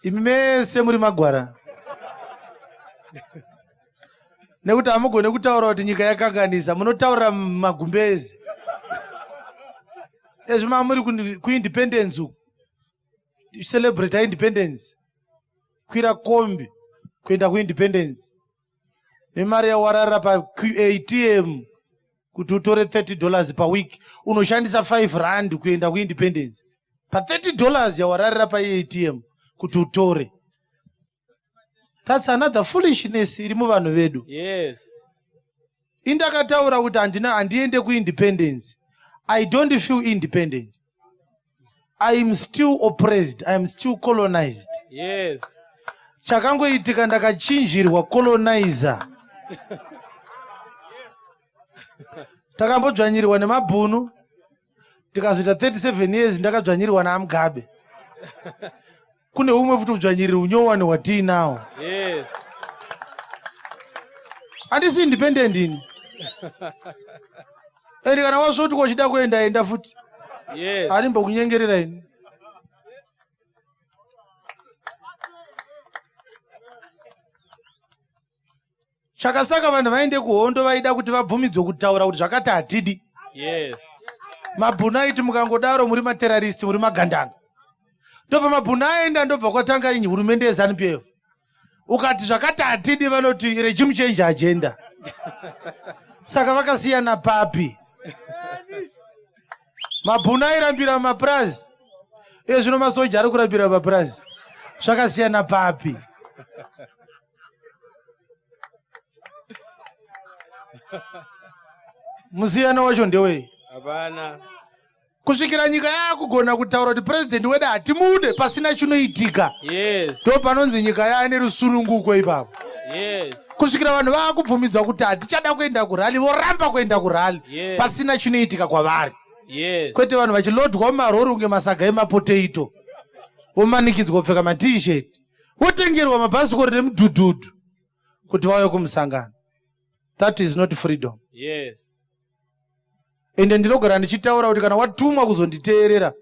Imi mese muri magwara. Nekuti hamugone kutaura kuti nyika yakanganisa, munotaura magumbezi. Ezvi mamuri kuindependence uku. Celebrate independence. Kwira kombi kuenda kuindependence. Nemari yawarara pa ATM kuti utore $30 paweek, unoshandisa 5 rand kuenda kuindependence. Pa $30 yawararira paATM kuti utore. That's another foolishness iri muvanhu vedu. Yes. Indakataura kuti handina handiende kuindependence. I don't feel independent. I am still oppressed. I am still colonized. Yes. Chakangoitika ndakachinjirwa colonizer. Takambodzvanyirwa nemabhunu tikazoita 37 years ndakadzvanyirwa naamugabe. Kune umwe futi udzvanyiriri unyowani hwatiinawo. Yes. Handisi independent ini. And kana wasvoti uchida kuenda enda futi. Yes. Handimbokunyengerera ini. Chakasaka vanhu vaende kuhondo vaida kuti vabvumidzwe kutaura kuti zvakati hatidi. Yes. Mabhunu aiti mukangodaro muri materrorist, muri magandanga. Ndobva mabhunu aenda, ndobva kwatanga inyi hurumende yeZANU PF. Ukati zvakati hatidi vanoti regime change agenda. Saka vakasiyana papi? Mabhunu airambira mapurazi, iye zvino masoja ari kurambira mapurazi. Zvakasiyana papi? Musiyano wacho ndewei? Hapana. Kusvikira nyika yaakugona kutaura kuti purezidendi wedu hatimude pasina chinoitika. Yes. Ndo panonzi nyika yaane rusununguko ipapo. Yes. Kusvikira vanhu vaakubvumidzwa kuti hatichada kuenda kurali, voramba kuenda kurali. Yes. Pasina chinoitika kwavari. Yes. Kwete vanhu vachilodwa mumarori kunge masaga emapotato, vomanikidzwa kupfeka mat-shirt, votengerwa mabhasikoro nemudhudhudhu kuti vauye kumusangano. That is not freedom. Yes. Ende ndinogara ndichitaura kuti kana watumwa kuzonditeerera,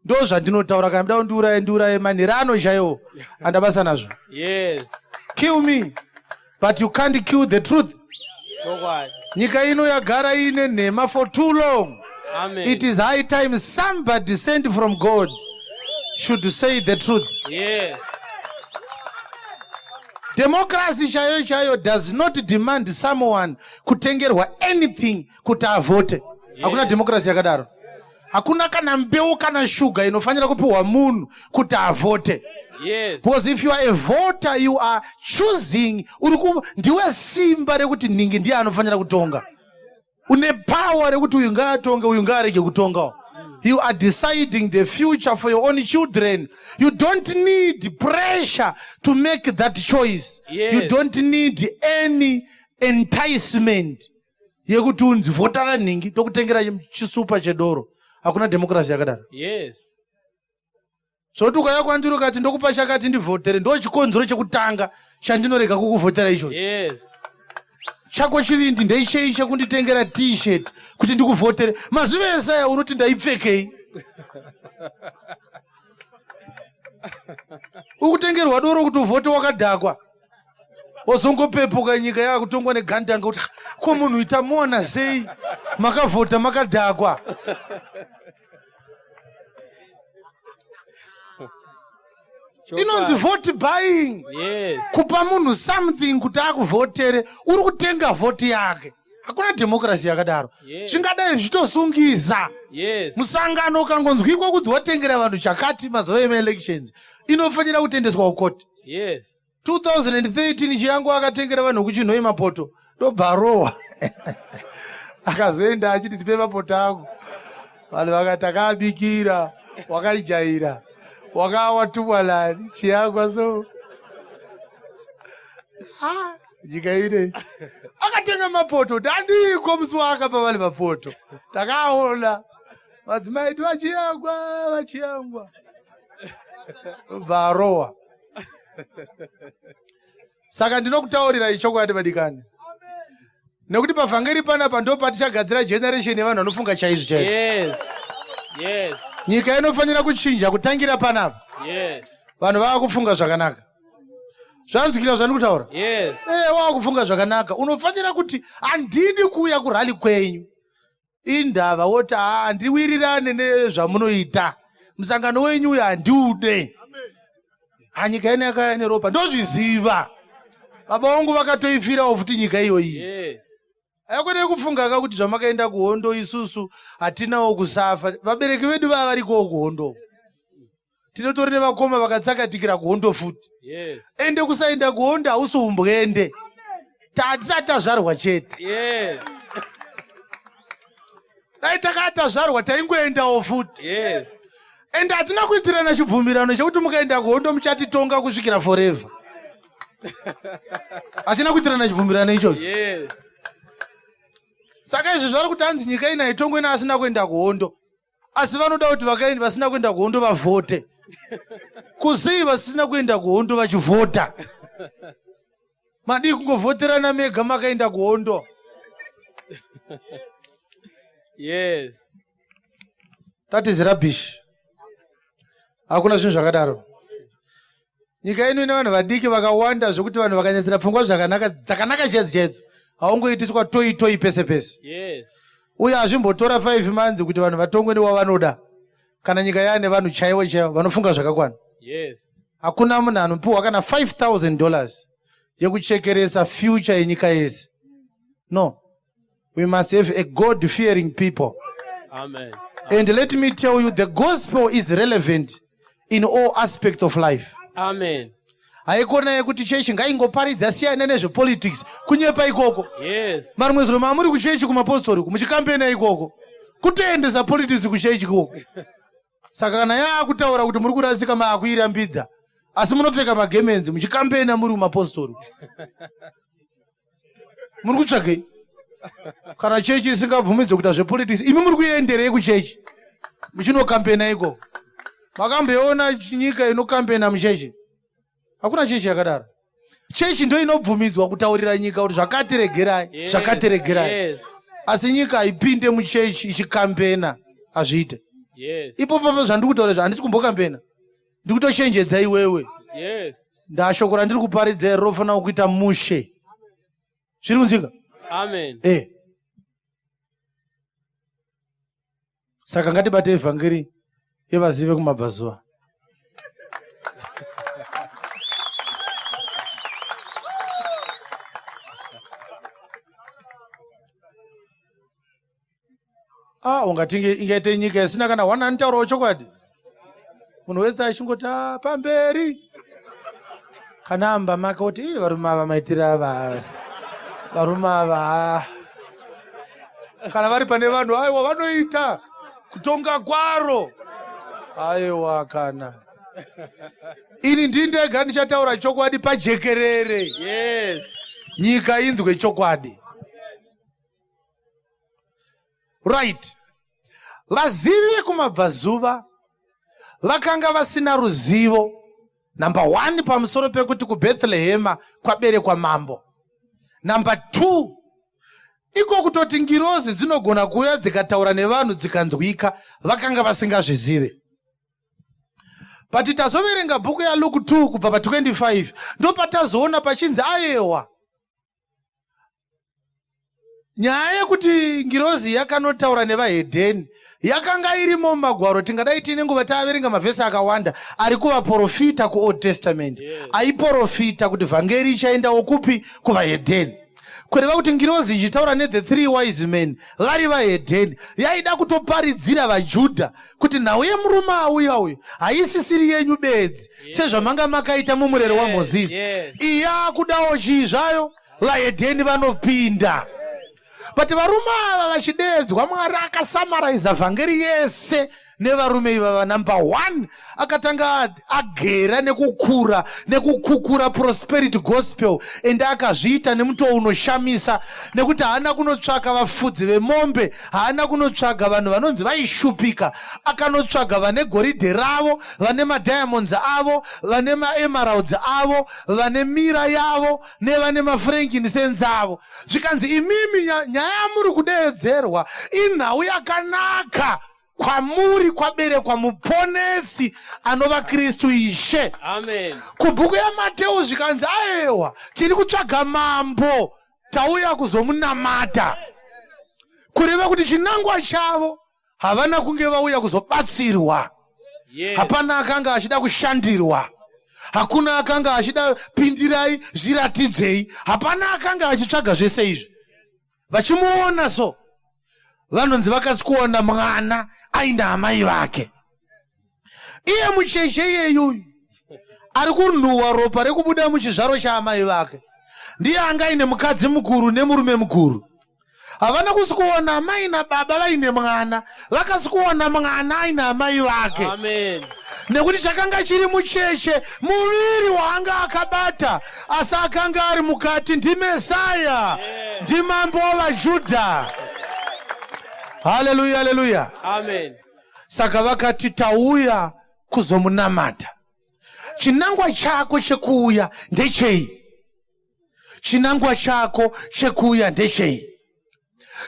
ndo zvandinotaura. Kana muda kundiuraye, ndiuraye manherano chaiwo, handabasa nazvo. Yes. Kill me, but you can't kill the truth. Chokwadi. Nyika ino yagara iine nhema for too long. Amen. It is high time somebody sent from God should say the truth. Yes. Democracy chaiyo chaiyo does not demand someone kutengerwa anything kuti avhote. Hakuna democracy yakadaro. Hakuna kana mbeu kana shuga inofanira kupiwa munhu kuti avhote. Yes. Because if you are a voter, you are choosing. Ndiwe simba rekuti nhingi ndiye anofanira kutonga. Une power rekuti uyu ngaatonge, uyu ngaarege kutonga. You are deciding the future for your own children. You don't need pressure to make that choice. Yes. You don't need any enticement yekuti unzi vhotara nhingi tokutengera chisupa chedoro. Hakuna democracy yakadaro. Yes. Zvoti ukauya kwandiri ukati ndokupa chakati ndivhotere, ndo chikonzero chekutanga chandinorega kukuvhotera ichocho. Yes. Chako chivindi ndeichei chekunditengera t-shirt kuti ndikuvhotere? Mazuva ese aya unoti ndaipfekei? Ukutengerwa doro kuti uvhote wakadhakwa, wozongopepuka nyika yakutongwa negandanga kuti ko munhu ita muona sei makavhota makadhakwa. Inonzi vote buying. Yes. Kupa munhu something kuti akuvhotere, uri kutenga vhoti yake. Hakuna democracy yakadaro. Yes. Zvingadai zvichitosungisa. Yes. Musangano ukangonzwikwa kunzi watengera vanhu chakati mazuva emaelections, inofanira kutendeswa kukoti. Yes. 2013 Chiyangu akatengera vanhu kuChinhoyi mapoto, ndobva arohwa. Akazoenda achiti ndipe mapoto angu, vanhu vakati takaabikira, wakaijaira, wakawatumwa nani Chiyangwa? So nyika ine akatenga mapoto dandiko musi waakapa vanhu mapoto, takaona madzimai ti vachiyangwa vachiyangwa, ndobva arohwa. Saka ndinokutaurirai chokwadi vadikani, nekuti pavhangeri panapa ndo patichagadzira generation yevanhu vanofunga chaizvo chaizvo. Yes. Yes. Nyika inofanira kuchinja kutangira panapa. Yes. Vanhu vava kufunga zvakanaka. Zvanzwika zvandiri kutaura? Yes. Wava kufunga zvakanaka. Unofanira kuti handidi kuuya kurally kwenyu, indava woti haa handiwirirane nezvamunoita, musangano wenyu uyu handiude. Hanyika ino yakauya neropa, ndozviziva, baba vangu vakatoifirawo futi nyika iyoyi. Yes. Haikone kufunga ka kuti zvamakaenda kuhondo, isusu hatinawo kusafa, vabereki vedu vava varikowo kuhondo. Tinotori nevakoma vakatsakatikira kuhondo futi. Yes. Ende kusaenda kuhondo hausi umbwende. Tatisati tazvarwa chete. Yes. Dai takaa tazvarwa taingoendawo futi. Yes. Ende hatina kuitirana chibvumirano chekuti mukaenda kuhondo muchatitonga kusvikira forever. Hatina kuitirana chibvumirano ichocho. Yes. Saka izvi zvari kuti hanzi nyika ino haitongwe neasina kuenda kuhondo. Asi vanoda kuti vakaenda vasina kuenda kuhondo vavhote. Kusei vasina kuenda kuhondo vachivhota? Madii kungovhoterana mega makaenda kuhondo? Yes. That is rubbish. Hakuna zvinhu zvakadaro. Nyika ino ine vanhu vadiki vakawanda zvekuti vanhu vakanyatsira pfungwa zvakanaka dzakanaka chaidzo chaidzo haungoitiswa toi toi pese pese. Yes. Uye hazvimbotora 5 months kuti vanhu vatongwe newavanoda kana nyika yaane vanhu chaivo chaivo vanofunga zvakakwana. Yes. Hakuna munhu anopiwa kana 5000 dollars yekuchekeresa future yenyika yese. No. We must have a God fearing people. Amen. And let me tell you, the gospel is relevant in all aspects of life. Amen. Haikona yekuti chechi ngaingoparidza siyana nezvepolitics kunyepa ikoko. Yes. Marimwe zuro mamuri kuchechi kumapostori muchikambena ikoko kutoendesa politics kuchechi ikoko. Saka kana yaakutaura kuti muri kurasika maakuirambidza asi munopfeka magemenzi muchikambena muri kumapostori. Muri kutsvagei? Kana chechi isingabvumidzwe kuita zvepolitics imi muri kuenderei kuchechi muchinokambena ikoko? Makamboiona nyika inokambena muchechi? Hakuna chechi yakadaro. Chechi ndo inobvumidzwa kutaurira nyika kuti zvakati regerai, Yes. zvakati regerai. Yes. Asi nyika haipinde muchechi ichikambena, hazviite. Yes. Ipo papo zvandiri kutaura izvo handisi kumbokambena, ndiri kutochenjedza iwewe. Yes. Ndashoko randiri kuparidza iri rofanira kuita mushe. Zviri kunzwika? Amen. Eh. Saka ngatibate evhangeri yevazivi vekumabvazuva. Ah, ungati ingaite nyika isina kana one anotaurawo chokwadi. Munhu wese achingoti ah, pamberi. Kana amba make kuti ii varume ava maitire ava. Varume ava. Ah. Kana vari pane vanhu aiwa vanoita kutonga kwaro. Aiwa kana. Ini ndini ndega ndichataura chokwadi pajekerere. Yes. Nyika inzwe chokwadi. Right. Vazivi vekumabvazuva vakanga vasina ruzivo number 1 pamusoro pekuti kuBethlehema kwaberekwa mambo. Number 2, iko kutoti ngirozi dzinogona kuuya dzikataura nevanhu dzikanzwika, vakanga vasingazvizive. But tazoverenga bhuku yaLuke 2 kubva pa 25 ndopatazoona pachinzi ayewa nyaya yekuti ngirozi yakanotaura nevahedheni yakanga irimo mumagwaro. Tingadai tiine nguva taverenga mavhesi akawanda ari kuvaprofita kuOld Testament. Yes. Aiprofita kuti vhangeri ichaendawo kupi? Kuvahedheni. Kureva kuti ngirozi ichitaura nethe three wise men vari vahedheni yaida kutoparidzira vaJudha kuti nhau yemurume auya uyu haisisiri yenyu bedzi. Yes. Sezvamanga makaita mumurero Yes, waMozisi. yes. Iyi yakudawo chii zvayo? Vahedheni vanopinda. But varume ava vachideedzwa, Mwari akasamaraiza vhangeri yese nevarume ivava. Number 1, akatanga agera nekukura nekukukura prosperity gospel, ende akazviita nemutoo unoshamisa, nekuti haana kunotsvaka vafudzi vemombe, haana kunotsvaga vanhu vanonzi vaishupika, akanotsvaga vane goridhe ravo, vane madiamonds avo, vane maemeralds avo, vane mira yavo nevane mafrankincense avo. Zvikanzi imimi nyaya yamuri kudeedzerwa inhau yakanaka kwamuri, kwaberekwa muponesi anova Kristu Ishe. Amen. Kubhuku yaMateu zvikanzi aewa tiri kutsvaga mambo, tauya kuzomunamata. Kureva kuti chinangwa chavo havana kunge vauya kuzobatsirwa. Yes. Hapana akanga achida kushandirwa, hakuna akanga achida pindirai zviratidzei, hapana akanga achitsvaga zvese izvi. Vachimuona so vanonzi vakasikuona mwana aina amai vake. Iye mucheche iyeyuyu ari kunhuhwa ropa rekubuda muchizvaro chaamai vake ndiye anga aine mukadzi mukuru nemurume mukuru. Havana kusi kuona amai nababa vaine mwana, vakasi kuona mwana aine amai vake. Amen. Nekuti chakanga chiri mucheche muviri waanga akabata, asi akanga ari mukati ndiMesaya, ndimambo wavaJudha. Haleluya, haleluya. Amen. Saka vakati tauya kuzomunamata. Chinangwa chako chekuuya ndechei? Chinangwa chako chekuuya ndechei?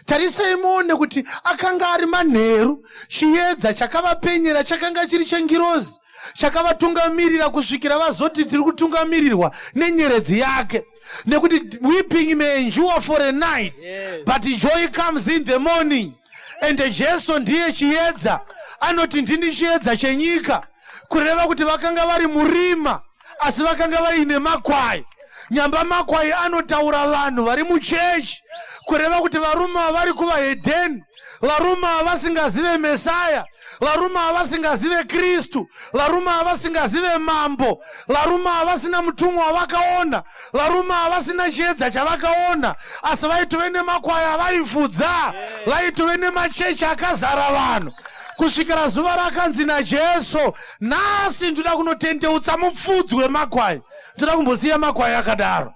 Tarisai muone kuti akanga ari manheru, chiedza chakavapenyera chakanga chiri chengirozi, chakavatungamirira kusvikira vazoti tiri kutungamirirwa nenyeredzi yake. Nekuti weeping may endure for a night, Yes. but joy comes in the morning. And Jesu ndiye chiedza, anoti ndini chiedza chenyika, kureva kuti vakanga vari murima asi vakanga vaine makwai. Nyamba makwai anotaura vanhu vari muchechi, kureva kuti varume vari kuvahedheni, varume vasingazive Mesaya, varume vasingazive Kristu, varume vasingazive mambo, varume vasina mutumwa wavakaona, varume vasina chiedza chavakaona, asi vaitove nemakwai avaifudza, vaitove nemachechi akazara vanhu, kusvikira zuva rakanzi naJesu, nhasi ndoda kunotendeutsa mupfudzi wemakwai, ndoda kumbosiya makwai akadaro.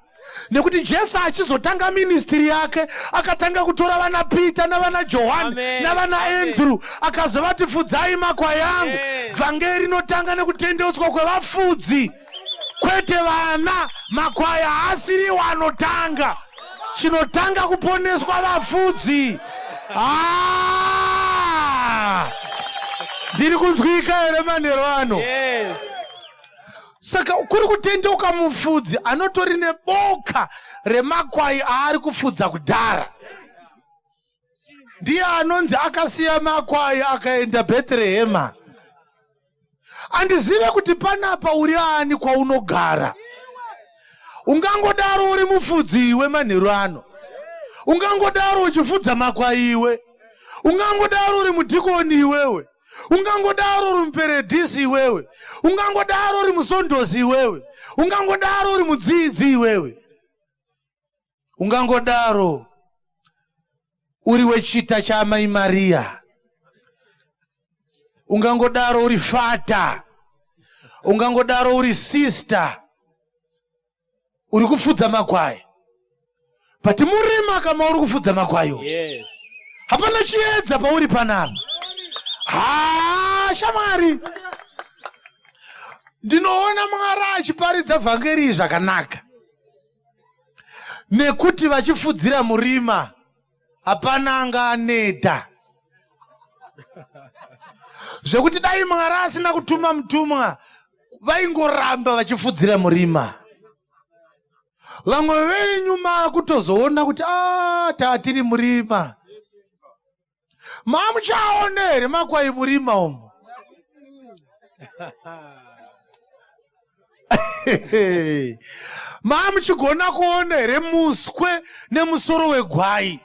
Nekuti Jesu achizotanga ministry yake akatanga kutora vana Peter navana Johani Amen. navana Amen. Andrew, akazovati fudzai makwai angu. Yes. Vhangeri rinotanga nekutendeutswa kwevafudzi, kwete vana. Makwai haasiriwo anotanga, chinotanga kuponeswa vafudzi. Ndiri kunzwika here manheru ano? Yes. Saka kuri kutendeuka mufudzi anotori neboka remakwai aari kufudza kudhara. Ndiye anonzi akasiya makwai akaenda Bheterehema. Andizive kuti panapa uri ani kwaunogara. Ungangodaro uri mufudzi iwe manheru ano. Ungangodaro uchifudza makwai iwe. Ungangodaro uri mudhikoni iwewe. Ungangodaro uri muperedhisi iwewe. Ungangodaro uri musondosi iwewe. Ungangodaro uri mudzidzi iwewe. Ungangodaro uri wechita chaamai Maria. Ungangodaro uri fata. Ungangodaro uri sister. Uri kufudza makwai. But murima kama uri kufudza makwai. Yes. Hapana chiedza pauri panapa. Ha, shamwari. Ndinoona Mwari achiparidza vhangeri zvakanaka. Nekuti vachifudzira murima hapana anga aneta. Zvekuti dai Mwari asina kutuma mutumwa vaingoramba vachifudzira murima. Vamwe venyu maakutozoona kuti tatiri murima. Mamuchaona here makwai murima umu? Mamuchigona kuona here muswe nemusoro wegwai?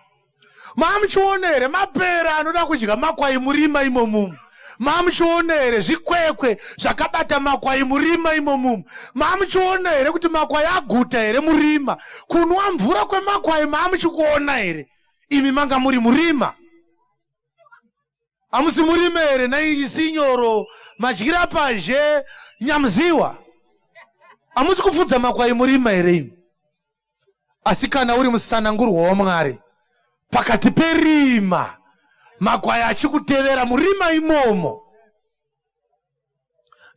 Mamuchiona here mapera anoda kudya makwai murima imomumu? Mamuchiona here zvikwekwe zvakabata makwai murima imomumu? Mamuchiona here kuti makwai aguta here murima? Kunwa mvura kwemakwai mamuchikuona here? Imi manga muri murima. Hamusi murima here naisinyoro madyira pazhe nyamuziwa? Hamusi kufudza makwai murima here imi? Asi kana uri musanangurwa waMwari pakati perima, makwai achikutevera murima imomo,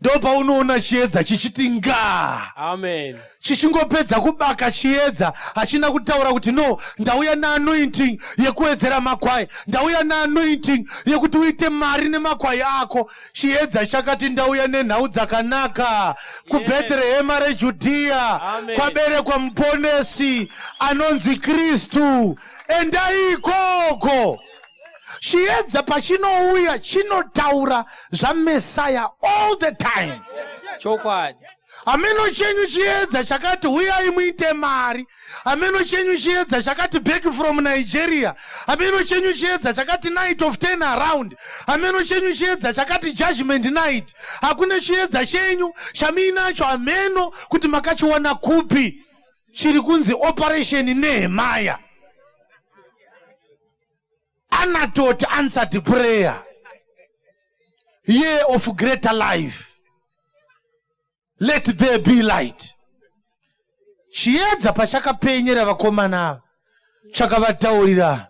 ndo paunoona chiedza chichiti nga. Amen. Chichingopedza kubaka chiedza, hachina kutaura kuti no, ndauya neanointing yekuwedzera makwai, ndauya neanointing yekuti uite mari nemakwai ako. Chiedza chakati ndauya nenhau dzakanaka kuBhetherehema reJudhiya, Amen. kwaberekwa muponesi anonzi Kristu, endai ikoko. Chiedza pachinouya chinotaura zvaMesaya all the time. Chokwadi. Hameno chenyu chiedza chakati huyai muite mari. Hameno chenyu chiedza chakati back from Nigeria. Hameno chenyu chiedza chakati night of 10 around. Hameno chenyu chiedza chakati judgment night. Hakuna chiedza chenyu chamuinacho hameno kuti makachiwana kupi. Chiri kunzi Operation Nehemiah. Anatoti answered prayer. Year of greater life. Let there be light. Chiedza pachakapenyera vakomana ava chakavataurira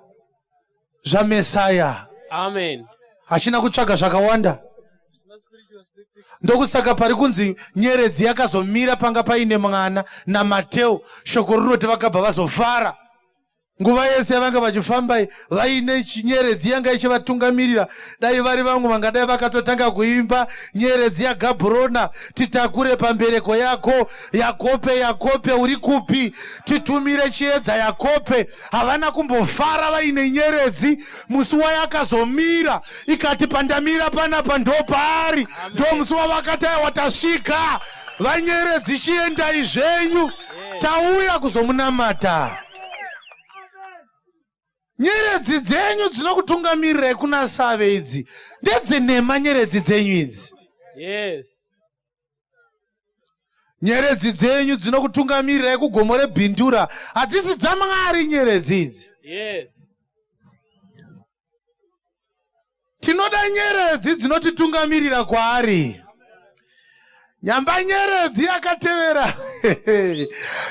zvaMesaya. Amen. Hachina kutsvaga zvakawanda. Ndokusaka pari kunzi nyeredzi yakazomira panga paine mwana naMateo. Shoko rinoti vakabva vazofara. Nguva yese yavanga vachifamba vaine nyeredzi yanga ichivatungamirira. Dai vari vamwe vangadai vakatotanga kuimba nyeredzi yaGabhurona, titakure pambereko yako Yakope, Yakope uri kupi? Titumire chiedza Yakope. Havana kumbofara vaine nyeredzi. Musi wayakazomira ikati pandamira panapa ndopaari, ndo musi wavakati aiwa tasvika. Vanyeredzi chiendai zvenyu, tauya kuzomunamata. Nyeredzi dzenyu dzinokutungamirirai kuna Save idzi ndedzenhema nyeredzi dzenyu idzi. Yes. Nyeredzi dzenyu dzinokutungamirirai kugomo reBindura hadzisi dzaMwari nyeredzi idzi. Yes. Tinoda nyeredzi dzinotitungamirira kwaari. Nyamba nyeredzi yakatevera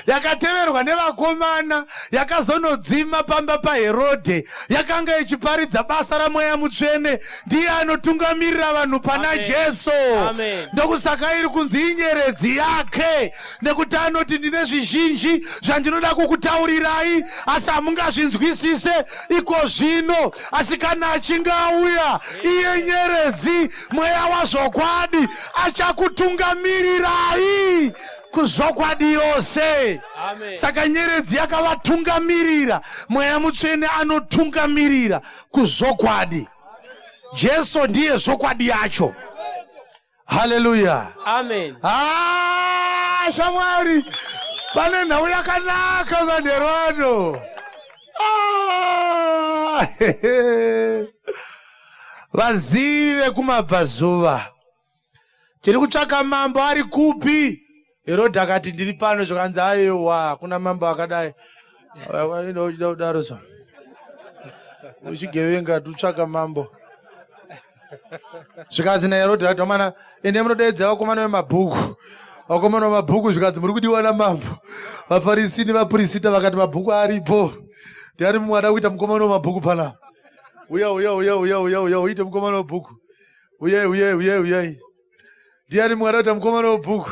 yakateverwa nevakomana yakazonodzima pamba paHerodhe yakanga ichiparidza basa raMweya Mutsvene. Ndiye anotungamirira vanhu pana Amen. Jesu. Amen. Ndokusaka iri kunzi inyeredzi yake, nekuti anoti ndine zvizhinji zvandinoda kukutaurirai asi hamungazvinzwisise iko zvino, asi kana achinge auya iye nyeredzi, mweya wazvokwadi, achakutungamirirai kuzvokwadi yose. Amen. Saka nyeredzi yakavatungamirira. Mweya Mutsvene anotungamirira kuzvokwadi. Jesu ndiye zvokwadi yacho. Haleluya. Amen. Ah, shamwari, pane nhau yakanaka manheru ano. Ah, vazivi vekumabvazuva, tiri kutsvaka mambo ari kupi? Herodhi akati ndiri pano, zvikanzi aiwa, hakuna mambo akadai. Uchida kudaro so uchigevenga tutsvaka mambo. Zvikanzi naHerodhi akati vamana ende munodeedza vakomana vemabhuku, vakomana vemabhuku. Zvikanzi muri kudiwa namambo. VaFarisi nevapurisita vakati mabhuku aripo, ndiani mumwe ada kuita mukomana wemabhuku panapa? Uya, uya, uya, uya, uya, uya, uite mukomana webhuku. Uyai, uyai, uyai, uyai. Ndiani mumwe ada kuita mukomana webhuku?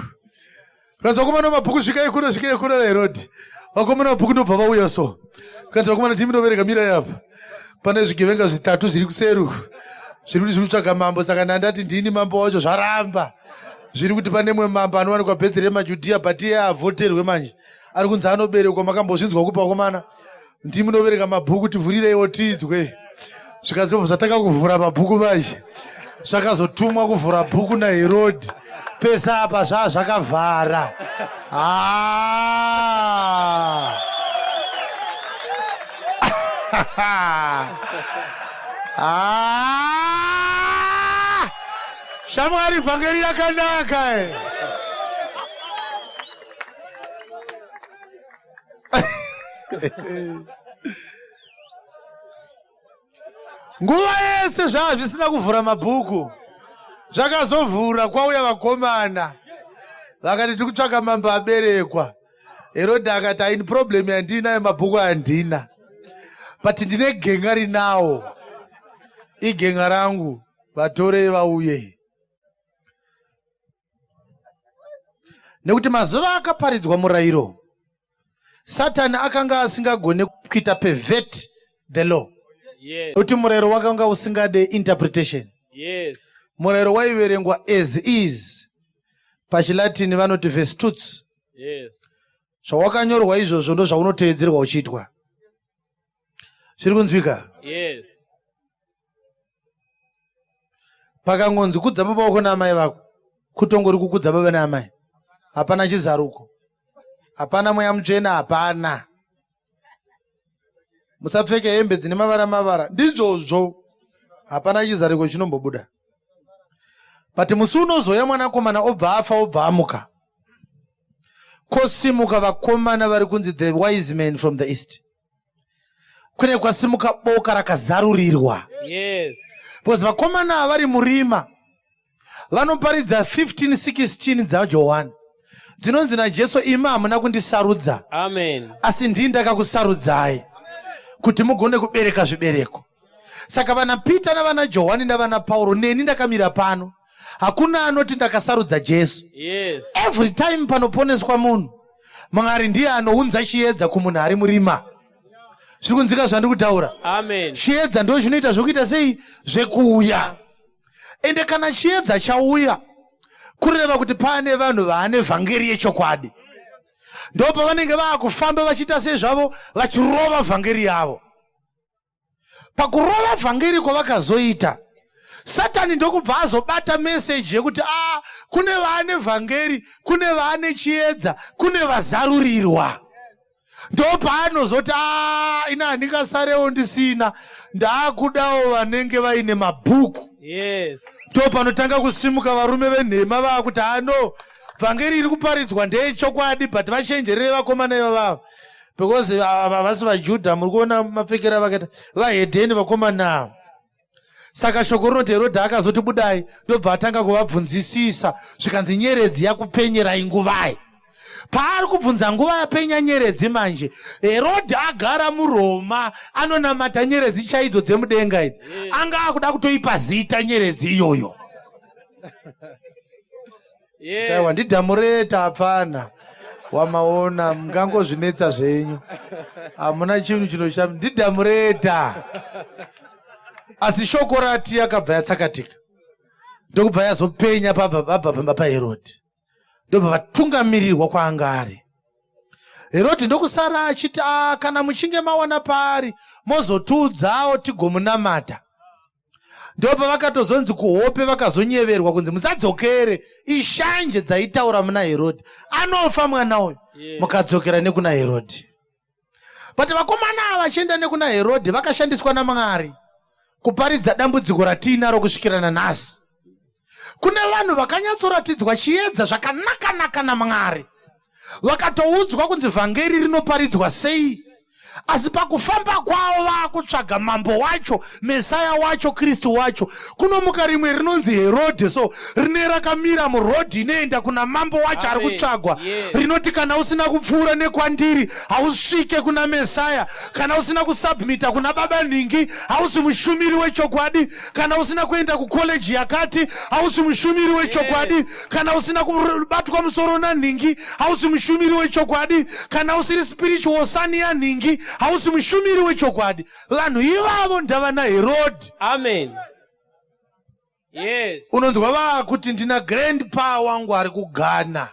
Zvikanzi vakomana vemabhuku svikai kuno, svikai kuno naHerodhi. Vakomana vemabhuku ndobva vauya so. Zvikanzi vakomana ndimi munoverenga, mirai apa. Pane zvigevenga zvitatu zviri kuseri uku zviri kuti zviri kutsvaga mambo, saka ndandati ndini mambo wacho, zvaramba. Zviri kuti pane mumwe mambo anowanikwa Bhetherehema Judhia, but iye avhoterwe manje. Ari kunzi anoberekwa, makambozvinzwa kupi vakomana? Ndimi munoverenga mabhuku, tivhurireiwo tidzwe. Zvikanzi ndobva zvatanga kuvhura mabhuku manje. Zvakazotumwa kuvhura bhuku naHerodhi. Pese apa zvaa zvakavhara. Ah! Ah! Shamwari, vhangeri yakanaka. Nguva yese zvaa zvisina kuvhura mabhuku, zvakazovhura kwauya vakomana vakati tiri kutsvaka mambo aberekwa. Herodhi akati haini problem yandinayo, mabhuku handina, but ndine genga rinawo, igenga rangu, vatorei vauye. Nekuti mazuva akaparidzwa murayiro, Satani akanga asingagone kuita pervert the law. Yes. Nekuti murayiro wakanga usingade interpretation. Yes. Murayiro waiverengwa as is. PachiLatini vanoti vestuts. Yes. Zvawakanyorwa izvozvo ndo zvaunoteedzerwa uchiitwa. Zviri kunzwika? Yes. Pakangonzi kudza baba wako naamai vako, kutongori kukudza baba naamai. Hapana chizaruko, hapana mweya mutsvene, hapana. Musapfeke hembe dzine mavara mavara, ndizvozvo. Hapana chizariko chinombobuda. But musi unozoya mwanakomana obva afa obva amuka, kosimuka vakomana vari kunzi the wise men from the east. Kune kwasimuka boka rakazarurirwa. Yes. Because vakomana ava vari murima vanoparidza 15 16 dzaJohani dzinonzi naJesu, imi hamuna kundisarudza. Amen. Asi ndini ndakakusarudzai kuti mugone kubereka zvibereko. Saka vana Peter navana Johani navana Pauro neni ndakamira pano, hakuna anoti ndakasarudza Jesu. Yes. Every time panoponeswa munhu, Mwari ndiye anounza chiedza kumunhu ari murima. Zviri kunzika zvandiri kutaura? Amen. Chiedza ndo chinoita zvokuita sei? Zvekuuya. Ende kana chiedza chauya, kureva kuti pane vanhu vaane vhangeri yechokwadi, ndo pavanenge vaakufamba vachiita sei zvavo, vachirova vhangeri yavo. Pakurova vhangeri kwavakazoita, Satani ndokubva azobata meseji yekuti a kune vaane vhangeri, kune vaane chiedza, kune vazarurirwa. Ndopaanozoti a ina handingasarewo ndisina, ndaakudawo vanenge vaine mabhuku. Yes. Ndopanotanga kusimuka varume venhema vaakuti ano vhangeri iri kuparidzwa ndeyechokwadi, but vachenjerere vakomana ivavava, because havasi vaJudha. Muri kuona mapfekero avakaita, vahedheni vakomana ava. Saka shoko rinoti Herodhi akazoti budai, ndobva atanga kuvabvunzisisa, zvikanzi nyeredzi yakupenyerai nguvai? Paari kubvunza nguva yapenya nyeredzi, manje Herodhi agara muRoma anonamata nyeredzi chaidzo dzemudenga idzi, anga akuda kutoipa zita nyeredzi iyoyo. Taiwa ndidhamureta hapfana wamaona, mungangozvinetsa zvenyu, hamuna chinhu chinosham ndidhamureta. Asi shoko rati yakabva yatsakatika, ndokubva yazopenya pabva pabva pamba paHerodhi, ndobva vatungamirirwa kwaanga ari Herodhi. Ndokusara achiti, a kana muchinge mawana paari mozotiudzawo tigomunamata. Ndopavakatozonzi kuhope vakazonyeverwa kunzi musadzokere, ishanje dzaitaura muna Herodhi, anofa mwana uyu mukadzokera nekuna Herodhi. But vakomana ava vachienda nekuna Herodhi vakashandiswa naMwari kuparidza dambudziko ratiinaro kusvikira nanhasi. Kune vanhu vakanyatsoratidzwa chiedza zvakanaka-naka naMwari, vakatoudzwa kunzi vhangeri rinoparidzwa sei, asi pakufamba kwavo vaakutsvaga mambo wacho, Mesaya wacho, Kristu wacho, kunomuka rimwe rinonzi Herodhe, so rine rakamira murodhi inoenda kuna mambo wacho ari kutsvagwa. Rinoti kana usina kupfuura nekwandiri hausvike kuna Mesaya, kana usina kusubmita kuna baba nhingi hausi mushumiri wechokwadi, kana usina kuenda kukoleji yakati hausi mushumiri wechokwadi, kana usina kubatwa musoro nanhingi hausi mushumiri wechokwadi, kana usiri spiritual son yanhingi hausi mushumiri wechokwadi. Vanhu ivavo ndavana Herodhi. Amen. Yes. Unonzwa vaakuti ndina grandpa wangu ari kuGhana.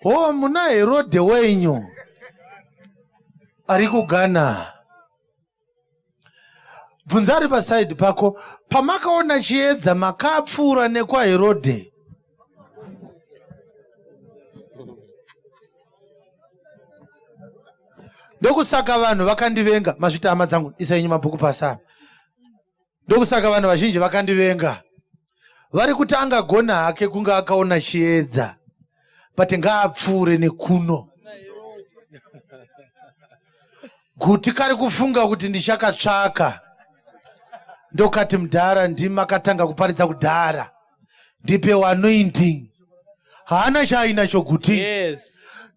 Ho, muna Herodhe wenyu ari kuGhana. Bvunza ari pasaidhi pako, pamakaona chiedza makapfuura nekwaHerodhe? Ndokusaka vanhu vakandivenga. Mazvita hama dzangu, isai mabhuku pasi apa. Ndokusaka vanhu vazhinji vakandivenga, vari kuti angagona hake kunge akaona chiedza, but ngaapfuure nekuno. Guti kari kufunga kuti ndichakatsvaka, ndokati mudhara, ndimakatanga kuparidza kudhara, ndipe anointing. Haana chaainacho guti.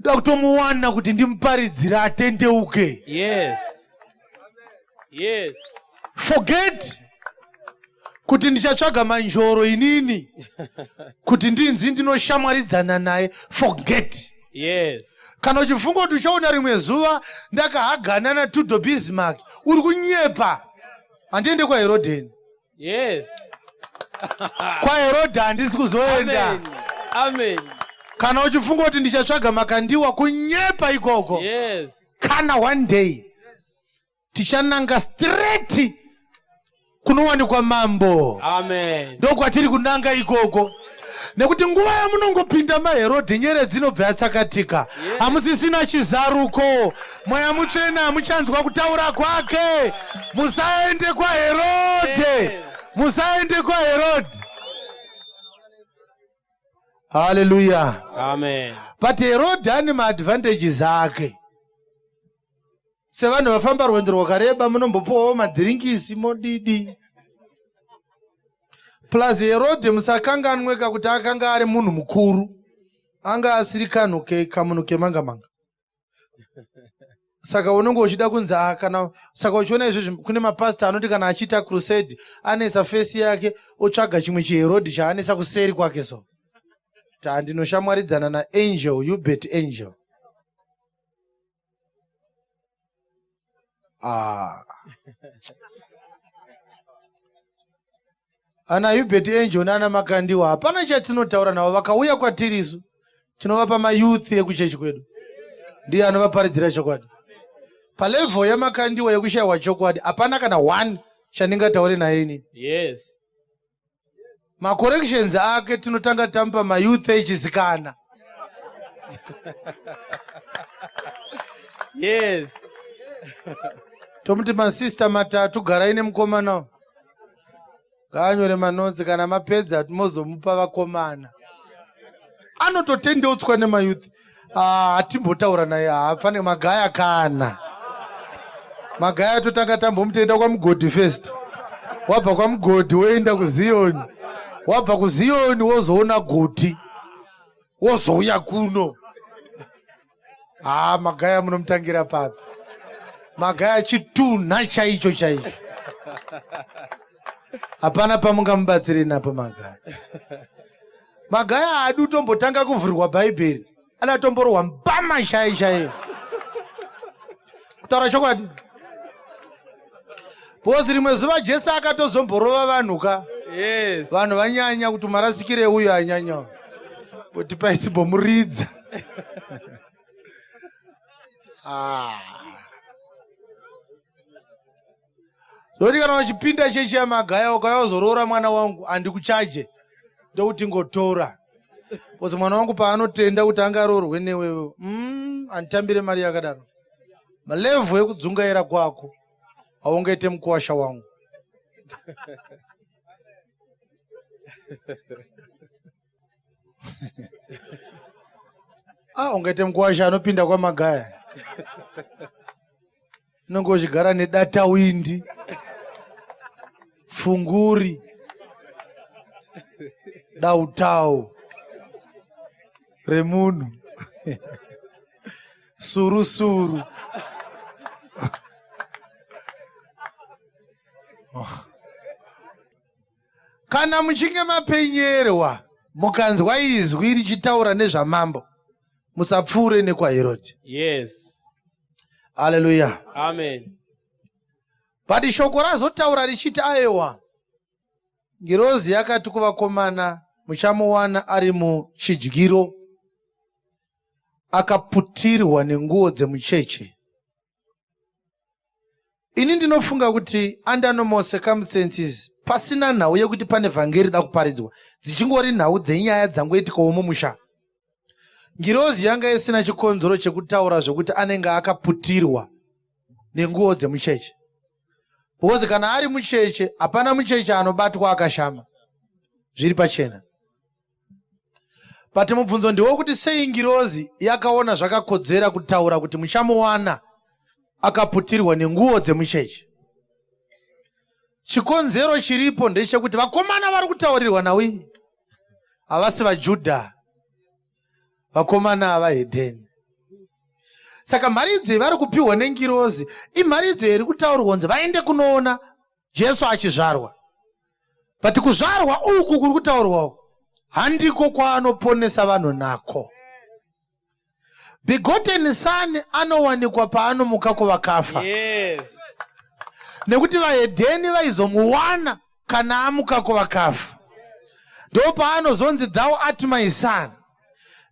Ndoda kutomuwana kuti ndimuparidzire atendeuke. Yes. Yes. Forget kuti ndichatsvaga manjoro inini kuti ndinzi ndinoshamwaridzana naye, forget. Kana uchifunga kuti uchaona rimwe zuva ndakahagana naTudor Bismarck, uri kunyepa. Handiende kwaHerodheni. KwaHerodhi handisi kuzoenda. Amen. Amen. Kana uchifunga kuti ndichatsvaga Makandiwa, kunyepa ikoko. Kana one day tichananga straight. Kunowanikwa mambo. Amen. Ndokwatiri kunanga ikoko. Nekuti nguva yamunongopinda maHerodhi nyeredzi inobva yatsakatika. Hamusisina chizaruko. Mweya Mutsvene hamuchanzwa kutaura kwake. Musaende kwaHerodhe. Yes. Musaende kwaHerodhi. Hallelujah. Amen. But Herod ane maadvantages ake. Sevanhu vafamba rwendo rwakareba munombopiwawo madhirinkisi modidi. Plus Herod musakanganwe kakuti akanga ari munhu mukuru. Anga asiri kanhu ke kamunhu kemanga manga. Saka unenge uchida kunzi ah, kana saka uchiona izvozvi kune mapastor anoti kana achiita crusade anoisa fesi yake otsvaga chimwe chiherodi chaanoisa kuseri kwake so. Ta ndinoshamwaridzana naAngel Hubert Angel. Ah. Ana Hubert Angel nana Makandiwa hapana chatinotaura navo vakauya kwatiri isu tinovapa mayouth ekuchechi kwedu ndiye anovaparidzira chokwadi palevel yaMakandiwa yekushayiwa chokwadi hapana kana one chandingataure naye inini. Yes. Macorrections ake tinotanga tamupa mayouth echisikana. Yes. Tomuti masista matatu garai nemukomana ngaanyore manotsi kana mapedza mozomupa vakomana. Anototendeutswa nemayouth. Hatimbotaura naye haafane magaya kana magaya totanga tambomutenda kwamugodhi first wabva kwamugodhi woenda kuziyoni wabva kuziyoni wozoona guti wozouya kuno. Haa magaya munomutangira papi magaya chitunha chaicho chaicho hapana pamungamubatsire napo magaya. Magaya haadi kutombotanga kuvhurirwa bhaibheri anatomborwa mbama chai chaiyo kutaura chokwadi because rimwe zuva Jesu akatozomborova vanhu ka. Yes. Vanhu vanyanya kuti marasikire uyu anyanya kuti paitibhomuridza. Ah. Zoti kana uchipinda chechi yamagaya ukauya uzoroora mwana wangu handikuchaje ndokuti ngotora because mwana wangu paanotenda kuti angaroorwe newewe handitambire mari yakadaro. Malevhu ekudzungaira kwako haungaite mukuwasha wangu. Ah, ungaite mukuwasha anopinda kwamagaya unenge uchigara nedatawindi funguri dautau remunhu surusuru. Kana muchinge mapenyerwa mukanzwa izwi richitaura nezvamambo musapfuure nekwaHerodi. Yes. Hallelujah. Amen. But shoko razotaura richiti aiwa ngirozi yakati kuvakomana muchamuwana ari muchidyiro akaputirwa nenguo dzemucheche. Ini ndinofunga kuti under normal circumstances pasina nhau yekuti pane vhangeri da kuparidzwa dzichingori nhau dzenyaya dzangoitikawo mumusha. Ngirozi yanga isina chikonzero chekutaura zvekuti anenge akaputirwa nenguo dzemucheche. Because kana ari mucheche hapana mucheche anobatwa akashama. Zviri pachena. But mubvunzo ndewokuti sei ngirozi yakaona zvakakodzera kutaura kuti muchamuwana akaputirwa nenguo dzemucheche. Chikonzero chiripo ndechekuti vakomana vari kutaurirwa nawi havasi vaJudha, vakomana havahedheni. Saka mharidzo yavari kupiwa nengirozi imharidzo iri kutaurwa kunzi vaende kunoona Jesu achizvarwa. But kuzvarwa uku kuri kutaurwa uku handiko kwaanoponesa vanhu nako. Begotten son anowanikwa paanomuka kuvakafa. Yes. Nekuti vahedheni vaizomuwana kana amuka kuvakafa. Ndo paanozonzi thou art my son,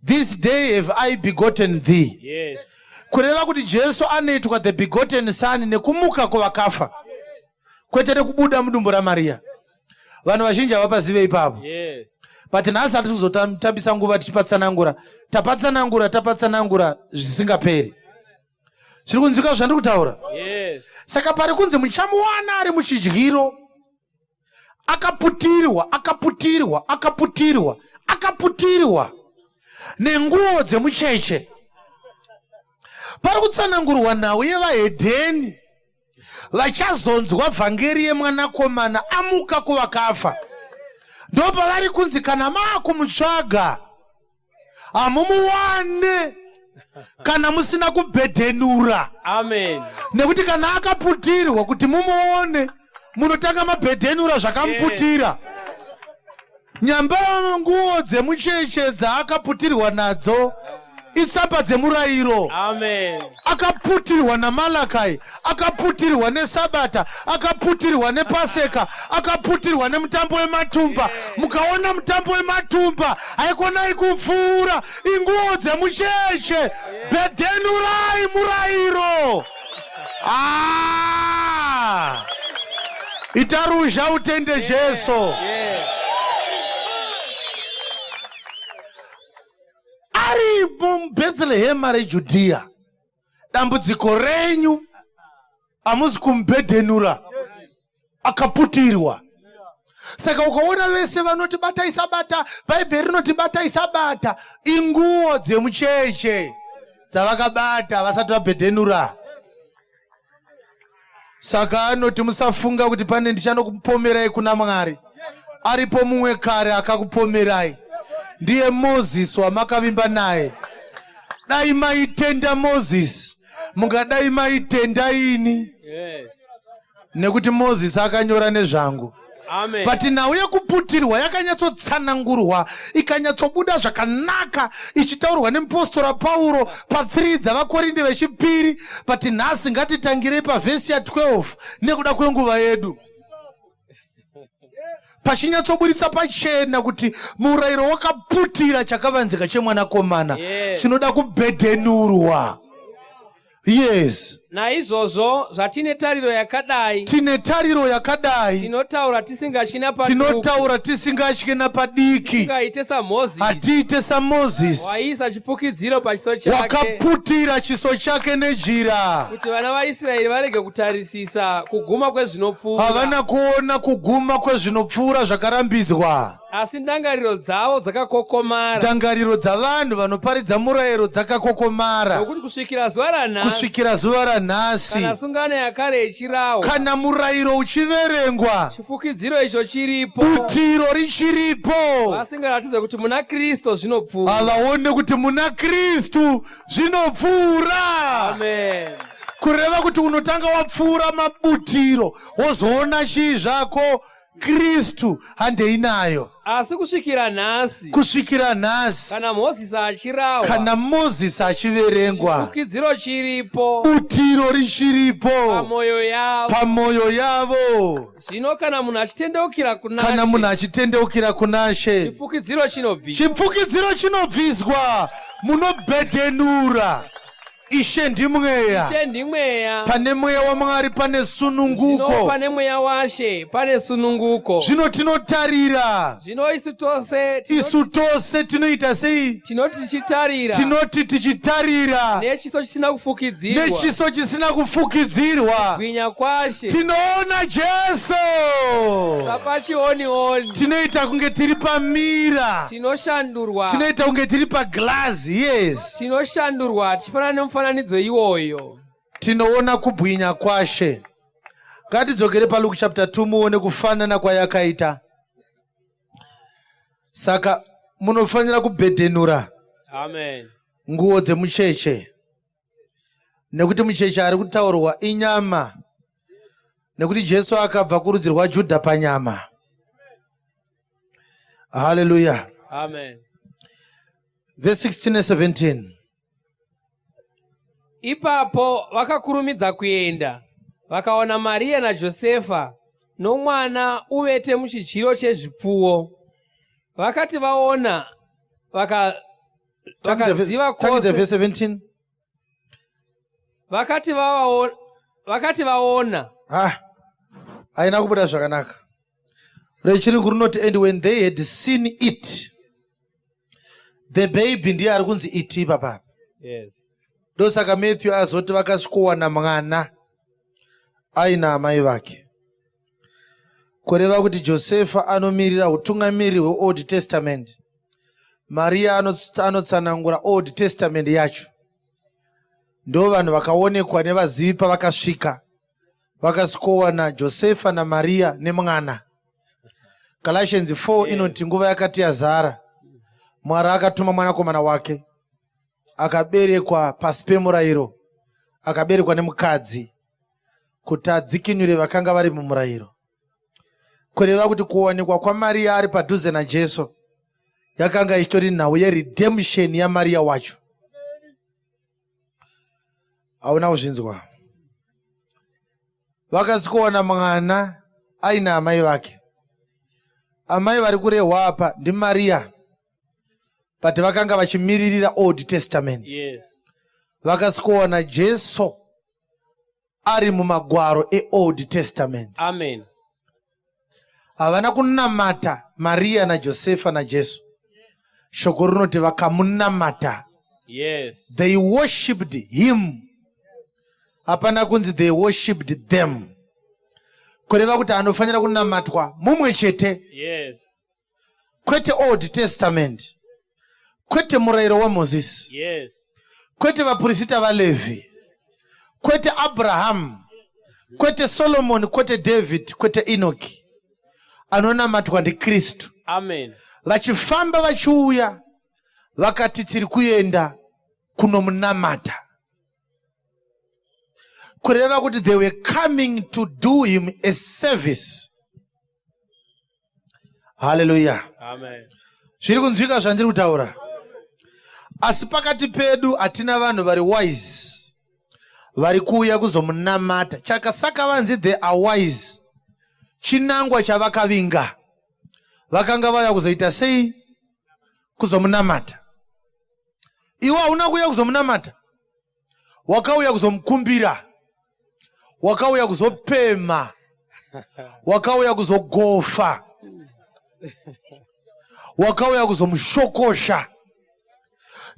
this day have I begotten thee. Yes. Kureva kuti Jesu anoitwa the begotten son nekumuka kuvakafa. Kwete rekubuda mudumbu raMariya. Vanhu vazhinji havapazive ipapo. Yes. But nhasi hatisi kuzotambisa nguva tichipatsanangura. Tapatsanangura, tapatsanangura zvisingaperi. Zviri kunzwika zvandiri kutaura? Yes. Saka pari kunzi muchamuwana ari muchidyiro akaputirwa, akaputirwa, akaputirwa, akaputirwa nenguo dzemucheche. Pari kutsanangurwa nhau yevahedheni vachazonzwa vhangeri yemwanakomana amuka kuvakafa. Ndopavari kunzi kana maakumutsvaga hamumuwane kana musina kubhedhenura. Amen. Nekuti kana akaputirwa kuti mumuone munotanga mabhedhenura zvakamuputira. Yeah. Nyamba nguo dzemucheche dzaakaputirwa nadzo itsamba dzemurayiro. Amen. Akaputirwa naMalakai, akaputirwa neSabata, akaputirwa nePaseka, akaputirwa nemutambo wematumba. Mukaona mutambo wematumba haikonai kupfuura, inguo dzemucheche. Bhedhenurai murayiro. Ah! Ita ruzha utende Jesu. Yes. Aripo muBhethlehema reJudhiya. Dambudziko renyu hamuzi kumubhedhenura, akaputirwa. Saka ukaona vese vanoti batai sabata, Bhaibheri rinoti batai sabata, inguo dzemucheche dzavakabata vasati vabhedhenura. Saka anoti musafunga kuti pane ndichanokupomerai kuna Mwari. Aripo mumwe kare akakupomerai, ndiye Mozisi wamakavimba naye. Dai maitenda Mozisi, mungadai maitenda ini. Yes. Nekuti Mozisi akanyora nezvangu. Amen. But nhau yekuputirwa yakanyatsotsanangurwa ikanyatsobuda zvakanaka ichitaurwa nemupostora Pauro pa3 dzavaKorinde vechipiri. But nhasi ngatitangirei pavhesi ya12 nekuda kwenguva yedu, pachinyatsoburitsa pachena kuti murayiro wakaputira chakavanzika chemwanakomana. Yes. Chinoda kubhedhenurwa. Yes. Naizvozvo zvatine tariro yakadai, tine tariro yakadai, tinotaura tisingatyi napaduku, tinotaura tisingatyi napadiki, tisingaite saMozisi, hatiite saMozisi waiisa chifukidziro pachiso chake, wakaputira chiso chake nejira, kuti vana vaIsraeri varege kutarisisa kuguma kwezvinopfuura. Havana kuona kuguma kwezvinopfuura zvakarambidzwa. Asi ndangariro dzavo dzakakokomara. Ndangariro dzavanhu vanoparidza murayiro dzakakokomara. Nokuti kusvikira zuva ranhasi, kusvikira zuva ranhasi, kana sungano yakare ichirahwa, kana murayiro uchiverengwa, chifukidziro icho chiripo, butiro richiripo, vasingaratidze kuti muna Kristu zvinopfuura. Havaone kuti muna Kristu zvinopfuura. Amen. Kureva kuti unotanga wapfuura mabutiro wozoona chii zvako Kristu handei nayo. Asi kusvikira nhasi, kusvikira nhasi, kana Mozisi achirahwa, kana Mozisi achiverengwa, chifukidziro chiripo, butiro richiripo pamwoyo yavo, pamwoyo yavo. Zvino kana munhu achitendeukira kuna kana munhu achitendeukira kuna She, chifukidziro chinobviswa, chifukidziro chinobviswa, munobhedhenura. Ishe ndimweya. Ishe ndimweya. Pane mweya waMwari pane sununguko. Zvino pane mweya waShe pane sununguko. Zvino tinotarira. Zvino isu tose isu tose tinoita sei? Tinoti tichitarira. Tinoti tichitarira. Nechiso chisina kufukidzirwa. Nechiso chisina kufukidzirwa. Kubwinya kwaShe. Tinoona Jesu. Sapachionioni. Tinoita kunge tiri pamira. Tinoshandurwa. Tinoita kunge tiri paglass. Yes. Tinoshandurwa tichifanana nemufananidzo iwoyo. Tinoona kubwinya kwaShe. Ngatidzokere paLuke chapter 2 muone kufanana kwayakaita. Saka munofanira kubhedhenura. Amen. Nguo dzemucheche. Nekuti mucheche ari kutaurwa inyama. Nekuti Jesu akabva kurudzi rwaJudha panyama. Hallelujah. Amen. Verse 16 and 17. Ipapo vakakurumidza kuenda, vakaona Maria naJosefa nomwana uvete muchidyiro chezvipfuwo. Vakati vaona, vakaziva kwose. Verse 17. Vakati vaona. Ah. Haina kubuda zvakanaka. Rechirungu rinoti and when they had seen it the baby ndiye ari kunzi it ipapa. Yes. Ndosaka Matthew azoti vakasvikowana mwana aina amai vake. Kureva kuti Josefa anomirira utungamiriri hweOld Testament. Maria anotsanangura Old Testament yacho. Ndo vanhu vakaonekwa nevazivi pavakasvika. Vakasvikowana Josefa naMaria nemwana. Galatians 4 inoti nguva yakati yazara, Mwari akatuma mwanakomana wake akaberekwa pasi pemurayiro, akaberekwa nemukadzi kuti adzikinure vakanga vari mumurayiro. Kureva kuti kuwanikwa kwaMariya ari padhuze naJesu yakanga ichitori nhau yeredemption yaMariya wacho. Hauna kuzvinzwa? Vakasvikowana mwana aina amai vake. Amai vari kurehwa apa ndiMariya, but vakanga vachimiririra Old Testament. Yes. Vakasvikowana Jesu ari mumagwaro eOld Testament. Amen. Havana kunamata Maria naJosefa naJesu. Shoko rinoti vakamunamata. Yes. They worshipped him. Hapana kunzi they worshipped them. Kureva kuti anofanira kunamatwa mumwe chete. Yes. Kwete Old Testament. Kwete murayiro waMozisi. Yes. Kwete vapurisita vaLevhi. Kwete Abraham. Kwete Solomon, kwete David, kwete Enoki. Anonamatwa ndiKristu. Amen. Vachifamba vachiuya vakati tiri kuenda kunomunamata. Kureva kuti they were coming to do him a service. Haleluya. Amen. Zviri kunzwika zvandiri kutaura? Asi pakati pedu hatina vanhu vari wise vari kuuya kuzomunamata. Chakasaka vanzi they are wise. Chinangwa chavakavinga. Vakanga vauya kuzoita sei? Kuzomunamata. Iwe hauna kuuya kuzomunamata. Wakauya kuzomukumbira. Wakauya kuzopemha. Wakauya kuzogofa. Wakauya kuzomushokosha.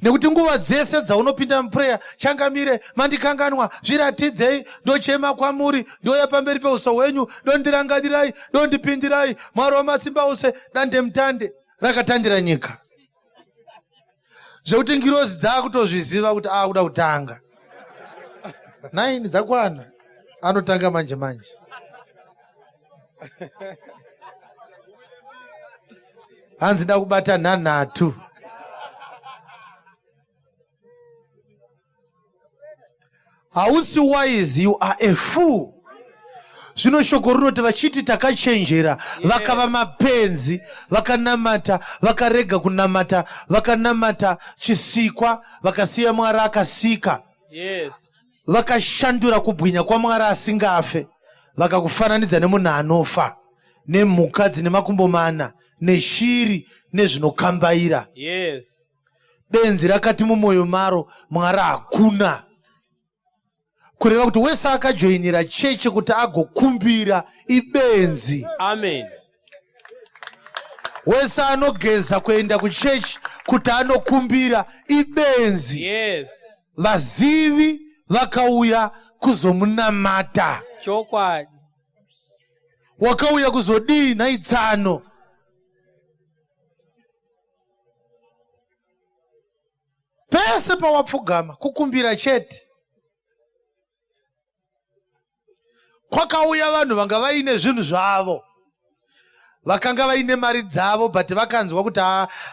Nekuti nguva dzese dzaunopinda muprayer, changamire, mandikanganwa, zviratidzei, ndochema kwamuri, ndouya pamberi peuso hwenyu, dondirangarirai, dondipindirai, Mwari wamatsimba ose, dandemutande rakatandira nyika. Zvekuti ngirozi dzakutozviziva kuti akuda kutanga. 9 dzakwana, anotanga manje manje. Hanzi ndakubata nhanhatu. Hausi wise, you are a fool. Zvino shoko rinoti vachiti takachenjera, vakava mapenzi, vakanamata, vakarega kunamata, vakanamata chisikwa, vakasiya Mwari akasika. Yes. Vakashandura kubwinya kwaMwari asingafe, vakakufananidza nemunhu anofa, nemhuka dzine makumbo mana, neshiri, nezvinokambaira. Yes. Benzi rakati mumwoyo maro, Mwari hakuna. Kureva kuti wese akajoinira chechi kuti agokumbira ibenzi. Amen. Wese anogeza kuenda kuchechi kuti anokumbira ibenzi. Yes. Vazivi vakauya kuzomunamata. Chokwadi. Wakauya kuzodii nhai tsano? Pese pawapfugama kukumbira chete. Kwakauya vanhu vanga vaine zvinhu zvavo, vakanga vaine mari dzavo, but vakanzwa kuti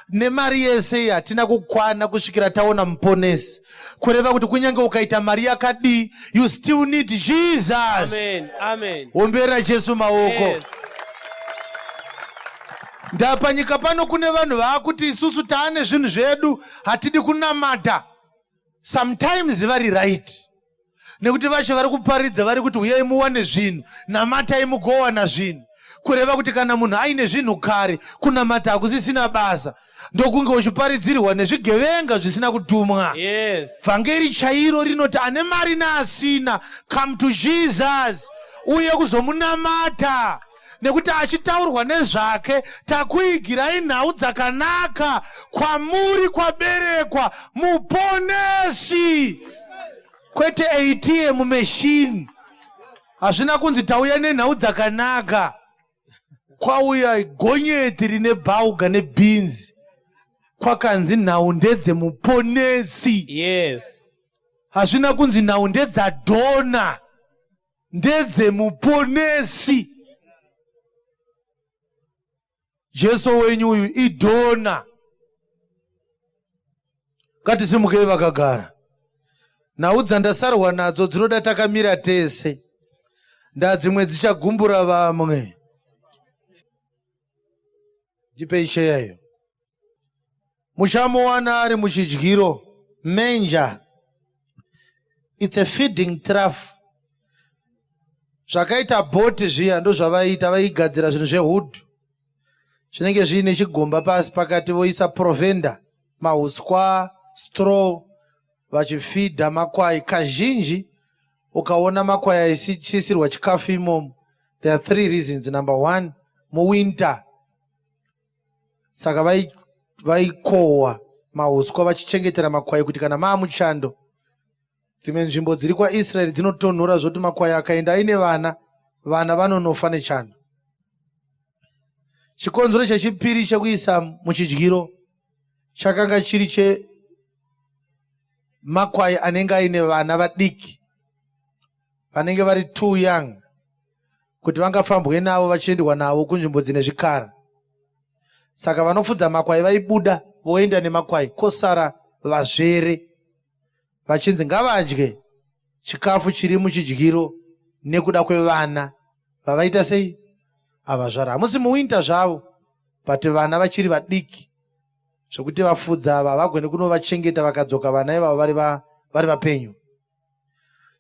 nemari yese iyi hatina kukwana kusvikira taona muponesi. Kureva kuti kunyange ukaita mari yakadii, you still need Jesus. Amen. Amen. Ombera Jesu maoko. Yes. Ndapanyika pano kune vanhu vaakuti isusu taane zvinhu zvedu hatidi kunamata. Sometimes vari right. Nekuti vacho vari kuparidza vari kuti uyai muwane zvinhu, namatai mugowana zvinhu. Kureva kuti kana munhu aine zvinhu kare, kunamata hakusisina basa. Ndokunge uchiparidzirwa nezvigevenga zvisina kutumwa. Yes. Vhangeri chairo rinoti ane mari neasina, come to Jesus. Uye kuzomunamata nekuti achitaurwa nezvake, takuigirai nhau dzakanaka, kwamuri kwaberekwa muponesi, kwete ATM machine. Hazvina kunzi tauya nenhau dzakanaka, kwauya gonyeti rine bhauga nebhinzi. Kwakanzi nhau ndedzemuponesi. Yes. Hazvina kunzi nhau ndedzadhona, ndedzemuponesi. Jesu wenyu uyu idhona. Ngatisimukei vakagara. Nhau dzandasarwa nadzo dzinoda takamira tese, ndadzimwe dzichagumbura vamwe. Ndipei cheya iyo. Muchamuwana ari muchidyiro, manger. It's a feeding trough. Zvakaita bhoti zviya ndozvavaiita, vaigadzira zvinhu zvehood zvinenge zviine chigomba pasi, pakati voisa provender, mahuswa, straw, vachifidha makwai. Kazhinji ukaona makwai aichisirwa chikafu imomo, there are three reasons. Number one, muwinter, saka vaikohwa mahuswa vachichengetera makwai kuti kana maamuchando, dzimwe nzvimbo dziri kwaIsraeri dzinotonhora zvoti makwai akaenda aine vana, vana vanonofa nechando. Chikonzero chechipiri chekuisa muchidyiro chakanga chiri chemakwai anenge aine vana vadiki vanenge vari too young kuti vangafambwe navo vachiendwa navo kunzvimbo dzine zvikara. Saka vanofudza makwai vaibuda voenda nemakwai, kosara vazvere, vachinzi ngavadye chikafu chiri muchidyiro nekuda kwevana vavaita sei avazvara. Hamusi muwinter zvavo, but vana vachiri vadiki zvekuti vafudza ava havagoni kunovachengeta vakadzoka vana ivavo vari vapenyu.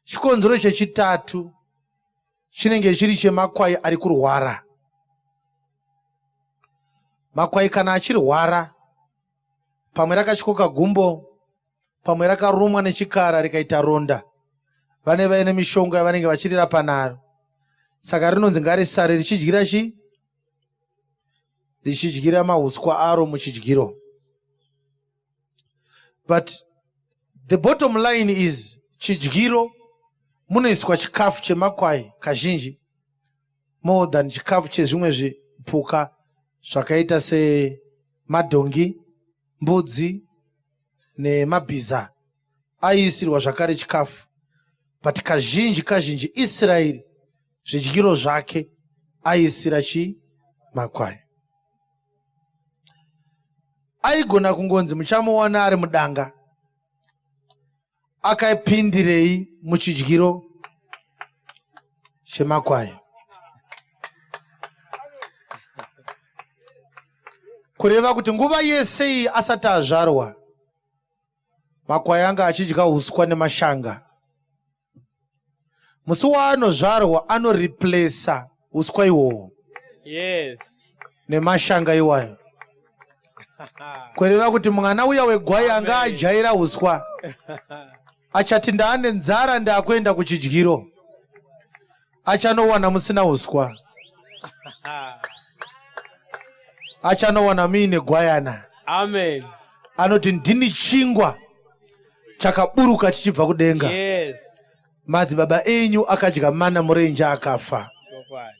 Chikonzero chechitatu chinenge chiri chemakwai ari kurwara. Makwai kana achirwara, pamwe rakatyoka gumbo, pamwe rakarumwa nechikara rikaita ronda, vane vaine mishonga yavanenge vachirirapa naro. Saka rinonzi ngarisare richidyira chi richidyira mahuswa aro muchidyiro. But the bottom line is, chidyiro munoiswa chikafu chemakwai kazhinji more than chikafu chezvimwe zvipuka zvakaita semadhongi, mbudzi nemabhiza. Aiisirwa zvakare chikafu, but kazhinji kazhinji Israeri zvidyiro zvake aiisira chi makwai. Aigona kungonzi muchamuwana ari mudanga. Akapindirei muchidyiro chemakwai? Kureva kuti nguva yese iyi asati azvarwa, makwai anga achidya uswa nemashanga. Musi waanozvarwa anoreplaca uswa ihwohwo nemashanga iwayo, kureva kuti mwana uya wegwai anga ajaira uswa achati ndaane nzara, ndakuenda kuchidyiro, achanowana musina uswa, achanowana muine gwayana. Amen. Anoti, "Ndini chingwa chakaburuka chichibva kudenga. Madzibaba enyu akadya mana murenje akafa." Chokwadi.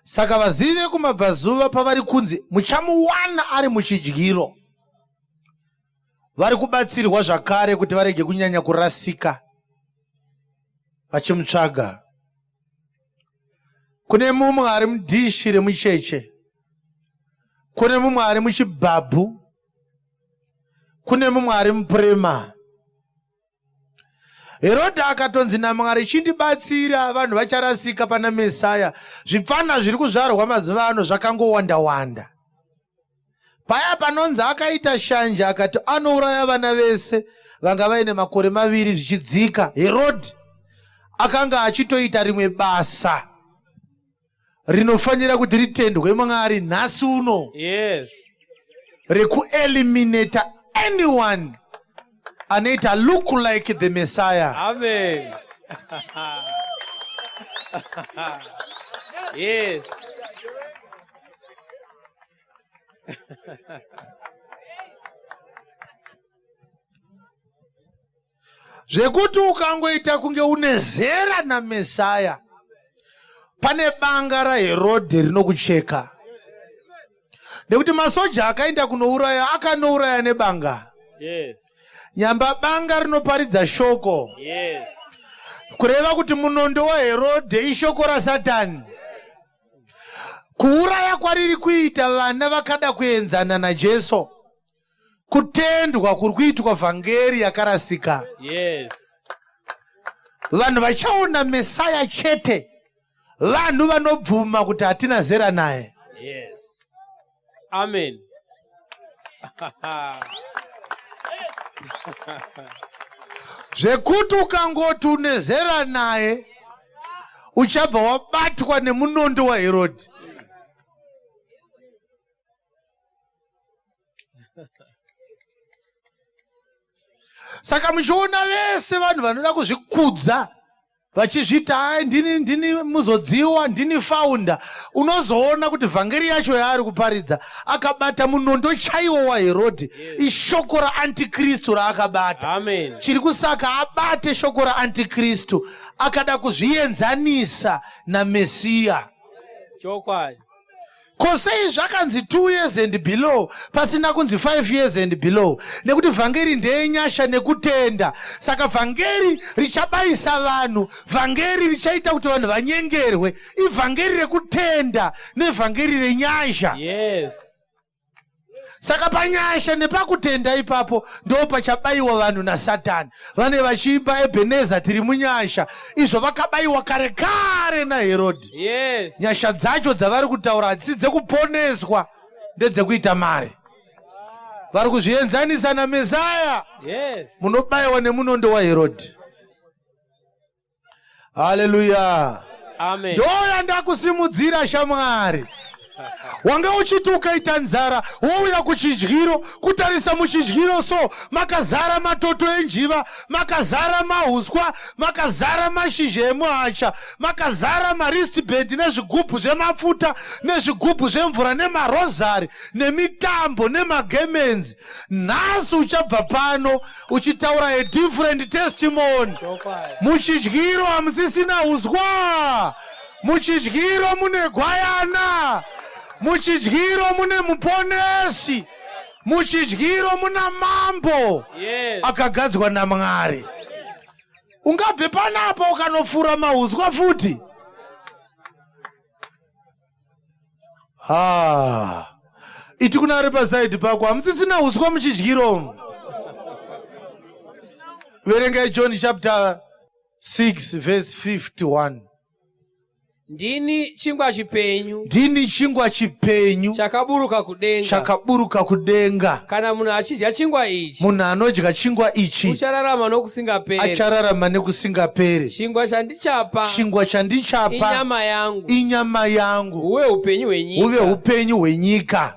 Saka vazivi vekumabvazuva pavari kunzi muchamuwana ari muchidyiro, vari kubatsirwa zvakare kuti varege kunyanya kurasika vachimutsvaga. Kune mumwe ari mudhishi remucheche, kune mumwe ari muchibhabhu, kune mumwe ari mupurema. Herodha akatonzi naMwari, "Chindibatsira, vanhu vacharasika pana Mesaya. Zvipfana zviri kuzvarwa mazuva ano zvakangowanda wanda." Paya panonzi akaita shanje akati anouraya vana vese vanga vaine makore 2 zvichidzika, Herodhi akanga achitoita rimwe basa rinofanira kuti ritendwe Mwari nhasi uno, rekueliminata anyone. Anoita look like the Messiah. Amen. Yes. Zvekuti ukangoita kunge une zera naMesaya, pane banga raHerodhe rinokucheka, nekuti masoja akaenda kunouraya akanouraya nebanga. Yes. Nyamba banga rinoparidza shoko. Yes. Kureva kuti munondo waHerodhe ishoko raSatani. Kuuraya kwariri kuita vana vakada kuenzana naJesu, kutendwa kuri kuitwa vhangeri yakarasika. Yes. Vanhu vachaona Mesaya chete vanhu vanobvuma kuti hatina zera naye. Yes. Amen. Zvekuti ukangoti une zera naye uchabva wabatwa nemunondo waHerodhi. Saka muchiona vese vanhu vanoda kuzvikudza vachizviti hai, ndini ndini muzodziwa, ndini founder, unozoona kuti vhangeri yacho yaari kuparidza akabata munondo chaiwo waHerodhi. Ishoko raantikristu raakabata. Amen. Chiri kusaka abate shoko raantikristu, akada kuzvienzanisa naMesiya. Chokwadi. Ko sei zvakanzi 2 years and below pasina kunzi 5 years and below? Nekuti vhangeri ndeyenyasha nekutenda. Saka vhangeri richabayisa vanhu, vhangeri richaita kuti vanhu vanyengerwe, ivhangeri rekutenda nevhangeri renyasha. Yes. Saka panyasha nepakutenda ipapo ndo pachabayiwa vanhu naSatani. Vane vachiimba Ebeneza tiri munyasha, izvo vakabayiwa kare kare naHerodhi. Yes. Nyasha dzacho dzavari kutaura hadzisi dzekuponeswa, ndedzekuita mari. Vari kuzvienzanisa naMesaya. Yes. Munobayiwa nemunondo waHerodhi. Haleluya. Amen. Ndoya ndakusimudzira shamwari. Wanga uchiti ukaita nzara wouya kuchidyiro, kutarisa muchidyiro so makazara matoto enjiva, makazara mahuswa, makazara mashizha emuhacha, makazara maristband nezvigubhu zvemafuta nezvigubhu zvemvura nemarozari nemitambo nemagemenzi. Nhasi uchabva pano uchitaura a different testimony. Muchidyiro hamusisina uswa, muchidyiro mune gwayana, muchidyiro mune muponesi, muchidyiro muna mambo. Yes. Akagadzwa naMwari. Ungabve panapa ukanofura mahuswa futi. Ha, iti kuna ari pasaidhi pako, hamusisina uswa muchidyiro. Verengai John chapter 6 verse 51. Ndini chingwa chipenyu. Ndini chingwa chipenyu chakaburuka kudenga. Chakaburuka kudenga. Kana munhu achidya chingwa ichi, munhu anodya chingwa ichi uchararama nokusingaperi. Achararama nekusingaperi. Chingwa chandichapa, chingwa chandichapa inyama yangu, inyama yangu, huve upenyu hwenyika. Huve upenyu hwenyika.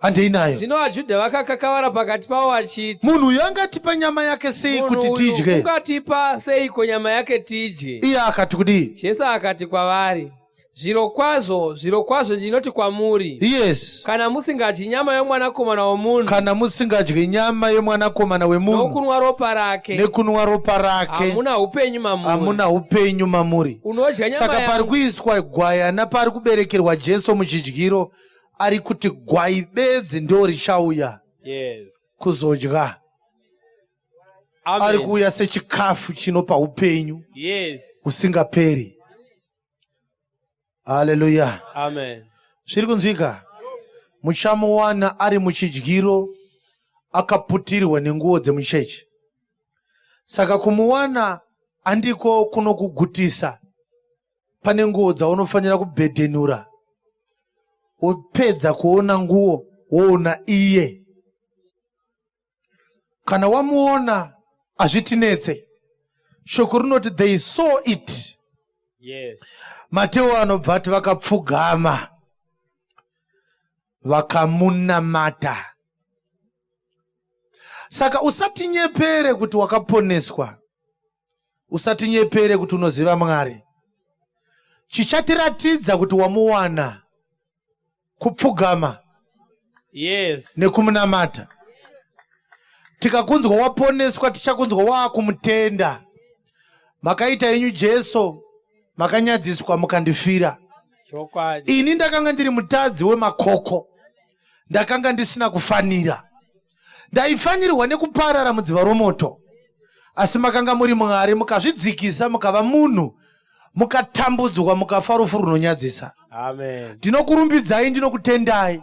Handei nayo. Zvino vaJudha vakakakavara pakati pavo vachiti, munhu uyu angatipa nyama yake sei kuti tidye? Ungatipa seiko nyama yake tidye? Iye akati kudii? Jesu akati kwavari, zvirokwazvo, zvirokwazvo ndinoti kwamuri, Yes. kana musingadyi nyama yomwanakomana womunhu, kana musingadyi nyama yemwanakomana wemunhu nokunwa ropa rake, nekunwa ropa rake, hamuna upenyu mamuri. Hamuna upenyu mamuri. Unodya nyama Saka pari yangu kuiswa gwayana, pari kuberekerwa Jesu muchidyiro, ari kuti gwai bedzi ndo richauya Yes. kuzodya. Amen. Ari kuuya sechikafu chinopa upenyu Yes. husingaperi. Haleluya. Amen. Zviri kunzwika? Muchamuwana ari muchidyiro akaputirwa nenguo dzemuchechi. Saka kumuwana handiko kunokugutisa. Pane nguo dzaunofanira kubhedhenura, wopedza kuona nguo woona iye. Kana wamuona hazvitinetse. Shoko rinoti they saw it. Yes. Mateo anobva ati vakapfugama vakamunamata. Saka usatinyepere kuti wakaponeswa, usatinyepere kuti unoziva Mwari. Chichatiratidza kuti wamuwana kupfugama Yes. Nekumunamata. Tikakunzwa waponeswa, tichakunzwa waakumutenda. Makaita henyu Jesu, makanyadziswa mukandifira. Chokwadi. Ini ndakanga ndiri mutadzi wemakoko, ndakanga ndisina kufanira, ndaifanirwa nekuparara mudziva romoto, asi makanga muri Mwari, mukazvidzikisa mukava munhu, mukatambudzwa, mukafa rufu runonyadzisa. Amen. Ndinokurumbidzai, ndinokutendai,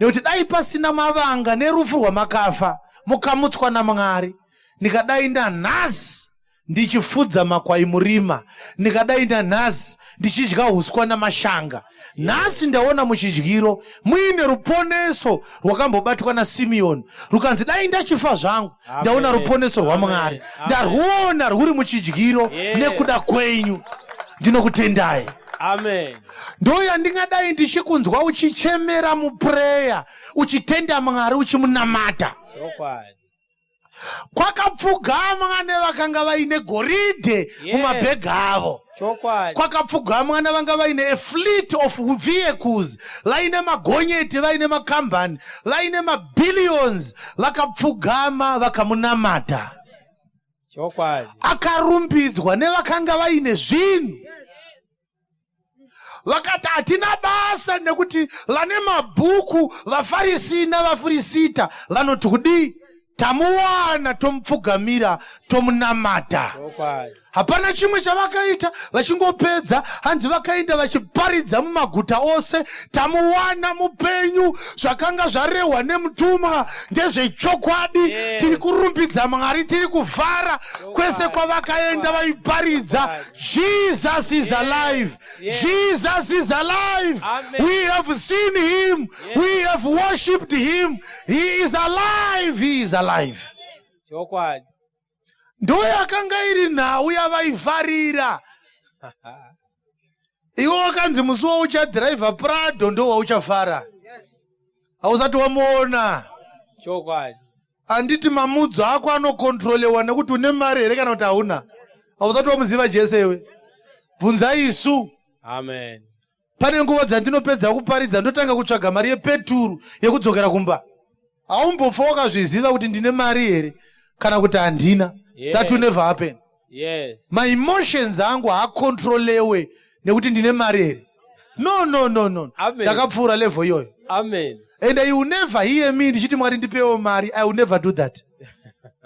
nekuti dai pasina mavanga nerufu rwamakafa mukamutswa naMwari, ndikadai ndanhasi ndichifudza makwai murima, ndikadai ndanhasi ndichidya huswa namashanga. Nhasi ndaona muchidyiro muine ruponeso rwakambobatwa naSimiyoni, rukanzi dai ndachifa zvangu, ndaona ruponeso rwaMwari, ndarwuona rwuri muchidyiro. Yes. Nekuda kwenyu ndinokutendai. Amen. Ndo yandingadai ndichikunzwa uchichemera muprayer, uchitenda Mwari, uchimunamata. Chokwadi. Kwakapfugamwa nevakanga vaine goridhe mumabhega avo. Chokwadi. Kwakapfugamwa navanga vaine a fleet of vehicles, vaine magonyeti, vaine makambani, vaine mabillions, vakapfugama vakamunamata. Chokwadi. Akarumbidzwa nevakanga vaine zvinhu, vakati hatina basa nekuti vane mabhuku, vaFarisi navaFirisita vanoti kudii, tamuwana, tomupfugamira, tomunamata. Chokwadi. Hapana chimwe chavakaita. Vachingopedza, hanzi vakaenda vachiparidza mumaguta ose, tamuwana mupenyu, zvakanga zvarehwa nemutumwa ndezvechokwadi. Tiri kurumbidza Mwari, tiri kuvhara kwese kwavakaenda vaiparidza, Jesus is alive. Jesus is alive. Amen. We have seen him. We have worshipped him. He is alive, he is alive. Chokwadi. Ndo yakanga iri nhau yavaifarira. Iwe wakanzi musi wauchadhiraivha Prado ndo wauchafara, hausati wamuona. Chokwadi. Handiti mamudzo ako anokontrolewa nekuti une mari here kana kuti hauna? Hausati wamuziva Jesu iwe, bvunzai isu. Amen. Pane nguva dzandinopedza kuparidza, ndotanga kutsvaga mari yepeturu yekudzokera kumba. Haumbofa wakazviziva kuti ndine mari here kana kuti handina. That will never happen. Maemotions angu haakontrolewe nekuti ndine mari here. No, no, no, no. Amen. Ndakapfuura level iyoyo. Amen. And you will never hear me ndichiti, "Mwari, ndipewo mari." I will never do that.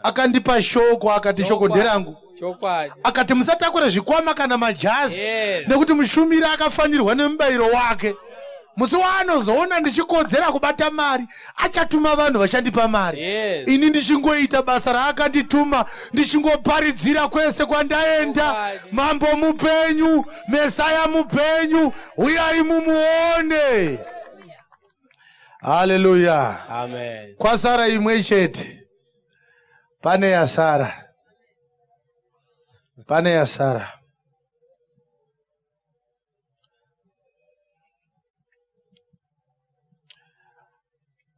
Akandipa shoko, akati shoko nderangu. Chokwadi. Akati musatakure zvikwama kana majasi, nekuti mushumiri akafanirwa nemubayiro wake. Musi waanozoona ndichikodzera kubata mari, achatuma vanhu vachandipa mari. Ini ndichingoita basa raakandituma, ndichingoparidzira kwese kwandaenda. Chokwadi. Mambo mupenyu, Mesaya mupenyu, uyai mumuone. Haleluya. Amen. Kwasara imwe chete, pane yasara, pane yasara.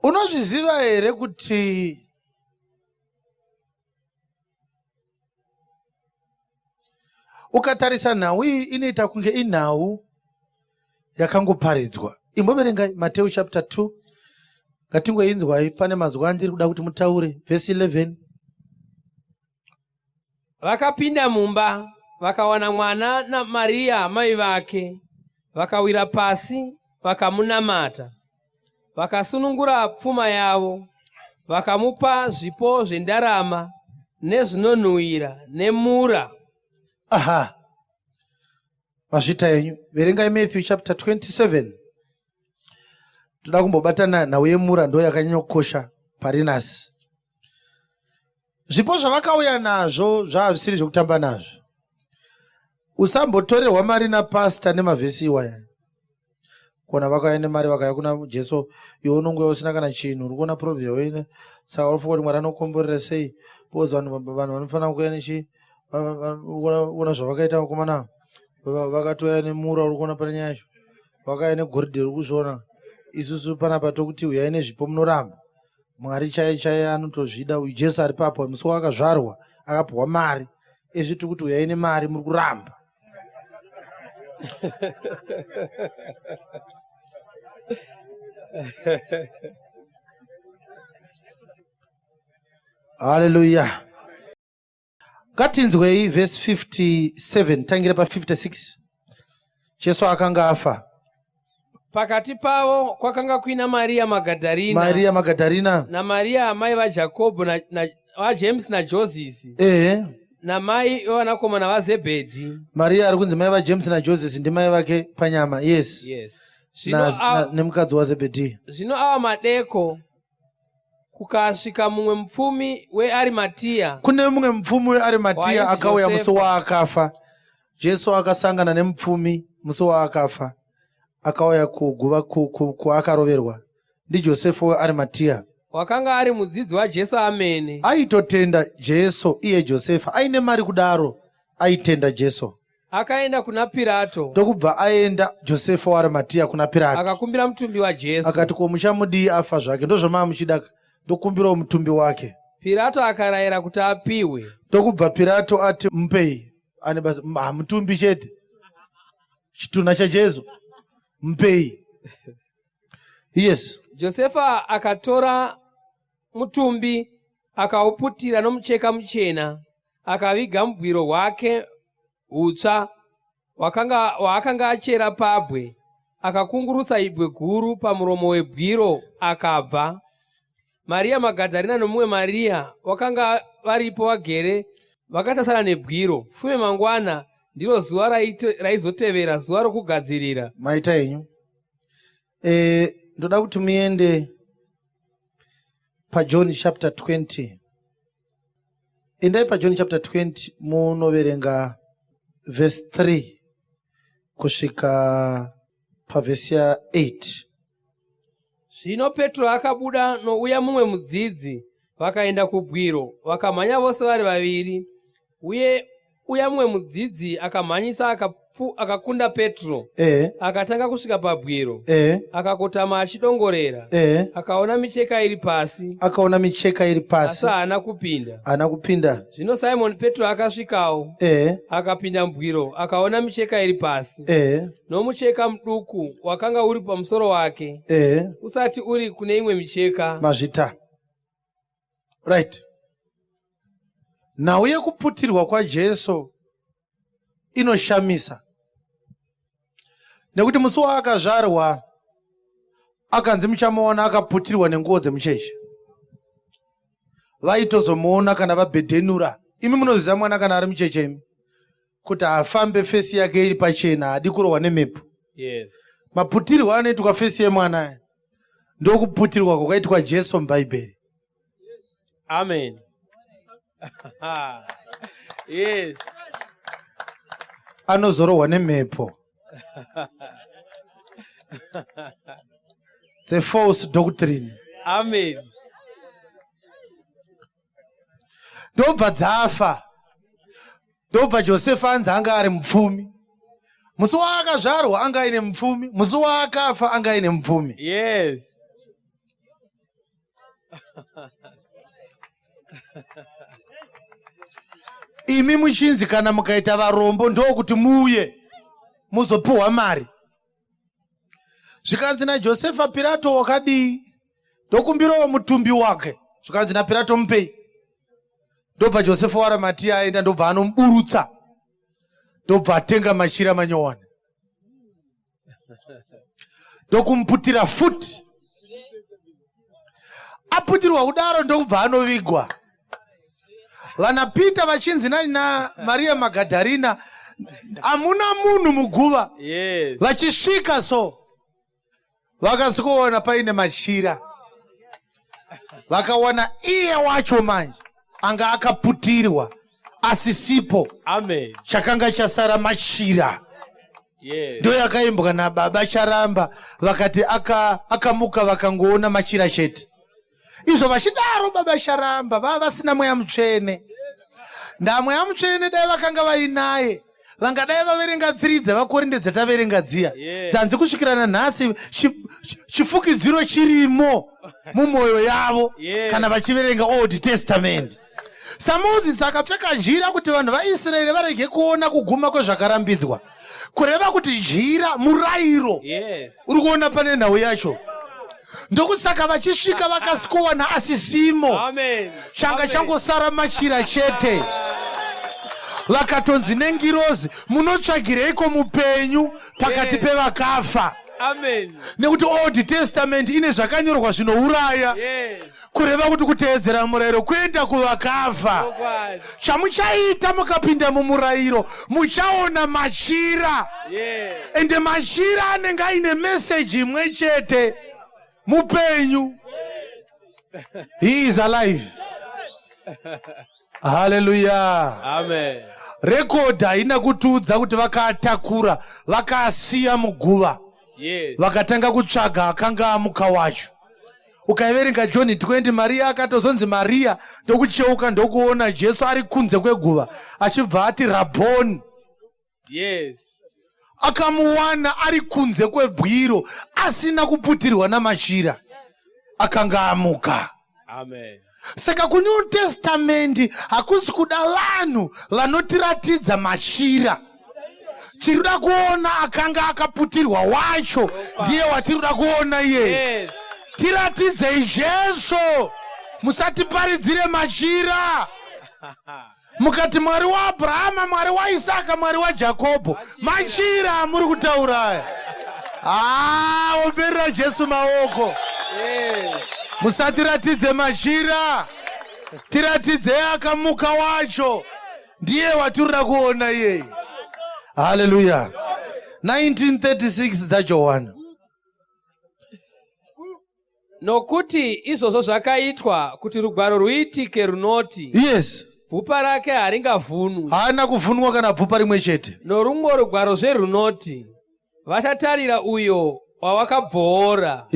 Unozviziva here kuti ukatarisa nhau iyi inoita kunge inhau yakangoparidzwa? Imboverengai Mateu chapter 2, ngatingoinzwai. Pane mazwi andiri kuda kuti mutaure. Vhesi 11. Vakapinda mumba, vakawana mwana naMariya mai vake, vakawira pasi vakamunamata. Vakasunungura pfuma yavo, vakamupa zvipo zvendarama nezvinonhuhwira nemura. Aha, mazvita enyu. Verengai Matthew chapter 27. Toda kumbobatana nhau yemura, ndo yakanyanya kukosha pari nhasi. Zvipo zvavakauya nazvo zvava zvisiri zvekutamba nazvo. Usambotorerwa mari napasta nemavhesi iwaya. Kuona vakauya nemari, vakauya kuna Jesu, iwe unongouya usina kana chinhu. Uri kuona problem yawaine, saka unofunga kuti Mwari anokomborera sei? Because vanhu vanofanira kuuya nechi kuona zvavakaita vakomana. Vakatouya nemura, uri kuona pane nyaya yacho. Vakauya negoridhe, uri kuzviona. Isusu panapa tokuti uyai nezvipo, munoramba. Mwari chaiye chaiye anotozvida uyu Jesu ari papo musi waakazvarwa akapiwa mari ezvi tiri kuti uyai nemari muri kuramba. Haleluya. Ngatinzwei vhesi 57 tangira pa 56. Jesu akanga afa. Pakati pavo kwakanga kuina Maria Magadharina. Maria Magadharina naMaria amai vaJakobho na, na, vaJames naJosisi. Ehe. Namai vevanakomana vaZebhedhi. Maria ari kunzi mai vaJames naJosisi ndimai vake panyama. Yes. Yes. Zvino na, nemukadzi waZebhedhi. Zvino ava madeko kukasvika mumwe mupfumi weArimatiya. Kune mumwe mupfumi weArimatiya akauya musi waakafa. Jesu akasangana nemupfumi musi waakafa, akauya kuguva kwaakaroverwa ndiJosefa weArimatiya. Wakanga ari mudzidzi waJesu amene. Aitotenda Jesu iye Josefa aine mari kudaro, aitenda Jesu. Akaenda kuna Pirato. Ndokubva aenda Josefa waArimatiya kuna Pirato. Akakumbira mutumbi waJesu. Akati, ko muchamudii afa zvake? Ndozvamaa muchida, ndokumbirawo mutumbi wake. Pirato akarayira kuti apiwe. Ndokubva Pirato ati, mupei. Ane basa, mutumbi chete. Chitunha chaJesu. Mupei. Yes. Josefa akatora mutumbi akauputira nomucheka muchena akaviga mubwiro hwake hutsva waakanga achera pabwe, akakungurutsa ibwe guru pamuromo webwiro akabva. Maria Magadharina nomumwe Maria wakanga varipo vagere vakatarisana nebwiro. Fume mangwana ndiro zuva raizotevera zuva rokugadzirira. Maita henyu. E, ndoda kuti muende paJohn chapter 20. Endai paJohn chapter 20 munoverenga verse 3 kusvika pavhesi ya 8. Zvino Petro akabuda nouya mumwe mudzidzi, vakaenda kubwiro, vakamhanya vose vari vaviri. Uye uya mumwe mudzidzi akamhanyisa akakunda Petro, akatanga kusvika pabwiro, akakotama achidongorera, akaona micheka iri pasi, Akaona micheka iri pasi, asi haana kupinda. Haana kupinda. Zvino Simoni Petro akasvikawo, akapinda mubwiro, akaona micheka iri pasi, nomucheka muduku wakanga uri pamusoro wake, usati uri kune imwe micheka. Mazvita. Right. Nhau yekuputirwa kwaJesu inoshamisa nekuti musi waakazvarwa akanzi muchamuona akaputirwa nenguo dzemucheche. Vaitozomuona kana vabhedhenura. Imi munoziva mwana kana ari mucheche imi kuti afambe fesi yake iri pachena, haadi kurohwa nemhepo. Yes. Maputirwo anoitwa fesi yemwana aya ndokuputirwa kwakaitwa Jesu muBhaibheri. Amen. Yes. Anozorohwa nemhepo dzefalse doctrine. Amen. Ndobva dzafa. Ndobva Josefa anzi anga ari mupfumi. Musi waakazvarwa anga aine mupfumi, musi waakafa anga aine mupfumi. Yes. Imi muchinzi kana mukaita varombo ndokuti muuye muzopuhwa mari. Zvikanzi naJosefa, Pirato wakadii? Ndokumbirawo mutumbi wake. Zvikanzi naPirato, mupei. Ndobva Josefa waArimatiya aenda, ndobva anomuburutsa, ndobva atenga machira manyowani, ndokumuputira futi. Aputirwa kudaro ndokubva anovigwa. Vana Peter vachinzi na Maria Magadharina, hamuna munhu muguva. Yes. Vachisvika so vakasikoona paine machira, vakawana iye wacho manje anga akaputirwa asisipo. Amen. Chakanga chasara machira. Yes. Ndo yakaimbwa nababa Charamba, vakati akamuka vakangoona machira chete. Izvo vachidaro baba Charamba vava vasina mweya mutsvene. Ndamweya mutsvene dai vakanga vainaye. Vangadai vaverenga 3 dzevaKorinde dzataverenga dziya dzanzi kusvikira nanhasi chifukidziro chirimo mumwoyo yavo kana vachiverenga Old Testament. SaMozisi akapfeka jira kuti vanhu vaIsraeri varege kuona kuguma kwezvakarambidzwa, kureva kuti jira murayiro. Uri kuona pane nhau yacho. Ndokusaka vachisvika vakasikowana asisimo. Changa changosara machira chete. Vakatonzi nengirozi, munotsvagireiko mupenyu pakati pevakafa? Nekuti Old Testament ine zvakanyorwa zvinouraya. Kureva kuti kuteedzera murayiro kuenda kuvakafa. Chamuchaita mukapinda mumurayiro, muchaona machira. Ende machira anenge aine meseji imwe chete, mupenyu. He is alive. Haleluya. Amen. Rekodhi haina kutiudza kuti vakatakura vakasiya muguva. Vakatanga kutsvaga akanga amuka wacho. Ukaiverenga John 20, Mariya akatozonzi Mariya ndokucheuka ndokuona Jesu ari kunze kweguva achibva ati Raboni. Akamuwana ari kunze kwebwiro asina kuputirwa namachira, akanga amuka. Amen. Saka kuNew Testament hakusi kuda vanhu vanotiratidza machira. Tirikuda kuona akanga akaputirwa wacho, ndiye watirikuda kuona iyeye. Tiratidzei Jesu, musatiparidzire machira. Mukati Mwari waAbrahama, Mwari waIsaka, Mwari waJakobho, machira amuri kutaura aya. Omberera Jesu maoko. Musatiratidze machira, tiratidzei akamuka wacho, ndiye watirikuda kuona iyeye. Haleluya. 1936 dzaJohana. Nokuti izvozvo zvakaitwa kuti rugwaro ruitike runoti, bvupa rake haringavhunwi. Haana kuvhunwa kana bvupa rimwe chete. Norumwe rugwarozve runoti, vachatarira uyo wawakabvoora.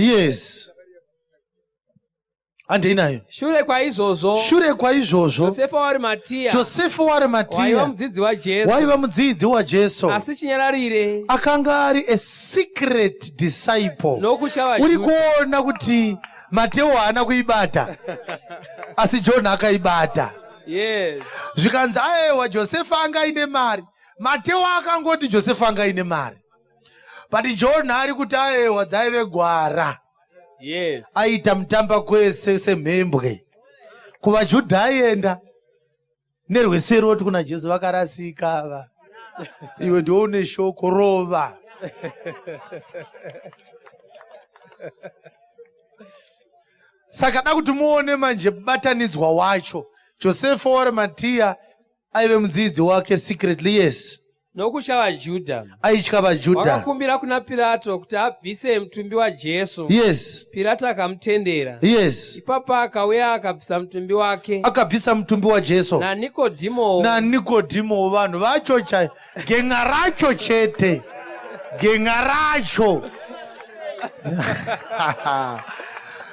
Handei nayo. Shure kwaizvozvo, Shure kwaizvozvo, Josefa waArimatiya, Josefa waArimatiya, waiva mudzidzi waJesu, waiva mudzidzi waJesu, asi chinyararire, akanga ari a secret disciple. Nokutya Uri vaJudha. kuona kuti Mateo haana kuibata, asi John akaibata. Zvikanzi aewa, Josefa anga aine mari. Mateo akangoti Josefa anga aine mari, but John ari kuti aewa, dzaive gwara. Aita mutamba kwese semhembwe. KuvaJudha aienda nerweseri, oti kuna Jesu, vakarasika ava, iwe ndiwe une shoko, rova. Saka da kuti muone manje mubatanidzwa wacho. Josefa waArimatiya aive mudzidzi wake secretly. Yes. Nokutya vaJudha, Aitya vaJudha. wakakumbira kuna Pirato kuti abvise mutumbi waJesu. Pirato akamutendera. Ipapo akauya akabvisa mutumbi wake. Akabvisa mutumbi waJesu. NaNikodhimo NaNikodhimo, vanhu vacho chai, gen'a racho chete, gen'a racho.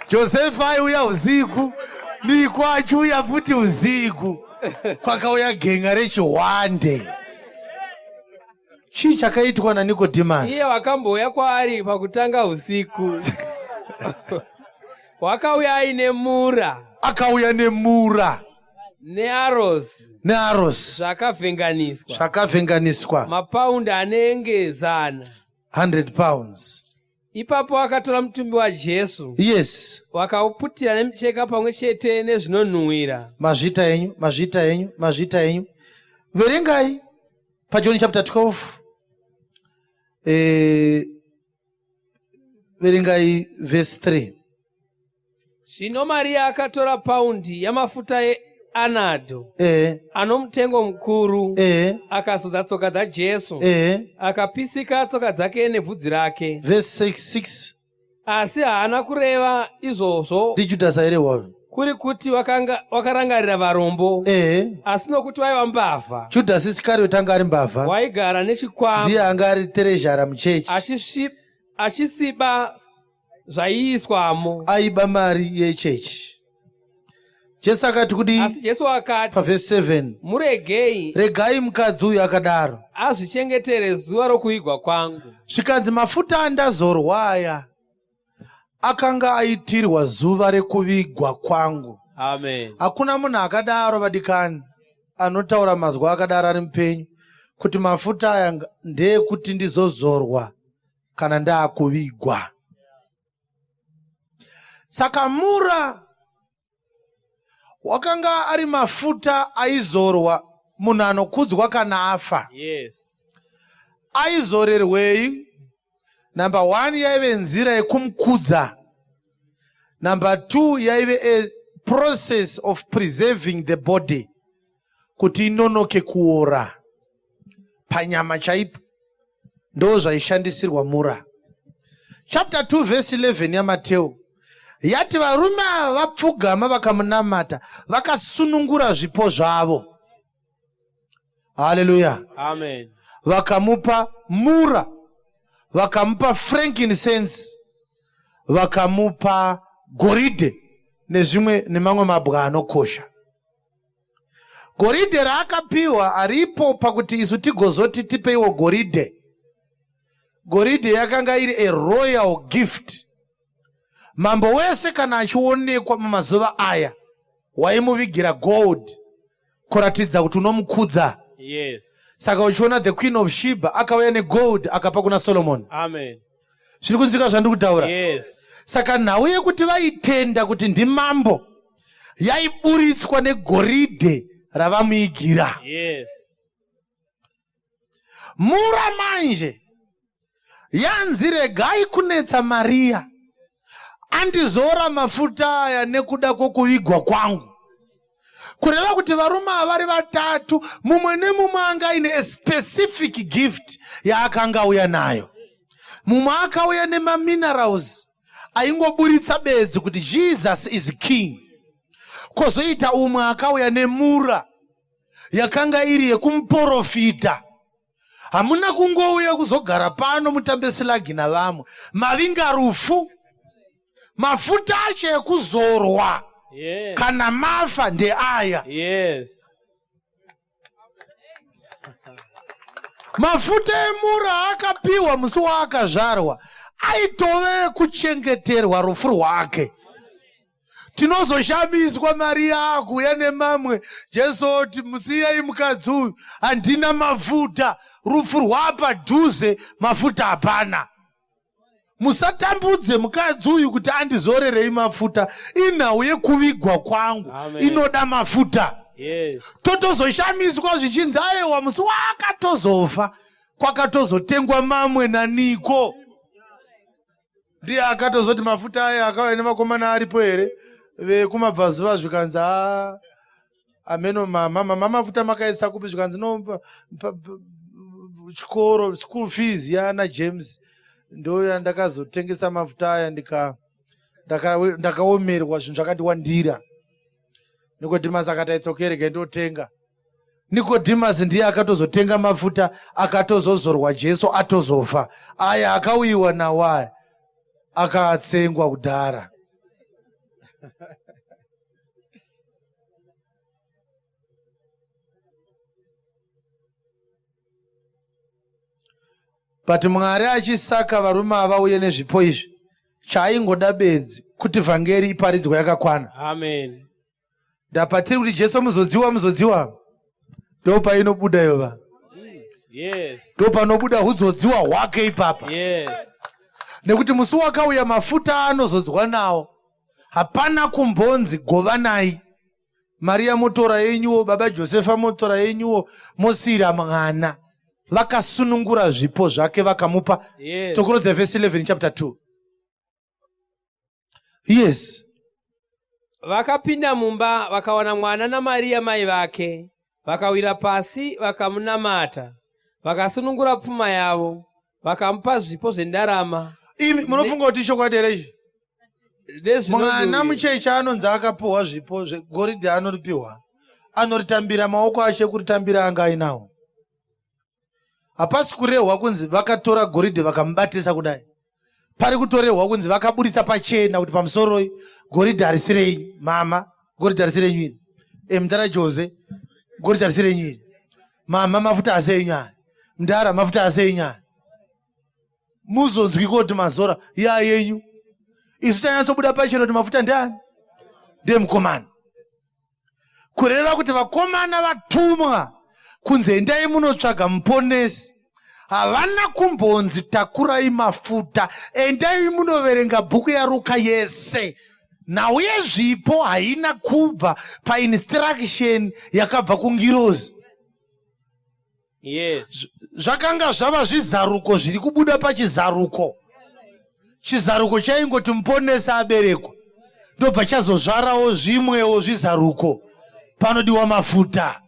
Josefa aiuya usiku, Niko achiuya futi usiku, kwakauya gen'a rechihwande. Chii chakaitwa naNikodhimasi? Iye wakambouya kwaari pakutanga usiku, wakauya aine mura Akauya nemura nearosi nearosi zvakavhenganiswa, zvakavhenganiswa, mapaundi anenge 100. 100 pounds. Ipapo akatora mutumbi waJesu, wakauputira nemucheka pamwe chete nezvinonhuhwira. Mazvita enyu, mazvita enyu, mazvita enyu. Verengai paJohn chapter 12, verengai verse 3. Zvino Mariya akatora paundi yamafuta eanadho ano mutengo mukuru, akazodza tsoka dzaJesu, akapisika tsoka dzake nebvudzi rake. Verse 6, 6. Asi haana kureva izvozvo NdiJudhasi here wayo? kuri kuti wakarangarira varombo, asi nokuti waiva mbavha. Judhasi Iskarioti anga ari mbavha. Waigara nechikwama, Ndiye anga ari treasurer muchechi. Achisiba zvaiiswamo. Aiba mari yechechi. Jesu akati kudii? Asi Jesu akati, Pavhesi 7. Muregei. Regai mukadzi uyu akadaro. Azvichengetere zuva rokuigwa kwangu. Zvikanzi mafuta andazorwa aya akanga aitirwa zuva rekuvigwa kwangu. Amen. Hakuna munhu akadaro vadikani anotaura mazwi akadaro ari mupenyu kuti mafuta aya ndeyekuti ndizozorwa kana ndaakuvigwa. Saka mura wakanga ari mafuta aizorwa munhu anokudzwa kana afa. Yes. Aizorerwei? Number one yaive nzira yekumukudza. Number two yaive a process of preserving the body kuti inonoke kuora panyama chaipo. Ndo zvaishandisirwa mura. Chapter 2 verse 11 yaMateo yati varume ava vapfugama vakamunamata vakasunungura zvipo zvavo. Haleluya. Amen. Vakamupa mura, vakamupa frankincense, vakamupa goridhe nezvimwe nemamwe mabwa anokosha. Goridhe raakapiwa haripo pakuti isu tigozoti tipeiwo goridhe. Goridhe yakanga iri a royal gift. Mambo wese kana achionekwa mumazuva aya waimuvigira gold kuratidza kuti unomukudza. Yes. Saka uchiona the Queen of Sheba akauya negold akapa kuna Solomon. Amen. Zviri kunzwika zvandiri kutaura? Yes. Saka nhau yekuti vaitenda kuti ndimambo yaiburitswa negoridhe ravamuigira. Yes. Mura manje yanzi regai kunetsa Mariya andizora mafuta aya nekuda kwokuvigwa kwangu. Kureva kuti varume ava vari vatatu, mumwe nemumwe anga aine a specific gift yaakanga auya nayo. Mumwe akauya nemaminerals aingoburitsa bedzi kuti Jesus is king. Kozoita umwe akauya nemura yakanga iri yekumuporofita. Hamuna kungouya kuzogara pano mutambe silagi navamwe, mavinga rufu. Mafuta acho ekuzorwa Yes. kana mafa ndeaya. Yes. Mafuta emura akapiwa musi waakazvarwa aitove ekuchengeterwa rufu rwake. Tinozoshamiswa Mariya akuuya nemamwe. Jesu oti musiyei mukadzi uyu, handina mafuta, rufu rwapadhuze, mafuta hapana. Musatambudze mukadzi uyu kuti andizorerei mafuta, inhau yekuvigwa kwangu. Amen. Inoda mafuta. Yes. Totozoshamiswa zvichinzi aiwa musi waakatozofa kwakatozotengwa mamwe naniko. Ndiye akatozoti mafuta aya akauya nevakomana aripo here vekumabvazuva, zvikanzi a ameno mama mama mafuta makaisa kupi, zvikanzi no chikoro school fees yana James ndo yandakazotengesa mafuta aya, ndakaomerwa zvinhu zvakandiwandira. Nicodemus akati it's okay, rega ndotenga. Nicodemus ndiye akatozotenga mafuta akatozozorwa Jesu atozofa. Aya akauyiwa nawo aya akatsengwa kudhara. But Mwari achisaka varume ava uye nezvipo izvi, chaaingoda bedzi kuti vhangeri iparidzwe yakakwana. Amen. Ndapatiri kuti Jesu muzodziwa, muzodziwa, ndopainobuda ivava. Yes. Ndopanobuda huzodziwa hwake ipapa. Yes. Nekuti musi wakauya mafuta anozodzwa nawo, hapana kumbonzi govanai. Mariya motora yenyuwo, baba Josefa motora yenyuwo, mosiira mwana. Vakasunungura zvipo zvake vakamupa. Yes. Tsokorodza verse 11 chapter 2. Yes. Vakapinda mumba vakawana mwana naMariya mai vake, vakawira pasi vakamunamata, vakasunungura pfuma yavo, vakamupa zvipo zvendarama. Imi munofunga kuti ichokwadi here ichi? Nezvinonhuhwira. Mwana mucheche anonzi akapiwa zvipo zvegoridhe anoripiwa, anoritambira maoko acho ekuritambira anga ainawo. Hapasi kurehwa kunzi vakatora goridhe vakamubatisa kudai. Pari kutorehwa kunzi vakaburitsa pachena kuti pamusoroi goridhe harisi renyu mama, Goridhe harisi renyu iri. E, mudhara Jose, goridhe harisi renyu iri. Mama, mafuta asi enyu aya. Mudhara, mafuta asi enyu aya. Muzonzwiko kuti mazora ya yenyu. Isu tanyatsobuda pachena kuti mafuta ndeani? Ndeemukomana. Kureva kuti vakomana vatumwa kunzi endai munotsvaga muponesi havana kumbonzi takurai mafuta, endai munoverenga bhuku yaRuka yese. Nhau yezvipo haina kubva painstruction yakabva kungirozi. Yes. Zvakanga zvava zvizaruko zviri kubuda pachizaruko. Chizaruko chaingoti muponesi aberekwa, ndobva chazozvarawo zvimwewo zvizaruko. Panodiwa mafuta.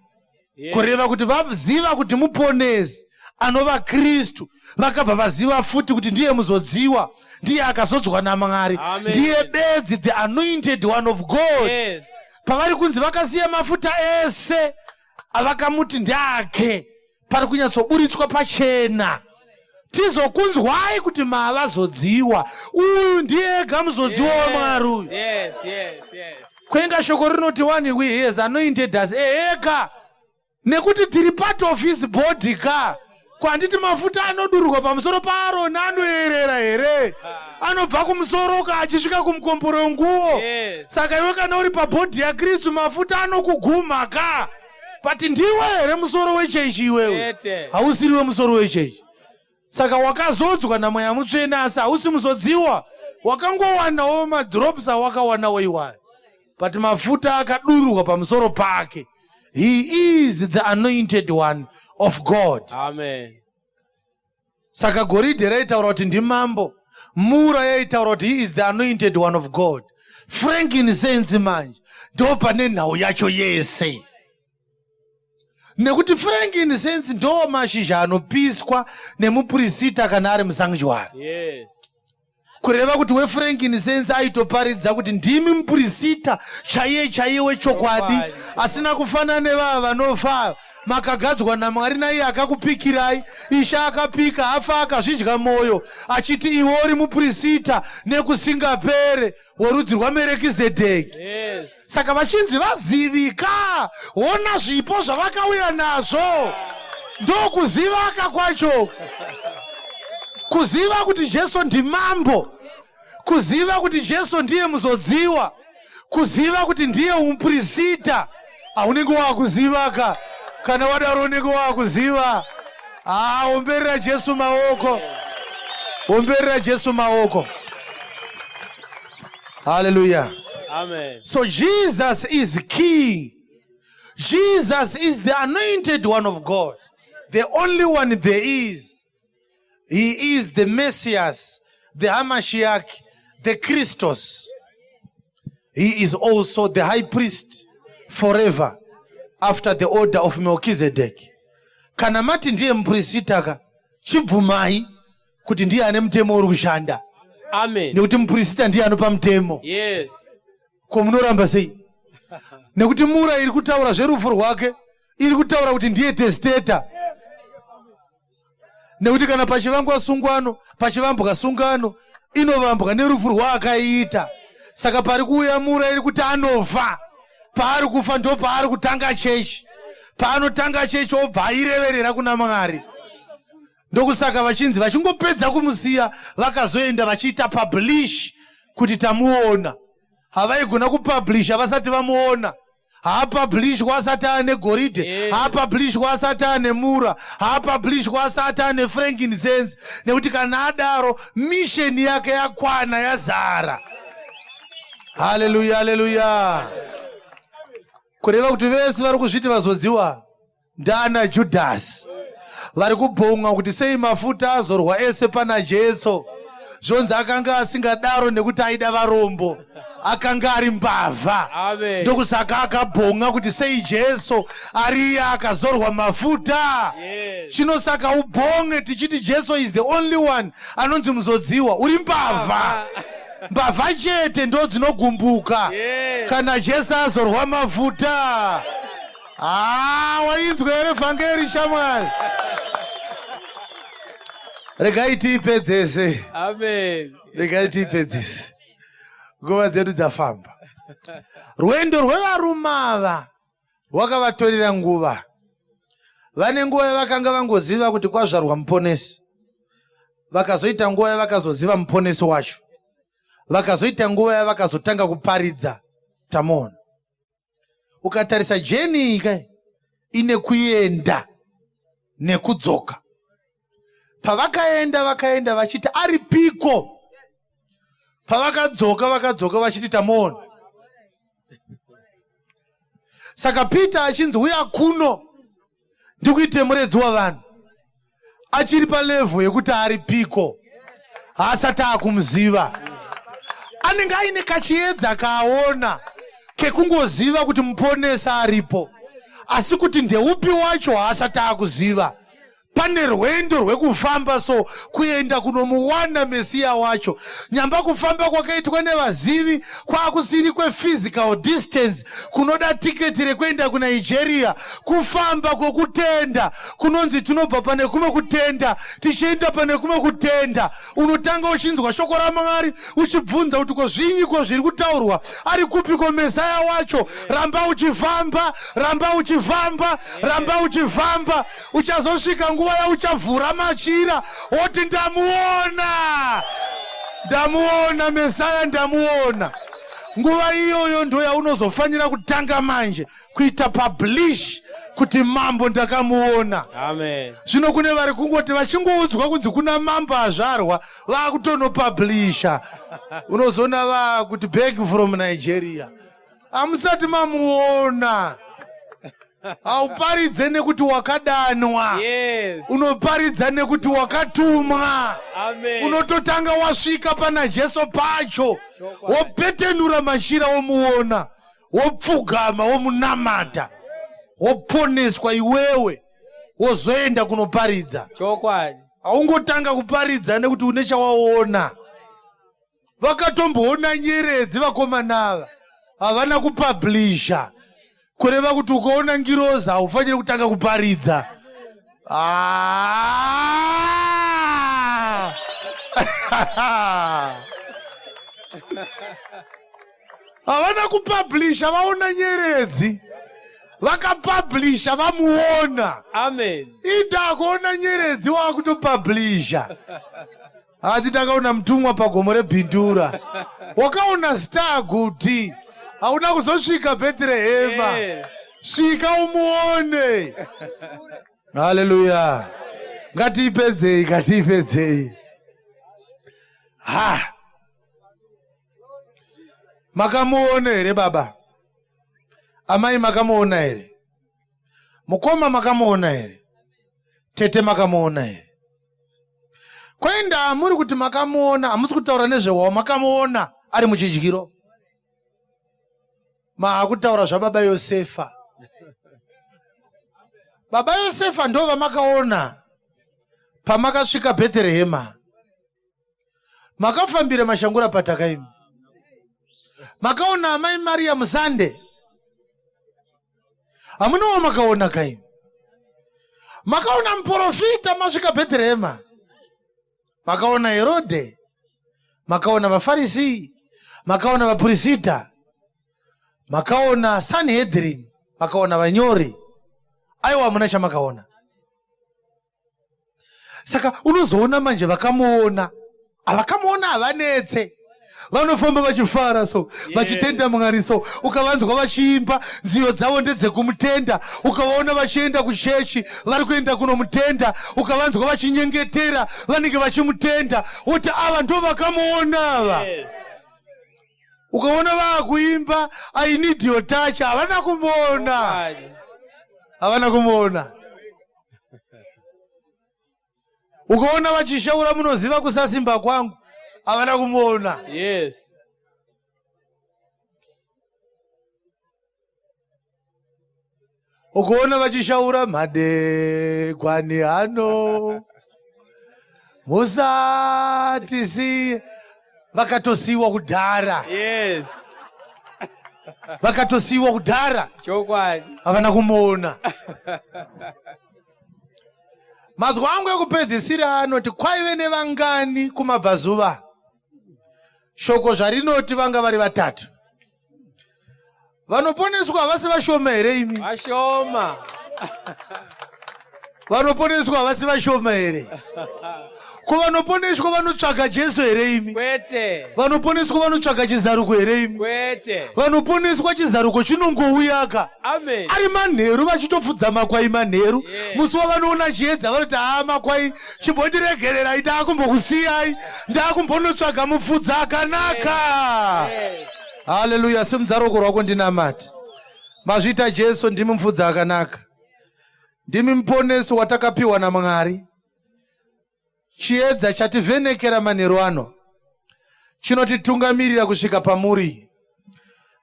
Yes. Kureva kuti vaziva kuti muponesi anova Kristu, vakabva vaziva futi kuti ndiye muzodziwa, ndiye akazodzwa naMwari, Amen. ndiye bedzi the anointed one of God. Yes. Pavari kunzi vakasiya mafuta ese avakamuti ndeake, pari kunyatsoburitswa pachena. Tizokunzwai kuti mavazodziwa, uyu ndiye ega muzodziwa waMwari uyu. Yes, yes, yes. Kwenga shoko rinoti wani we he has anointed us eheka, nekuti tiri part of his body ka. Kwanditi mafuta anodururwa pamusoro paAroni anoerera here? Anobva kumusoro ka achisvika kumukomboro wenguo. Yes. Saka iwe kana uri pabhodhi yaKristu mafuta anokugumha ka. But ndiwe here musoro wechechi iwewe? Chete. Hausiriwe musoro wechechi. Saka wakazodzwa naMweya Mutsvene asi hausi muzodziwa. Wakangowanawo madrops awakawanawo iwayo. But mafuta akadururwa pamusoro pake. He is the anointed one of God. Amen. Saka goridhe raitaura kuti ndimambo, mura yaitaura kuti he is the anointed one of God. Frankincense manje ndo pane nhau yacho yese, nekuti frankincense ndo mashizha anopiswa nemupurisita kana ari musanctuary. Yes. Kureva kuti wefrankincense aitoparidza kuti ndimi mupurisita chaiye chaiye wechokwadi, asina kufanana nevava vanofa. Makagadzwa naMwari naiye akakupikirai. Ishe akapika afa akazvidya mwoyo achiti iwe uri mupurisita nekusingapere worudzi rwaMerekizedheki. Yes. Saka vachinzi vazivika, hona zvipo zvavakauya nazvo. Ndokuzivaka kwacho, kuziva kuti Jesu ndimambo, kuziva kuti Jesu ndiye muzodziwa, kuziva kuti ndiye umupurisita. Haunenge wakuzivaka kana wadaro, unenge wakuziva. Omberera Jesu maoko, omberera Jesu maoko. Hallelujah. Amen. So Jesus is king. Jesus is the anointed one of God, the only one there is. He is the Messiah, the Hamashiach, the Christos. He is also the high priest forever after the order of Melchizedek. Kana mati ndiye mupurisita ka, chibvumai kuti ndiye ane mutemo uri kushanda. Amen. Nekuti mupurisita ndiye anopa mutemo. Yes. Ko munoramba sei? Nekuti mura iri kutaura zverufu rwake iri kutaura kuti ndiye testator. Nekuti kana pachivangwa sungano, pachivambwa sungano inovambwa nerufu rwaakaita. Saka pari kuuya mura iri kuti anofa. Paari kufa ndo paari kutanga chechi. Paanotanga chechi obva aireverera kuna Mwari. Ndokusaka vachinzi vachingopedza kumusiya vakazoenda vachiita publish kuti tamuona. Havaigona kupublisha vasati vamuona. Haapublishwa asati ane goridhe, Yes. haapublishwa asati ane mura, haapublishwa asati ane frankincense, nekuti kana adaro mission yake yakwana, yazara. Haleluya, haleluya. Kureva kuti vese vari kuzviti vazodziwa ndana Judhasi vari kubhonga kuti sei mafuta azorwa ese pana Jesu. Zvonzi akanga asingadaro nekuti aida varombo, akanga ari mbavha. Amen. Ndokusaka akabhonga kuti sei Jesu ariye akazorwa mafuta. Yes. Chinosaka ubhonge tichiti Jesu is the only one anonzi muzodziwa, uri mbavha. Mbavha chete ndo dzinogumbuka. Yes. Kana Jesu azorwa mafuta. Wainzwa here vhangeri shamwari? Regai tiipedzese. Amen. Regai tiipedzese. Nguva dzedu dzafamba. Rwendo rwevarume ava rwakavatorera nguva. Vane nguva yavakanga vangoziva kuti kwazvarwa muponesi, vakazoita nguva yavakazoziva muponesi wacho, vakazoita nguva yavakazotanga kuparidza. Tamuona. Ukatarisa jeni iyi kai ine kuenda nekudzoka. Pavakaenda vakaenda vachiti aripiko, pavakadzoka vakadzoka vachiti tamuona. Saka Peter achinzi uya kuno ndikuite muredzi wavanhu, achiri palevho yekuti aripiko, haasati akumuziva. Anenge aine kachiedza kaaona kekungoziva kuti muponesi aripo, asi kuti ndeupi wacho haasati akuziva. Pane rwendo rwekufamba so kuenda kunomuwana Mesiya wacho. Nyamba kufamba kwakaitwa nevazivi kwakusiri kwephysical distance kunoda tiketi rekuenda kuNigeria. Kufamba kwokutenda kunonzi tinobva pane kumwe kutenda tichienda pane kumwe kutenda. Unotanga uchinzwa shoko raMwari uchibvunza kuti ko zvinyiko zviri kutaurwa, ari kupiko Mesaya wacho? Ramba uchifamba, ramba uchifamba, ramba uchifamba, uchazosvika nguva yauchavhura machira woti ndamuona, ndamuona Mesaya, ndamuona. Nguva iyoyo ndo yaunozofanira kutanga manje kuita publish kuti mambo ndakamuona. Amen. Zvino kune vari kungoti vachingoudzwa kunzi kuna mambo azvarwa vakutonopublisha, unozoona vakuti back from Nigeria. Hamusati mamuona. Hauparidze nekuti wakadanwa. Yes. Unoparidza nekuti wakatumwa. Amen. Unototanga wasvika pana Jesu pacho, wopetenura machira womuona, wopfugama, womunamata, woponeswa iwewe, wozoenda kunoparidza. Chokwadi. Haungotanga kuparidza nekuti une chawaona. Vakatomboona nyeredzi vakomana ava, havana kupublisha, kureva kuti ukaona ngirozi haufaniri kutanga kuparidza. Havana kupublisha vaona nyeredzi, vakapublisha vamuona. Amen. Inda kuona nyeredzi wakutopublisha. Hati takaona mutumwa pagomo reBindura, wakaona star guti, hauna kuzosvika Bhetrehema. Yes. Svika umuone. Haleluya. Ngatiipedzei, ngatiipedzei. Ha, makamuona here baba? Amai makamuona here? Mukoma makamuona here? Tete makamuona here? Kwenda muri kuti makamuona, hamusi kutaura nezvehwao, makamuona ari muchidyiro. Maakutaura zvababa Yosefa. Baba Yosefa ndo vamakaona pamakasvika Bheterehema. Makafambira mashangura patakaimi. Makaona amai Maria musande. Hamunawo makaona kaimi. Makaona muprofita masvika Bheterehema. Makaona Herode, makaona vaFarisi, makaona vapurisita, makaona Sanhedrin, makaona vanyori. Aiwa, hamuna chamakaona. Saka unozoona manje vakamuona, havakamuona havanetse, vanofamba vachifara so, vachitenda Mwari so. Ukavanzwa vachiimba nziyo dzavo ndedzekumutenda. Ukavaona vachienda kuchechi vari kuenda kunomutenda. Ukavanzwa vachinyengetera vanenge vachimutenda, woti ava ndo vakamuona ava. Yes. Ukaona vakuimba I need your touch, havana kumuona, havana kumuona. Ukaona vachishaura munoziva kusasimba kwangu, havana kumuona. Yes. Ukaona vachishaura madegwani ano musatisiye, vakatosiyiwa kudhara. Yes. Vakatosiyiwa kudhara. Chokwadi. Havana kumuona. Mazwi angu ekupedzisira anoti kwaive nevangani kumabvazuva. Shoko zvarinoti vanga vari vatatu. Vanoponeswa havasi vashoma here imi? Vashoma. Vanoponeswa havasi vashoma here? Ko vanoponeswa vanotsvaga Jesu here imi? Kwete. Vanoponeswa vanotsvaga chizaruko here imi? Kwete. Vanoponeswa chizaruko chinongouyaka. Amen. Ari manheru vachitofudza makwai manheru. Yeah. Musi wavanoona chiedza vanoti haa makwai chimbondiregererai ndaakumbokusiyai ndaakumbonotsvaga mufudzi akanaka. Yes. Haleluya, simudza ruoko rwako ndinamate. Mazviita Jesu, ndimi mufudzi akanaka. Ndimi muponesi watakapiwa naMwari. Chiedza chativhenekera manheru ano chinotitungamirira kusvika pamuri.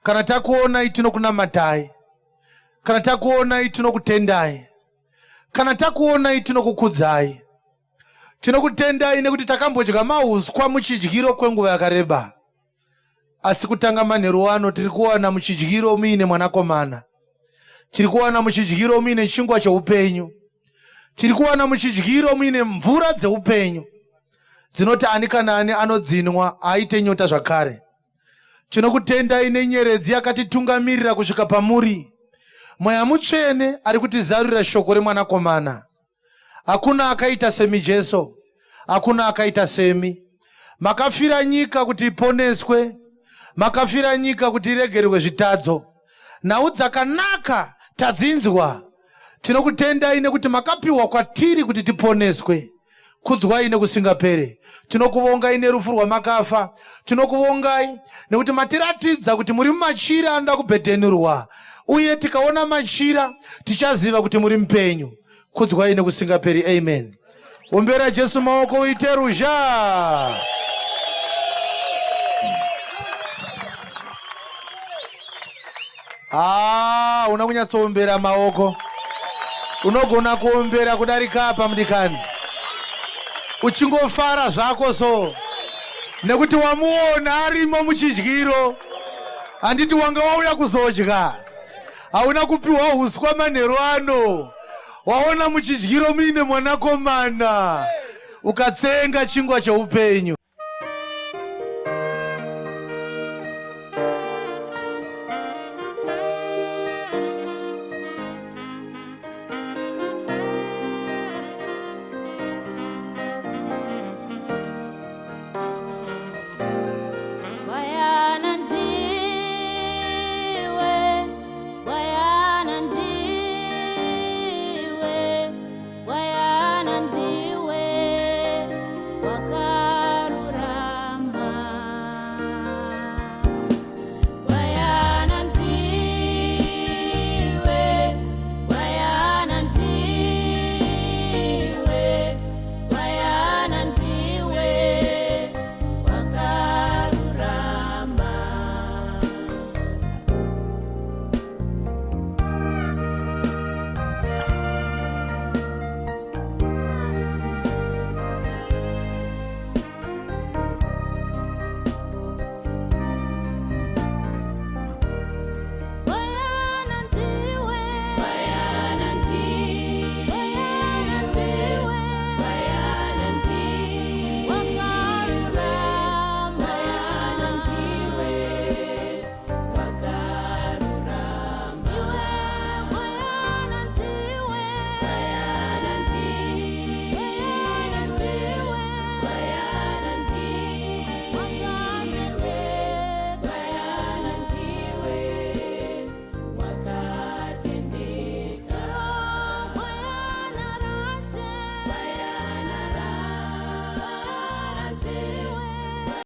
Kana takuonai tinokunamatai. Kana takuonai tinokutendai. Kana takuonai tinokukudzai. Tinokutendai nekuti takambodya mahuswa muchidyiro kwenguva yakareba. Asi kutanga manheru ano tiri kuwana muchidyiro muine mwanakomana. Tiri kuwana muchidyiro muine chingwa cheupenyu. Tiri kuwana muchidyiro muine mvura dzeupenyu dzinoti ani kana ani anodzinwa aite nyota zvakare. Tinokutendai nenyeredzi yakatitungamirira kusvika pamuri. Mweya Mutsvene ari kutizarurira shoko remwanakomana. Hakuna akaita semi Jesu, hakuna akaita semi. Makafira nyika kuti iponeswe, makafira nyika kuti iregererwe zvitadzo. Nhau dzakanaka tadzinzwa. Tinokutendai nekuti makapiwa kwatiri kuti tiponeswe. Kudzwai nekusingapere. Tinokuvongai nerufu rwamakafa. Tinokuvongai nekuti matiratidza kuti muri mumachira anoda kubhedhenurwa, uye tikaona machira tichaziva kuti muri mupenyu. Kudzwai nekusingaperi. Amen. Ombera Jesu maoko uite ruzha. Ah, una kunyatsoombera maoko. Unogona kuombera kudarika apa mudikani. Uchingofara zvako so. Nekuti wamuona arimo muchidyiro. Handiti wanga wauya kuzodya. Hauna kupiwa huswa manheru ano. Waona muchidyiro muine mwanakomana. Ukatsenga chingwa cheupenyu.